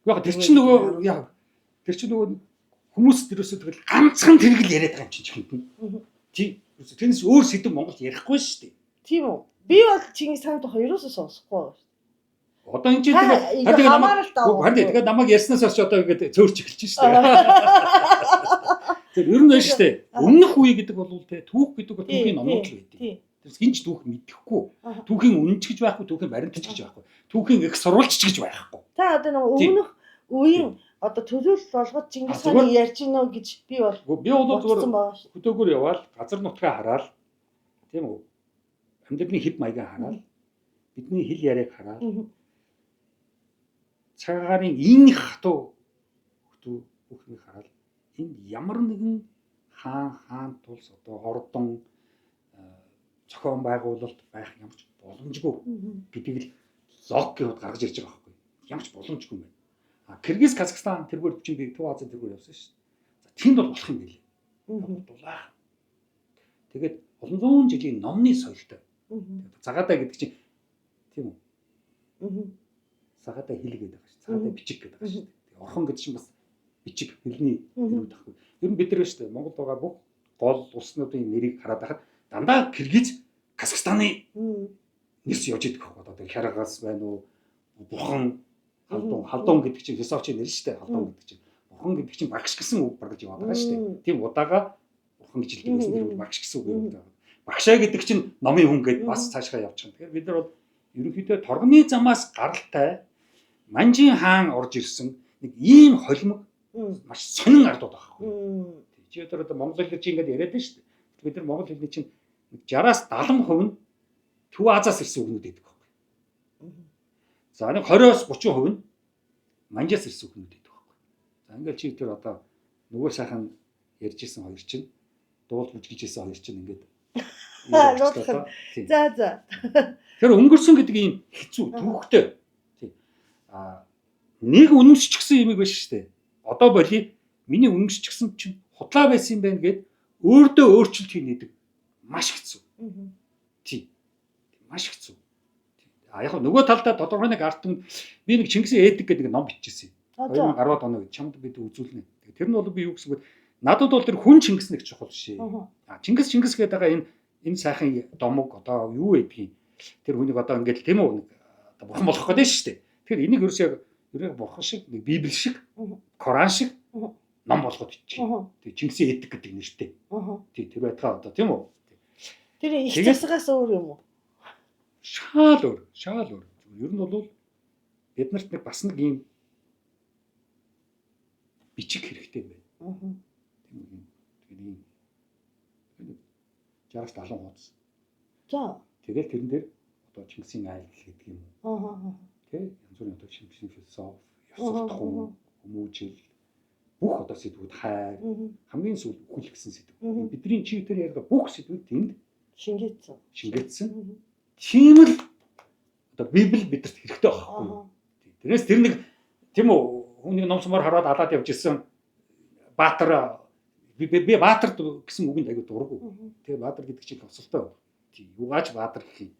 Яг тэр чинь нөгөө яг тэр чинь нөгөө хүмүүс тэрөөсөө тэгэл ганцхан тэрэг л яриад байгаа юм чинь чихэнд нь. Тий. Тэрнээс өөр сэдв Монголд ярихгүй шүү дээ. Тийм үү? Би бол Чингис хааны тухай ерөөсөө сонсохгүй байгаа шүү дээ. Одоо энэ чинь тэгээд намайг тэгээд намайг ярьснаас хойш одоо ингээд цөөрч эхэлж шүү дээ. Тэр ер нь байна шүү дээ. Өмнөх үе гэдэг бол те түүх гэдэг бол түүхийн номнууд л байдаг. Тэр хинч түүх мэдэхгүй. Түүхийн үнэнч гэж байхгүй, түүхийн баримтч гэж байхгүй. Түүхийн их сурвалжч гэж байхгүй. Та одоо нөгөө өмнөх Үеийн одоо төлөөлөл болгоод Чингис А, зүгээр- хааныг ярьж гинөө гэж би бол Би бол зүгээр бодсон байгаа шүү. хөдөөгөр яваал газар нутгаа хараал тийм үү? Амьдралын хэв маягаа хараал бидний хэл яриаг хараал цагаарын энэ хатуу хөтөө бүхнийг хараал энд ямар нэгэн хаан хаан тулс одоо ордон зохион байгуулалт байх ямар ч боломжгүй гэдгийг л логикийн хувьд гаргаж ирж байгаа байхгүй ямар ч боломжгүй юм байна. А Кыргыз Казахстан тэргээр чинь би Төв Азийн тэргээр явсан шүү дээ. За тэнд бол болох юм байлээ. Дулаахан. Тэгээд олон зуун жилийн номны соёлтой. Цагаатай гэдэг чинь тийм үү? Цагаатай хэл гэдэг байгаа шүү. Цагаатай бичиг гэдэг байгаа шүү. Тэгээ орхон гэдэг чинь бас бичиг хэлний нэрүүд байхгүй. Ер нь бид нар шүү дээ Монголд байгаа бүх гол улснуудын нэрийг хараад байхад дандаа Киргиз, Казахстаны нэрс явж идэх байхгүй. Одоо тэр хяргаас байна уу? Бурхан, халдун, халдун гэдэг чинь философийн нэр шүү дээ. Халдун гэдэг чинь бурхан гэдэг чинь багш гэсэн үг баргалж яваад байгаа шүү дээ. Тийм удаага бурхан гэж хэлдэг байсан тэр багш гэсэн үг яваад байгаа. Багшаа гэдэг чинь номын хүн гэдээ бас цаашгаа явчих. Тэгэхээр бид нар бол ерөнхийдөө торгоны замаас гаралтай Манжин хаан орж ирсэн нэг ийм холимог маш сонин ардууд байхгүй. Чи одоо монгол хэлээр чи ингээд яриад байна шүү дээ. Бид нар монгол хэлний чинь 60-аас 70% нь Төв Азиас ирсэн үгнүүд байдаг байхгүй. За нэг 20-оос 30% нь Манжаас ирсэн үгнүүд байдаг байхгүй. За ингээд чи тэр одоо нөгөө сайхан ярьж исэн хоёр чинь дуул бүжгэлж исэн хоёр чинь ингээд За за. Тэр өнгөрсөн гэдэг ийм хэцүү түүхтэй. Тийм. А нэг үнэмшчихсэн юм биш шүү дээ. Одоо боли миний үнэмшчихсэн чинь худлаа байсан юм байна гэд өөртөө өөрчлөлт хийнэдэг маш хэцүү. Тийм. Маш хэцүү. А яг нөгөө талдаа тодорхой нэг ард түмэн би нэг Чингисийн этик гэдэг нэг ном биччихсэн. 2010 оны үед чамд бид үзүүлнэ. Тэр нь бол би юу гэсэн бэ? Надад бол тэр хүн Чингис нэг чухал шээ. А Чингис Чингис гэдэг байгаа энэ сайхан домог одоо юу байдгийг тэр хүнийг одоо ингээд тийм үү нэг одоо бурхан болох гэдэг шүү дээ. Тэгэхээр энийг ерөөсөө яг ерөө бурхан шиг нэг библи шиг Коран шиг ном болгоод иччих. Тэг Чингисийн этик гэдэг нэртэй. Тий тэр байтгаа одоо тийм үү? Тэр их засгаас өөр юм уу? Шаал өөр, шаал өөр. Ер нь бол бид нарт нэг бас нэг ийм бичиг хэрэгтэй юм байна. Тийм үү? Тэгээд ийм 60-аас 70 хуудас. За. Тэгэл тэрэн дээр одоо Чингисийн айл гэдэг юм уу? Тэ янз бүрийн одоо Чингисийн философи, ёс суртахуун, хүмүүжил бүх одоо сэдвүүд хайр, хамгийн сүүл үхэл гэсэн сэдв. Бидний чи тэр яриага бүх сэдвүүд тэнд шингээсэн. Шингээсэн. Тийм л одоо Библи бидэрт хэрэгтэй байхгүй. Тэрнээс тэр нэг тийм үү хүний ном сумаар хараад алаад явж исэн Баатар би Баатар гэсэн үгэнд аягүй дургу. Тэгээ Баатар гэдэг чинь осолтой. Тийм югаач Баатар гэх юм.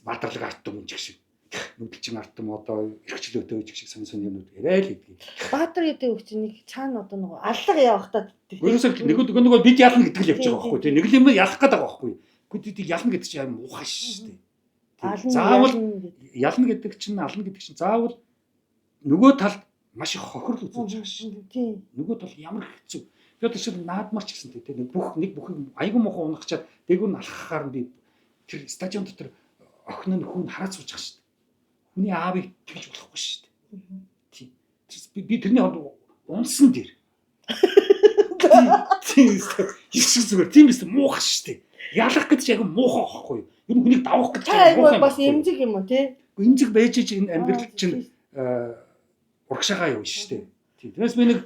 Баатарлаг ард түмэн ч гэх шиг. Нүдэлчин ард түмэн одоо эрхчлөөтэй ч гэх шиг сонь сонь юмнууд яриа л гэдгийг. Баатар гэдэг үг чинь нэг цаана одоо нөгөө аллага явахтаа Ерөөсөө нэг нөгөө бид ялна гэдэг л явж байгаа байхгүй тийм нэг л юм ялах гээд байгаа байхгүй. Гэхдээ бид ялна гэдэг чинь аим муухай шүү дээ. Заавал ялна гэдэг чинь ална гэдэг чинь заавал нөгөө талд маш их хохирол үзүүлж байгаа шүү дээ. Тийм. Нөгөө тал ямар хэцүү. Би одоо жишээл наадмар ч гэсэн тийм нэг бүх нэг бүхийг айгүй муухай унахчаад дээгүүр нь алхахаар нь би тэр стадион дотор охин нь хүн хараад сууж байгаа шүү дээ. Хүний аавыг тэгж болохгүй шүү дээ. Тийм. Би тэрний хонд унсан дээр. Тийм. Хэсэг зүгээр тийм биз муухай шүү дээ. Ялах гэж яг муухай байхгүй юу? Ер нь хүнийг давах гэж муухай. Бас эмзэг юм уу тий? Эмзэг байж ич энэ амьдрал чинь урагшаага явна шүү дээ. Тийм. Тэрнээс би нэг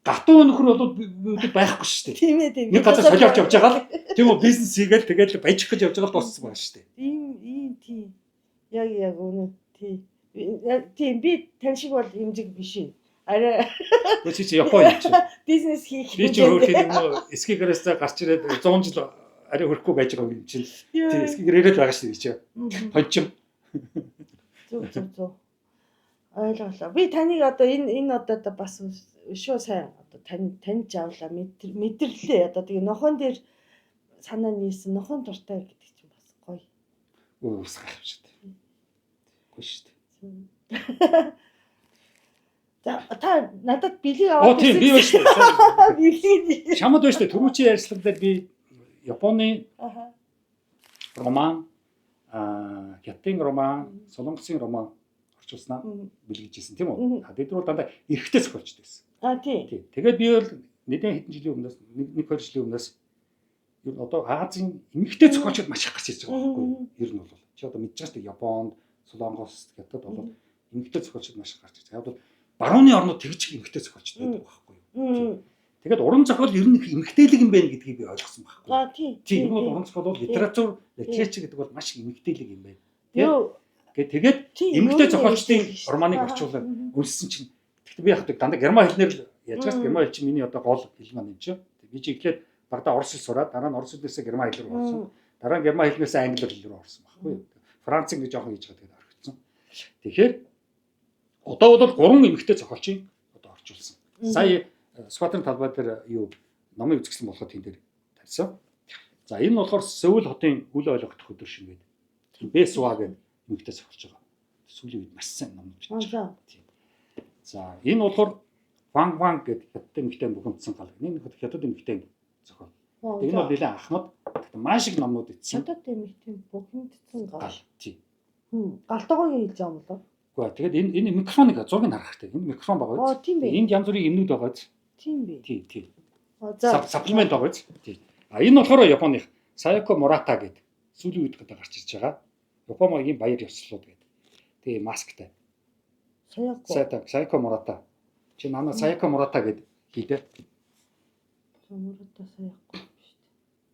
гатуу нөхөр бол бид байхгүй шүү дээ. Тийм ээ тийм. Нэг газар солиорч явж байгаа л тийм үү бизнес хийгээл тэгэл баяжих гэж явж байгаа л дууссан байгаа шүү дээ. Ийм ийм тийм. Яг яг үнэ. Тийм. Тийм би тань шиг бол эмзэг биш юм. Арай Чи чи Япон юм чи. Бизнес хийх. Би чи өөр тийм юм уу эсгийгээрээс гарч ирээд 100 жил арай хөрөхгүй байж байгаа юм чинь. Тийм эсгийгээрээ л байгаа шүү дээ чи. Хончим. Зүг зүг зүг. Ойлголоо. Би таныг одоо энэ одоо бас өшөө сайн одоо таньж авлаа мэдэрлээ. Одоо тэгээ нохон дээр санаа нийлсэн нохон дуртай гэдэг чинь бас гоё. Өө бас гайх шүү дээ. Гоё шүү дээ. За та надад бэлэг аваад ирсэн. Тийм би байна шүү дээ. Бэлэг. Чамд байна шүү дээ. Түрүүчийн ярьцлага дээр би Японы роман, Хятадын роман, Солонгосын роман Орчуулснаа бэлгэлж ирсэн, тийм үү? А тэд нар бол дандаа эрэгтэй зохиолчд байсан. А тий. Тий. Тэгээд би бол нэгэн хэдэн жилийн өмнөөс, нэг хоёр жилийн өмнөөс ер нь одоо Азийн эмэгтэй зохиолчид маш их гарч ирж байгаа байхгүй юу? Ер нь бол чи одоо мэдж байгаа шүү дээ, Японд, Солонгос, Хятад бол эмэгтэй зохиолчид маш их гарч ирж байгаа. Яг бол барууны орнууд тэгж их эмэгтэй зохиолчид байдаг байхгүй юу? Тэгээд уран зохиол ер нь их эмэгтэйлэг юм байна гэдгийг би ойлгосон байхгүй юу? А тий. Тийм, ер нь бол уран зохиол бол литератур, literature гэдэг бол маш их эмэгтэйлэг юм байна. Юу Гэ тэгээд эмэгтэй зохиолчдын романыг орчуулаад уншсан чинь, гэхдээ би яг дандаа герман хэлнээр л яаж байгаа, герман хэл чинь миний одоо гол хэл маань юм чинь. Би чи эхлээд багадаа орос хэл сураад, дараа нь орос хэлнээсээ герман хэл рүү орсон. Дараа нь герман хэлнээсээ англи хэл рүү орсон байхгүй юу. Франц ингэ жоохон хийж байгаа, тэгээд орхицсон. Тэгэхээр одоо бол гурван эмэгтэй зохиолчийн одоо орчуулсан. Сая Сүхбаатарын талбай дээр юу номын үзэсгэлэн болоход тэн дээр тавьсан. За, энэ нь болохоор Сөүл хотын үл ойлгох өдөр шин гэдэг. Бэсва гэдэг эмэгтэй зохиолч байгаа. Сүүлийн үед маш сайн ном бичиж байгаа. За, энэ болохоор Ван Ван гэдэг хятад эмэгтэй бухимдсан гал. Энэ хятад эмэгтэй зохиол. Энэ бол нэлээд ахмад. Гэхдээ маш их номнууд бичсэн. Хятад эмэгтэй бухимдсан гал. Тий. Галтгоогийн хэлж байгаа юм болоо. Үгүй ээ, тэгээд энэ микрофоныг зургийг харах хэрэгтэй. Энэ микрофон байгаа биз? Тийм бэ. Энд янз бүрийн юмнууд байгаа биз? Тийм бэ. Тий, тий. За. Supplement байгаа биз? Тий. А энэ болохоор Японых Саяко Мурата гэдэг сүүлийн үед одоо гарч ирж байгаа. Япон маягийн баяр ёслолууд гэдэг. Тэгээ масктай. Саяко. Саяко Мурата. Чи нана Саяко Мурата гэд хийдэ. Мурата Саяко биш үү?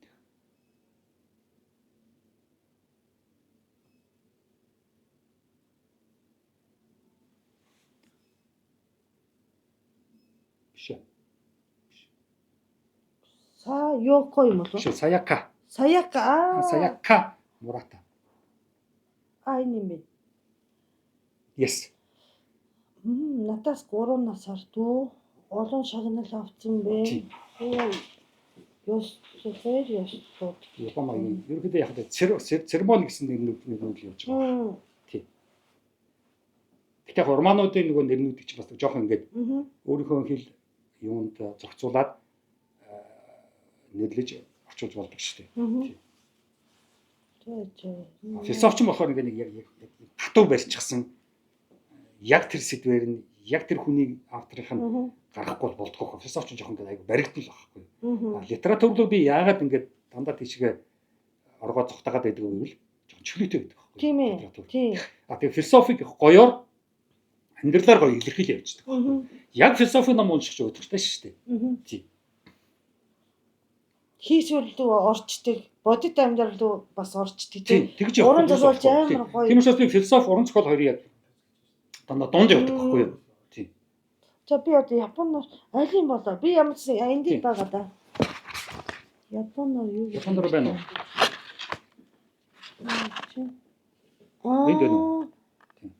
Биш ээ. Саяко юм болов? Биш ээ, Саяка. Саяка. Аа. Саяка Мурата. А, энэ юм бэ. Yes. Надаас 3 нас ардуу олон шагнал авсан бэ. Тийм. Ёс баяр ёслууд. Япон маягийн ерөнхийдөө яг л церемони гэсэн нэрнүүд л явж байгаа. Тийм. Гэхдээ яг романуудын нөгөө нэрнүүдийг чинь бас жоохон ингээд өөрийнхөө хэл юунд зохицуулаад нэрлэж орчуулж болдог шүү дээ. Тийм. Философч нь болохоор ингээд нэг яг хатуу барьчихсан яг тэр сэдвээр нь яг тэр хүний авторынх нь гаргахгүй бол болдгоо. Философч нь жоохон ингээд айгу баригдана л байхгүй. Литератур руу би яагаад ингээд дандаа тийшгээ оргоо зогтаагаад байдаг вэ гэвэл жоохон чөлөөтэй байдаг байхгүй. Тийм ээ. Тийм. А тэгээ философик гоёор амьдралаар гоё илэрхийл явждаг. Яг философи ном унших ч өдөртэй шүү дээ. Тийм. Хийсвэр рүү орчдөг, бодит амьдрал руу бас орчдөг тийм. Тэгж явах. Уран зохиолч амар гоё. Тийм учраас би философи, уран зохиол хоёрыг яг дандаа дунд явдаг байхгүй юу? Тийм. За, би одоо Японоор аль юм болоо? Би ямар ч энд байгаа да. Японоор юу гэж? Японоор байна уу? Аа. Энд байна уу? Тийм.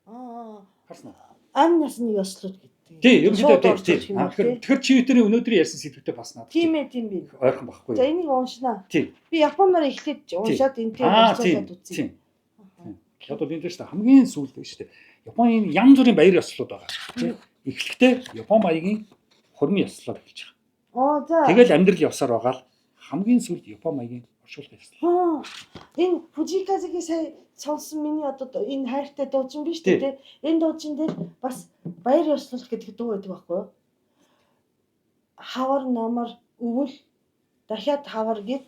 Аа. Харсан уу? Ам насны ёслол гэдэг. Тийм, ерөнхийдөө тийм. Тэгэхээр чи өдрийн өнөөдрийн ярьсан сэдвүүтэй бас надад. Тийм ээ, тийм би. Ойрхон байхгүй. За, энийг уншнаа. Тийм. Би японоор эхлээд уншаад энтэй харьцуулаад үзье. Тийм. Одоо энэ дээр шүү дээ, хамгийн сүүлд шүү дээ. Японы янз бүрийн баяр ёслолууд байгаа. Тийм. Эхлэхдээ Япон маягийн хурмын ёслолоор эхэлж байгаа. Оо, за. Тэгэл амьдрал явсаар байгаа л хамгийн сүүлд Япон маягийн оршуулгын ёслол. Энэ Фужиказигийн сая сонсон миний одоо энэ хайртай дуучин биш үү те? Энэ дуучин дээр бас баяр ёслол гэдэг дуу байдаг байхгүй юу? Хавар намар өвөл дахиад хавар гэд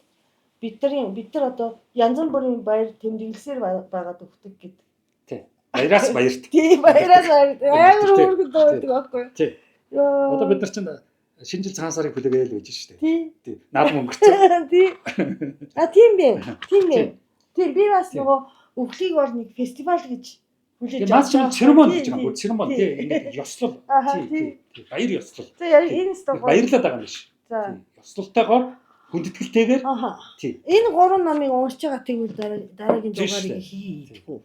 бид нар одоо янз бүрийн баяр тэмдэглэсээр байгаад өгдөг гэдэг. Тий. Баяраас баярт. Тий, баяраас баярт. Амар хөөрхөн дуу байдаг байхгүй юу? Тий. Одоо бид нар чинь шинэ жил цагаан сарыг хүлээгээл байж шүү дээ. Тий. Тий. Наадам өнгөрцөн. Тий. А, тийм бэ. Тийм бэ. Тийм, би бас нөгөө өвлийг бол нэг фестивал гэж хүлээж авч байгаа. Церемони гэж байгаа. Церемони тий. Ингээд ёслол. Тий. Баяр ёслол. За, энэ өстө баярлаад байгаа юм биш. За. Ёслолтойгоор хүндэтгэлтэйгээр. Тий. Энэ гурван номыг уншиж байгаа тэгвэл дараагийн дугаарыг хийхгүй.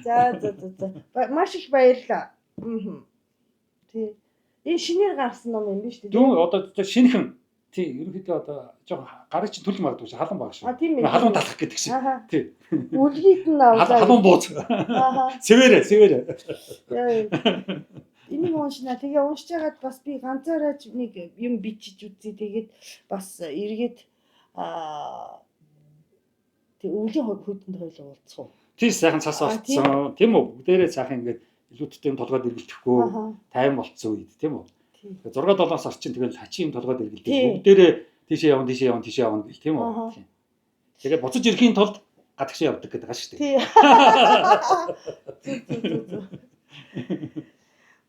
За за за за. Маш их баярлалаа. Тий. Энэ шинээр гарсан ном юм биш үү? Дүүн одоо шинэхэн. Тий, ерөнхийдөө одоо жоохон гарыг чинь түлж магадгүй шүү. Халуун баг шүү. А, тийм ээ. Халуун талах гэдэг шиг. Тий. Үлгийт нь авлаа. Халуун бууз. Сэвэрэ, сэвэрэ. Энийг уншина. Тэгээ уншиж байгаад бас би ганцаараа нэг юм бичиж үзье. Тэгээд бас эргээд Тэг өвлийн хүйтэнд хоёул уулзах уу? Тий, сайхан цас А, тийм. орцсон. Тийм үү? Бүгдээрээ сайхан ингээд илүүттэй юм толгойд эргэлдэхгүй тайван болцсон үед, тийм үү? Тийм. 6 7 сар чинь тэгэл хачин юм толгойд эргэлдэх. Тийм. Бүгдээрээ тийшээ явна, тийшээ явна, тийшээ явна гэл, тийм үү? Тийм. Тэгээд буцаж ирэхийн тулд гадагшаа явдаг гэдэг байгаа шүү дээ. Тий. Зүг зүг зүг зүг.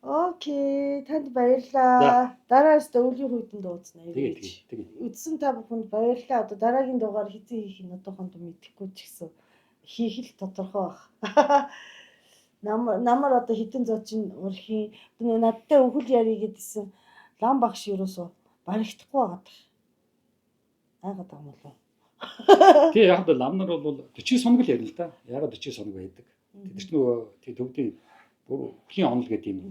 Okay, танд баярлалаа. Дараас өвлийн хүйтэнд уулзна. Тэгээ тэгээ тэгээ. Үзсэн та бүхэнд баярлалаа. Одоо дараагийн дугаар хэзээ хийх нь одоохондоо мэдэхгүй ч гэсэн хийх л тодорхой байх. Намар одоо хэдэн зоо чинь урхийн одоо нөгөө надтай өвхөл ярий гэдсэн лам багш юусоо баригдахгүй байгаад. Айгаад байгаа юм болов уу? Тий, яг л лам нар бол 49 хоног л ярина л да. Ягаад 49 хоног байдаг? Тэд нар ч нөгөө тий төвдийн бүр өхлийн онол гэдэг юм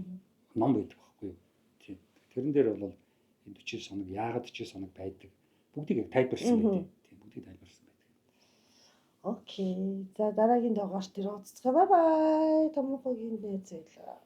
ном байдаг байхгүй юу? Тий. Тэрэн дээр бол энэ 49 хоног яагаад 49 хоног байдаг? Бүгдийг яг тайлбарласан байдаг. Тий, бүгдийг тайлбарласан байдаг. Okay. За, дараагийн дугаар дээр уулзцгаая. Bye bye. Томхогийн найз байлаа.